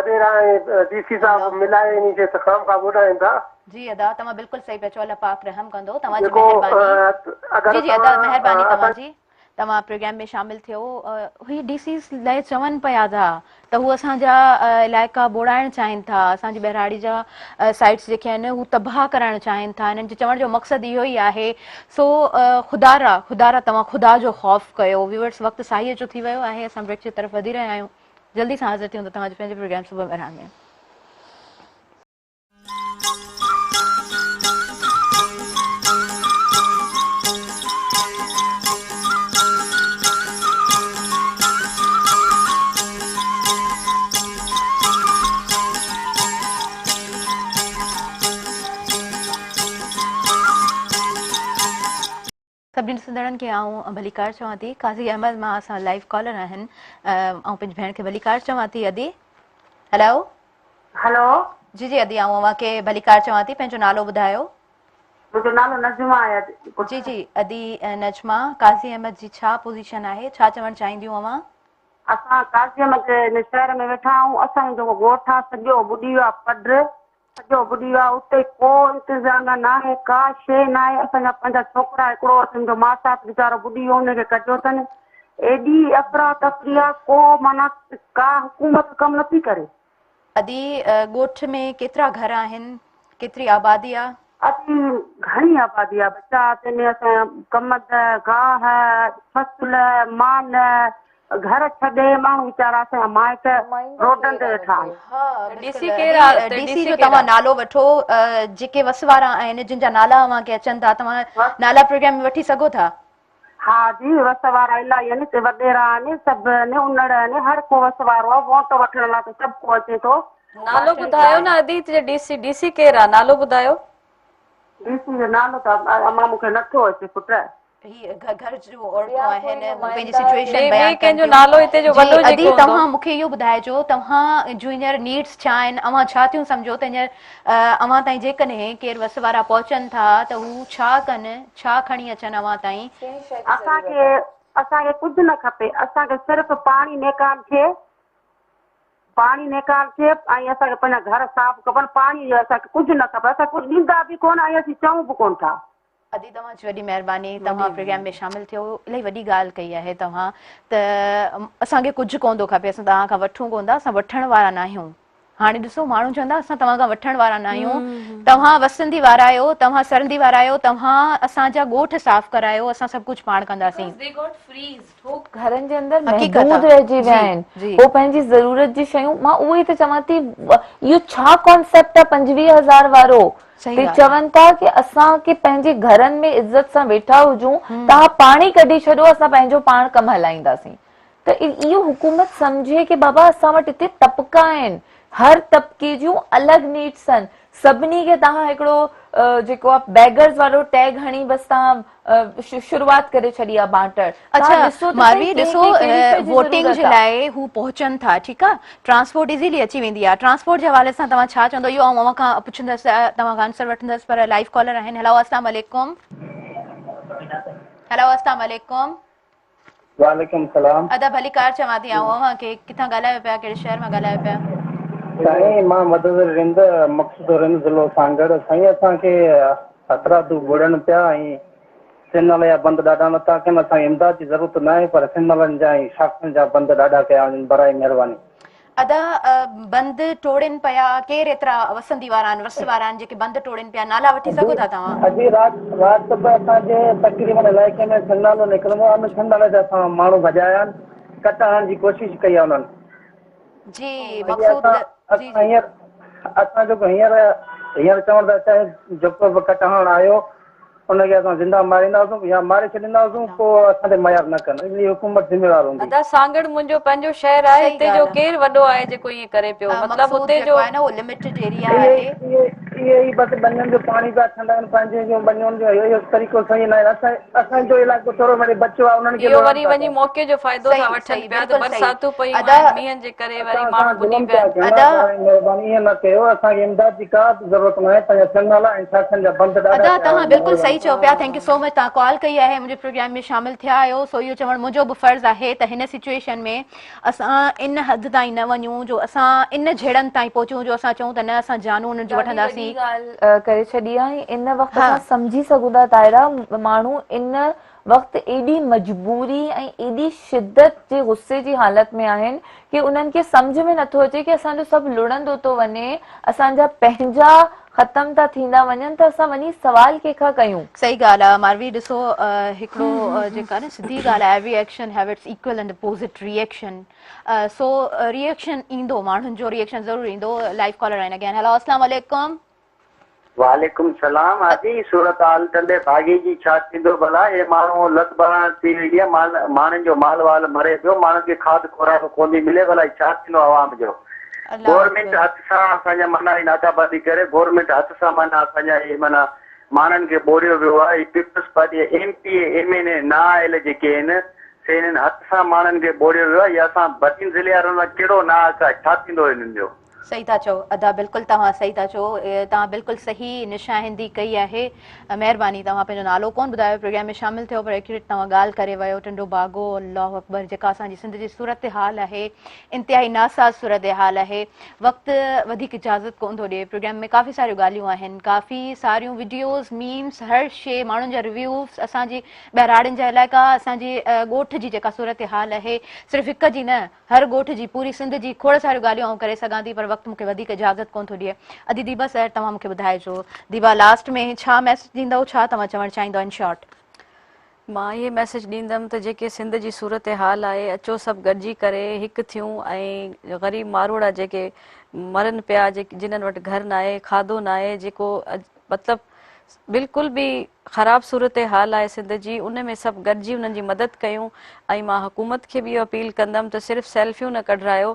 وڏيرا ۽ ڊي سي صاحب الله. ملائي انهي کي ته خام خواهه ٻوڏائين ٿا. جي ادا توهان بلڪل صحيح پيا چئو الله پاڪ رحم ڪندو توهان جي جيڪو مهرباني اگر جي جي ادا توهان مهرباني توهان اسان جي توهان پروگرام ۾ شامل ٿيو هي ڊي سيز لاء چون پيا ٿا ته هو اسان جا علائقا ٻوڙائڻ چاهين ٿا، اسان جي ٻهراڙي جا سائيٽس جيڪي آهن هو تباهه ڪرائڻ چاهين ٿا، هنن جي چوڻ جو مقصد اهو ئي آهي، سو خدارا خدارا توهان خدا جو خوف ڪيو. ويورس وقت ساهيء جو ٿي ويو آهي، اسان بريڪ جي طرف وڌي رهيا آهيون، جلدي سان حاضر ٿيون ٿا توهان جي پنهنجي پروگرام صبح مهراڻ ۾. سڀني ڏسندڙن کي آئون ڀليڪار چوان ٿي قاضي احمد مان اسان لائيو ڪالر آهن آئون پنهنجي ڀيڻ کي ڀليڪار چوان ٿي ادي هلو هلو جي جي ادي آئون اوهان کي ڀليڪار چوان ٿي پنهنجو نالو ٻڌايو. منهنجو نالو نجمه آهي ادي. جي جي ادي نجمه قاضي احمد جي ڇا پوزيشن آهي ڇا چوڻ چاهينديون اوهان. اسان قاضي احمد هن شهر ۾ ويٺا آهيون اسان جو جيڪو ڳوٺ آهي سڄو ٻڏي ويو آهي پڊ سڄو ٻڏي ويو آهي اتي ڪو انتظام ناهي ڪا شيء ناهي اسان جا پنهنجا ڇوڪرا هڪڙو اسان جو ماسات ويچارو ٻڏي ويو ان کي ڪڍيو اٿن ايڏي افراتفري آهي ڪو معنيٰ ڪا حڪومت ڪم نٿي ڪري. ادي ڳوٺ ۾ ڪيترا گهر آهن ڪيتري آبادي آ. ادي گهڻي آبادي آ ٻچا تنهن ۾ اسان جا ڪمند، گاهه، فصل، مال، گهر ڇڏي ماڻهو ويچارا اسان جا مائٽ روڊن تي ويٺا آهن. ها ته ڊي بلڪل سي ڪير آ ادي ته ڊي ڊي سي سي جو ڪير آ؟ توهان نالو وٺو جيڪي وس وارا آهن جن جا نالا اوهان کي اچن ٿا توهان نالا پروگرام ۾ وٺي سگهو ٿا. ها جي وس وارا الاهي آهن هتي وڏيرا آهن سڀ آهن انڙ آهن هر ڪو وس وارو آهي ووٽ وٺڻ لاء ته سڀ ڪو اچي ٿو. نالو ٻڌايو نه ادي هتي ڊي سي ڊي سي ڪير آ نالو ٻڌايو. ڊي سي جو نالو ته امان مون کي نٿو اچي پٽ. هي گهر جون عورتون ٻيا ڪوئي آهن هو پنهنجي نمائندا سچوئيشن ٻي بيان ٻي ڪن ڪنهن جو ٿيون. نالو هتي جو جي وڏو ادي جيڪو هوندو. توهان مون کي اهو ٻڌائجو توهان جون هينئر نيڊس ڇا آهن اوهان ڇا ٿيون سمجهو ته هينئر اوهان تائين جيڪڏهن ڪير وس وارا پهچن ٿا ته هو ڇا ڪن ڇا کڻي اچن اوهان تائين. ڪهڙي شيء جي اسان ضرورت کي آهي؟ اسان کي ڪجهه نه کپي اسان کي صرف پاڻي نيڪال ٿئي پاڻي نيڪال ٿئي ۽ اسان کي پنهنجا گهر صاف کپن پاڻي جو اسان کي ڪجهه نه کپي اسان ڪجهه ڏيندا به ڪونه ۽ اسين چئون به ڪونه ٿا. ادي توهان جي وڏي مهرباني توهان پروگرام ۾ شامل ٿيو الاهي وڏي ڳالهه ڪئي آهي توهان ته اسان کي ڪجهه ڪونه ٿو کپي اسان توهان کان وٺون ڪونه ٿا اسان وٺڻ وارا ناهيون هاڻي ڏسو ماڻهو چوندا اسان توهان کان وٺڻ وارا ناهيون توهان وسندي وارا آهيو توهان سرندي وارا آهيو توهان اسان جا ڳوٺ صاف ڪرايو اسان سڀ ڪجهه پاڻ ڪنداسين. Because they got freezed. هو گهرن جي اندر حقيقت محدود آ. رهجي ويا جي آهن جي. هو پنهنجي ضرورت جي شيون مان اهو ئي ته چوان ٿي اهو ڇا ڪانسيپٽ آ 25 هزار وارو صحيح تي ڳالهه آ. چون ٿا ڪي اسان کي پنهنجي گهرن ۾ عزت سان ويٺا هجون توهان پاڻي ڪڍي ڇڏو اسان پنهنجو پاڻ ڪم هلائينداسين ته اهو حڪومت سمجهي ڪي بابا اسان وٽ هتي طبقا آهن هر طبقي جون الڳ نيڊس آهن سڀني کي توهان هڪڙو جيڪو آ بيگرز وارو ٽيگ هڻي بس توهان شروعات ڪري ڇڏي آ بانٽڻ. اڇا توهان ڏسو ته ماروي سهي ڪنهن ڏسو کي ڪهڙي شيء جي ووٽنگ جي ضرورت آ. لاء هو پهچن ٿا ٺيڪ آ ٽرانسپورٽ ايزيلي اچي ويندي آ ٽرانسپورٽ جي حوالي سان توهان ڇا چوندو اهو آئون اوهان کان پڇندس توهان کان آنسر وٺندس پر لائيو ڪالر آهن هيلو اسلام عليڪم هيلو اسلام عليڪم. وعليڪم السلام. ادا ڀليڪار چوان ٿي آئون اوهان کي ڪٿان ڳالهايو پيا ڪهڙي شهر مان ڳالهايو پيا. سائين مان مدد رند مقصود رند ضلعو سانگهڙ سائين اسان کي هٿرادو ٻوڙن پيا ۽ سن نالي جا بند ڏاڍا نٿا ڪن اسان کي امداد جي ضرورت ناهي پر سن نالن جا ۽ شاخن جا بند ڏاڍا ڪيا وڃن برائي مهرباني. ادا بند ٽوڙين پيا ڪير ايترا وسندي وارا آهن وس وارا آهن جيڪي بند ٽوڙين پيا نالا وٺي سگهو ٿا توهان. ادي رات رات به اسان جي تقريبن علائقي ۾ سن نالو نڪرندو آهي ان سن نالي تي اسان ماڻهو ڀڄايا آهن ڪٽ هڻڻ جي ڪوشش ڪئي آهي انهن. جي جي مقصود اسان جي اسان جي. هينئر اسان جيڪو هينئر هينئر چوڻ ٿا چاهيون جيڪو به ڪٽ هڻڻ آيو ان کي اسان زنده مارينداسون يا ماري ڇڏينداسون پوء اسان تي ميار نه ڪن ان جي حڪومت ذميوار هوندي. ادا سانگهڙ منهنجو پنهنجو شهر آهي صحيح هتي جو ڳالهه آ. ڪير وڏو آهي جيڪو ائين ڪري پيو مطلب مقصود هتي جيڪو جو آهي نه اهو لميٽيڊ ايريا اهي آهي. اهي اهي ئي بس ٻنين جو پاڻي پيا ڇنڊائن پنهنجي جون ٻنين جو اهو طريقو صحيح ناهي اسان اسان جو علائقو ٿورو وري بچيو آهي انهن کي اهو لوڙهن وري ٿا وڃي پيا. موقعي جو فائدو ٿا صحيح وٺن صحيح پيا ته بلڪل صحيح برساتون پيون ادا آهن مينهن جي ڪري وري اسان ماڻهو سان ٻڏي ظلم پيا پيا آهن. ڪن ادا برائي مهرباني ائين نه ڪيو اسان کي امداد جي ڪا به ضرورت ناهي پنهنجا سن نالا ۽ شاخن جا بند ڏاڍا ادا ڪيا توهان وڃن بلڪل صحيح مهرباني. چئو پيا thank you سو مچ توهان ڪال ڪئي آهي منهنجي پروگرام ۾ شامل ٿيا آهيو سو اهو چوڻ منهنجو به فرض آهي ته هن سچوئيشن ۾ اسان ان حد تائين نه وڃون جو اسان ان جهيڙن تائين پهچون جو اسان چئون ته نه اسان جانون انهن جون ڏاڍي وڏي وٺنداسين ڳالهه ڪري ڇڏي آهي ان وقت ها اسان سمجهي سگهون ٿا طاهره ماڻهو ان وقت ايڏي مجبوري ۽ ايڏي شدت جي غصي جي حالت ۾ آهن ڪي انهن کي سمجهه ۾ نٿو اچي ڪي اسان جو سڀ لڙندو ٿو وڃي اسان جا پنهنجا ختم ٿا ٿيندا وڃن ته اسان وڃي سوال ڪنهن کان ڪيون. صحيح ڳالهه آ ماروي ڏسو هڪڙو جيڪا نه سڌي ڳالهه آ every action have its equal and opposite reaction so reaction ايندو ماڻهن جو ري ايڪشن ضرور ايندو لائيو ڪالر آهن اگين هيلو اسلام عليڪم. وعليڪم سلام ادي صورتحال ٽنڊي باگي جي ڇا ٿيندو ڀلا هي ماڻهو لت ڀرڻ ٿي وئي آهي مال ماڻهن جو مال وال مري پيو ماڻهن کي کاڌ خوراڪ ڪون ٿي ملي ڀلا هي ڇا ٿيندو عوام جو الله گورنمينٽ اڪبر. هٿ سان اسان جا معنيٰ هي ناڪابندي ڪري گورنمينٽ هٿ سان معنيٰ اسان جا هي معنيٰ ماڻهن کي ٻوڙيو ويو آهي هي peoples party M P A M N A نااهل جيڪي آهن سي هنن هٿ سان ماڻهن کي ٻوڙيو ويو آهي هي اسان بدين ضلعي وارن سان ڪهڙو ناحق آهي ڇا ٿيندو هنن جو. صحيح ٿا چئو ادا بلڪل توهان صحيح ٿا چئو توهان بلڪل صحيح نشاهندي ڪئي آهي مهرباني توهان پنهنجو نالو ڪون ٻڌايو پروگرام ۾ شامل ٿيو پر ايڪيوريٽ توهان ڳالهه ڪري ويو ٽنڊو باگو الله اڪبر جيڪا اسان جي سنڌ جي صورتحال آهي انتهائي ناساز صورتحال آهي وقت وڌيڪ اجازت ڪون ٿو ڏئي پروگرام ۾ ڪافي ساريون ڳالهيون آهن ڪافي ساريون وڊيوز ميمز هر شي ماڻهن جا ريويوز اسان جي ٻهراڙين جا علائقا اسان جي ڳوٺ جي جيڪا صورتحال آهي صرف هڪ جي نه هر ڳوٺ جي پوري سنڌ جي کوڙ ساريون ڳالهيون آئون ڪري سگهان ٿي پر وقت. وقت مون کي وڌيڪ اجازت ڪونه ٿو ڏئي. ادي ديبا سحر توهان مون کي ٻڌائجو ديبا لاسٽ ۾ ڇا ميسيج ڏيندؤ ڇا توهان چوڻ چاهيندؤ ان شارٽ. مان اهي ميسيج ڏيندم ته جيڪي سنڌ جي صورتحال آهي اچو سڀ گڏجي ڪري هڪ ٿيون ۽ غريب ماروئڙا جيڪي مرن پيا جنھن وٽ گهر ناهي کاڌو ناهي جيڪو مطلب بلڪل به خراب صورتحال آهي سنڌ جي ان ۾ سڀ گڏجي انهن جي مدد ڪيون ۽ مان حڪومت کي به اهو اپيل ڪندم ته صرف سيلفيون نه ڪڍرايو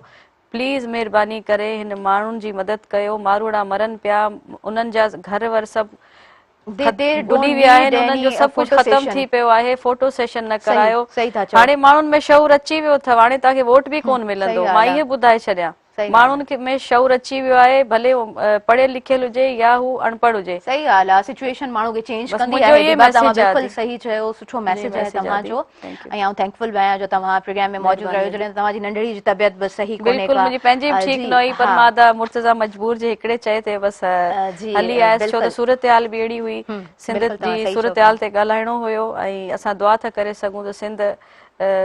پليز مھرباني ڪري ھن ماڻھن جي مدد ڪيو ماروئڙا مرن پيا انھن جا گھر ور سڀ ٻڏي ويا آھن انھن جو سڀ ڪجھ ختم ٿي پيو آھي فوٽو سيشن نه ڪرايو ھاڻي ماڻھن ۾ شعور اچي ويو اٿو ھاڻي توھان کي ووٽ به ڪون ملندو مان اھي ٻڌائي ڇڏيان ماڻھن کي ۾ شعور اچي ويو آھي ڀلي پڙھيل لکيل ھجي يا ھو اڻپڙھ ھجي. صحيح ڳالھ آ سچوئيشن ماڻھو کي چينج ڪندي آھي ديبا توھان بلڪل صحيح چيو سٺو ميسيج آھي توھان جو. ۽ آئون ٿينڪفل به آهيان جو توهان پروگرام ۾ موجود رهيو جڏهن ته توهان جي ننڍڙي جي طبيعت به صحيح ڪونهي بلڪل منهنجي پنهنجي به ٺيڪ نه هئي پر مان ادا مرتضيٰ مجبور جي هڪڙي چئي تي بس هلي آيس ڇو ته صورتحال به اهڙي هئي سنڌ جي صورتحال تي ڳالهائڻو هيو ۽ اسان دعا ٿا ڪري سگهون ته سنڌ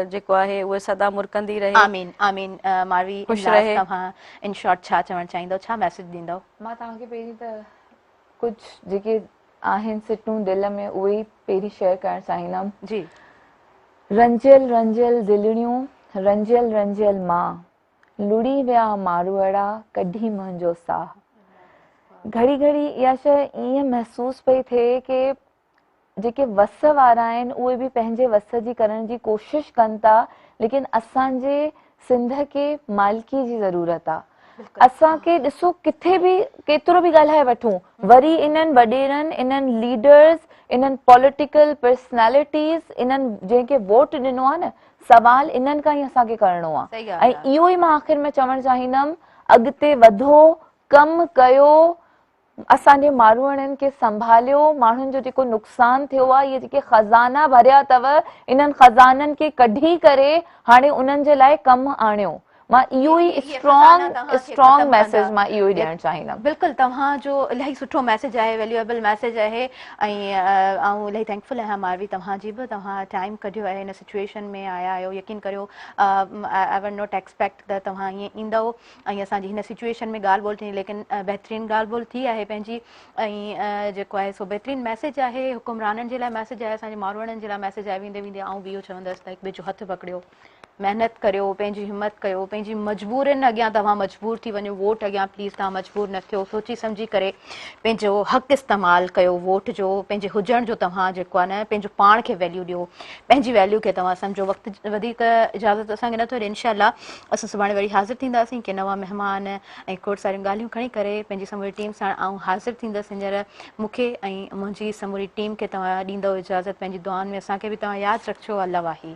جيڪو آهي اهي سدا مرڪندي رهي. آمين آمين ماروي خوش رهي. توهان ان شارٽ ڇا چوڻ چاهيندؤ ڇا ميسيج ڏيندؤ؟ مان توهان کي پهرين ته ڪجهه جيڪي آهن سٽون دل ۾ اهي ئي پهرين شيئر ڪرڻ چاهيندم. جي. رنجيل رنجيل دلڙيون رنجيل رنجيل مان لڙي ويا ماروئڙا ڪڍي منهنجو ساهه. گهڙي گهڙي اها شيء ائين محسوس پئي ٿئي ڪي جيڪي وس وارا آهن اهي به پنهنجي وس جي ڪرڻ جي ڪوشش ڪن ٿا ليڪن اسان جي سنڌ کي مالڪي جي ضرورت آ اسان کي ڏسو ڪٿي به ڪيترو به ڳالهائي وٺون وري انهن وڏيرن انهن ليڊرز انهن پوليٽيڪل پرسنالٽيز انهن جنهن کي ووٽ ڏنو آ نه سوال انهن کان ئي اسان کي ڪرڻو آ ۽ اهو ئي مان آخر ۾ چوڻ چاهيندم اڳتي وڌو ڪم ڪيو اسان جي ماروئڙن کي سنڀاليو، ماڻهن جو جيڪو نقصان ٿيو آهي، اهي جيڪي خزانا ڀريا اٿو، انهن خزانن کي ڪڍي ڪري هاڻي انهن جي لاء ڪم آڻيو. مان اهو ئي اسٽرانگ اسٽرانگ ميسيج مان اهو ئي ڏيڻ چاهيندم. بلڪل توهان جو الاهي سٺو ميسيج آهي ويليوئبل ميسيج آهي ۽ آئون الاهي ٿينڪفل آهيان ماروي توهان جي به توهان ٽائيم ڪڍيو آهي هن سچوئيشن ۾ آيا آهيو يقين ڪريو آئي وڊ not expect ته توهان ائين ايندؤ ۽ اسان جي هن سچوئيشن ۾ ڳالهه ٻولهه ٿيندي ليڪن بهترين ڳالهه ٻولهه ٿي آهي پنهنجي ۽ جيڪو آهي سو بهترين ميسيج آهي حڪمرانن جي لاء ميسيج آهي اسان جي ماروئڙن جي لاء ميسيج آهي ويندي ويندي آئون به اهو چوندس ته هڪ ٻئي جو هٿ پڪڙيو محنت ڪريو پنهنجي همت ڪيو پنهنجي مجبورين اڳيان توهان مجبور ٿي وڃو ووٽ اڳيان پليز توهان مجبور نه ٿيو سوچي سمجهي ڪري پنهنجو حق استعمال ڪيو ووٽ جو پنهنجي هجڻ جو توهان جيڪو آهي نه پنهنجو پاڻ کي ويليو ڏيو پنهنجي ويليو کي توهان سمجهو وقت وڌيڪ اجازت اسان کي نٿو ڏي انشاء الله اسان سڀاڻي وري حاضر ٿينداسين ڪي نوان مهمان ۽ کوڙ ساريون ڳالهيون کڻي ڪري پنهنجي سموري ٽيم ساڻ آئون حاضر ٿيندس هينئر مون کي ۽ منهنجي سموري ٽيم کي توهان ڏيندؤ اجازت پنهنجي دعائن ۾ اسان کي به توهان ياد رکجو الله واهي.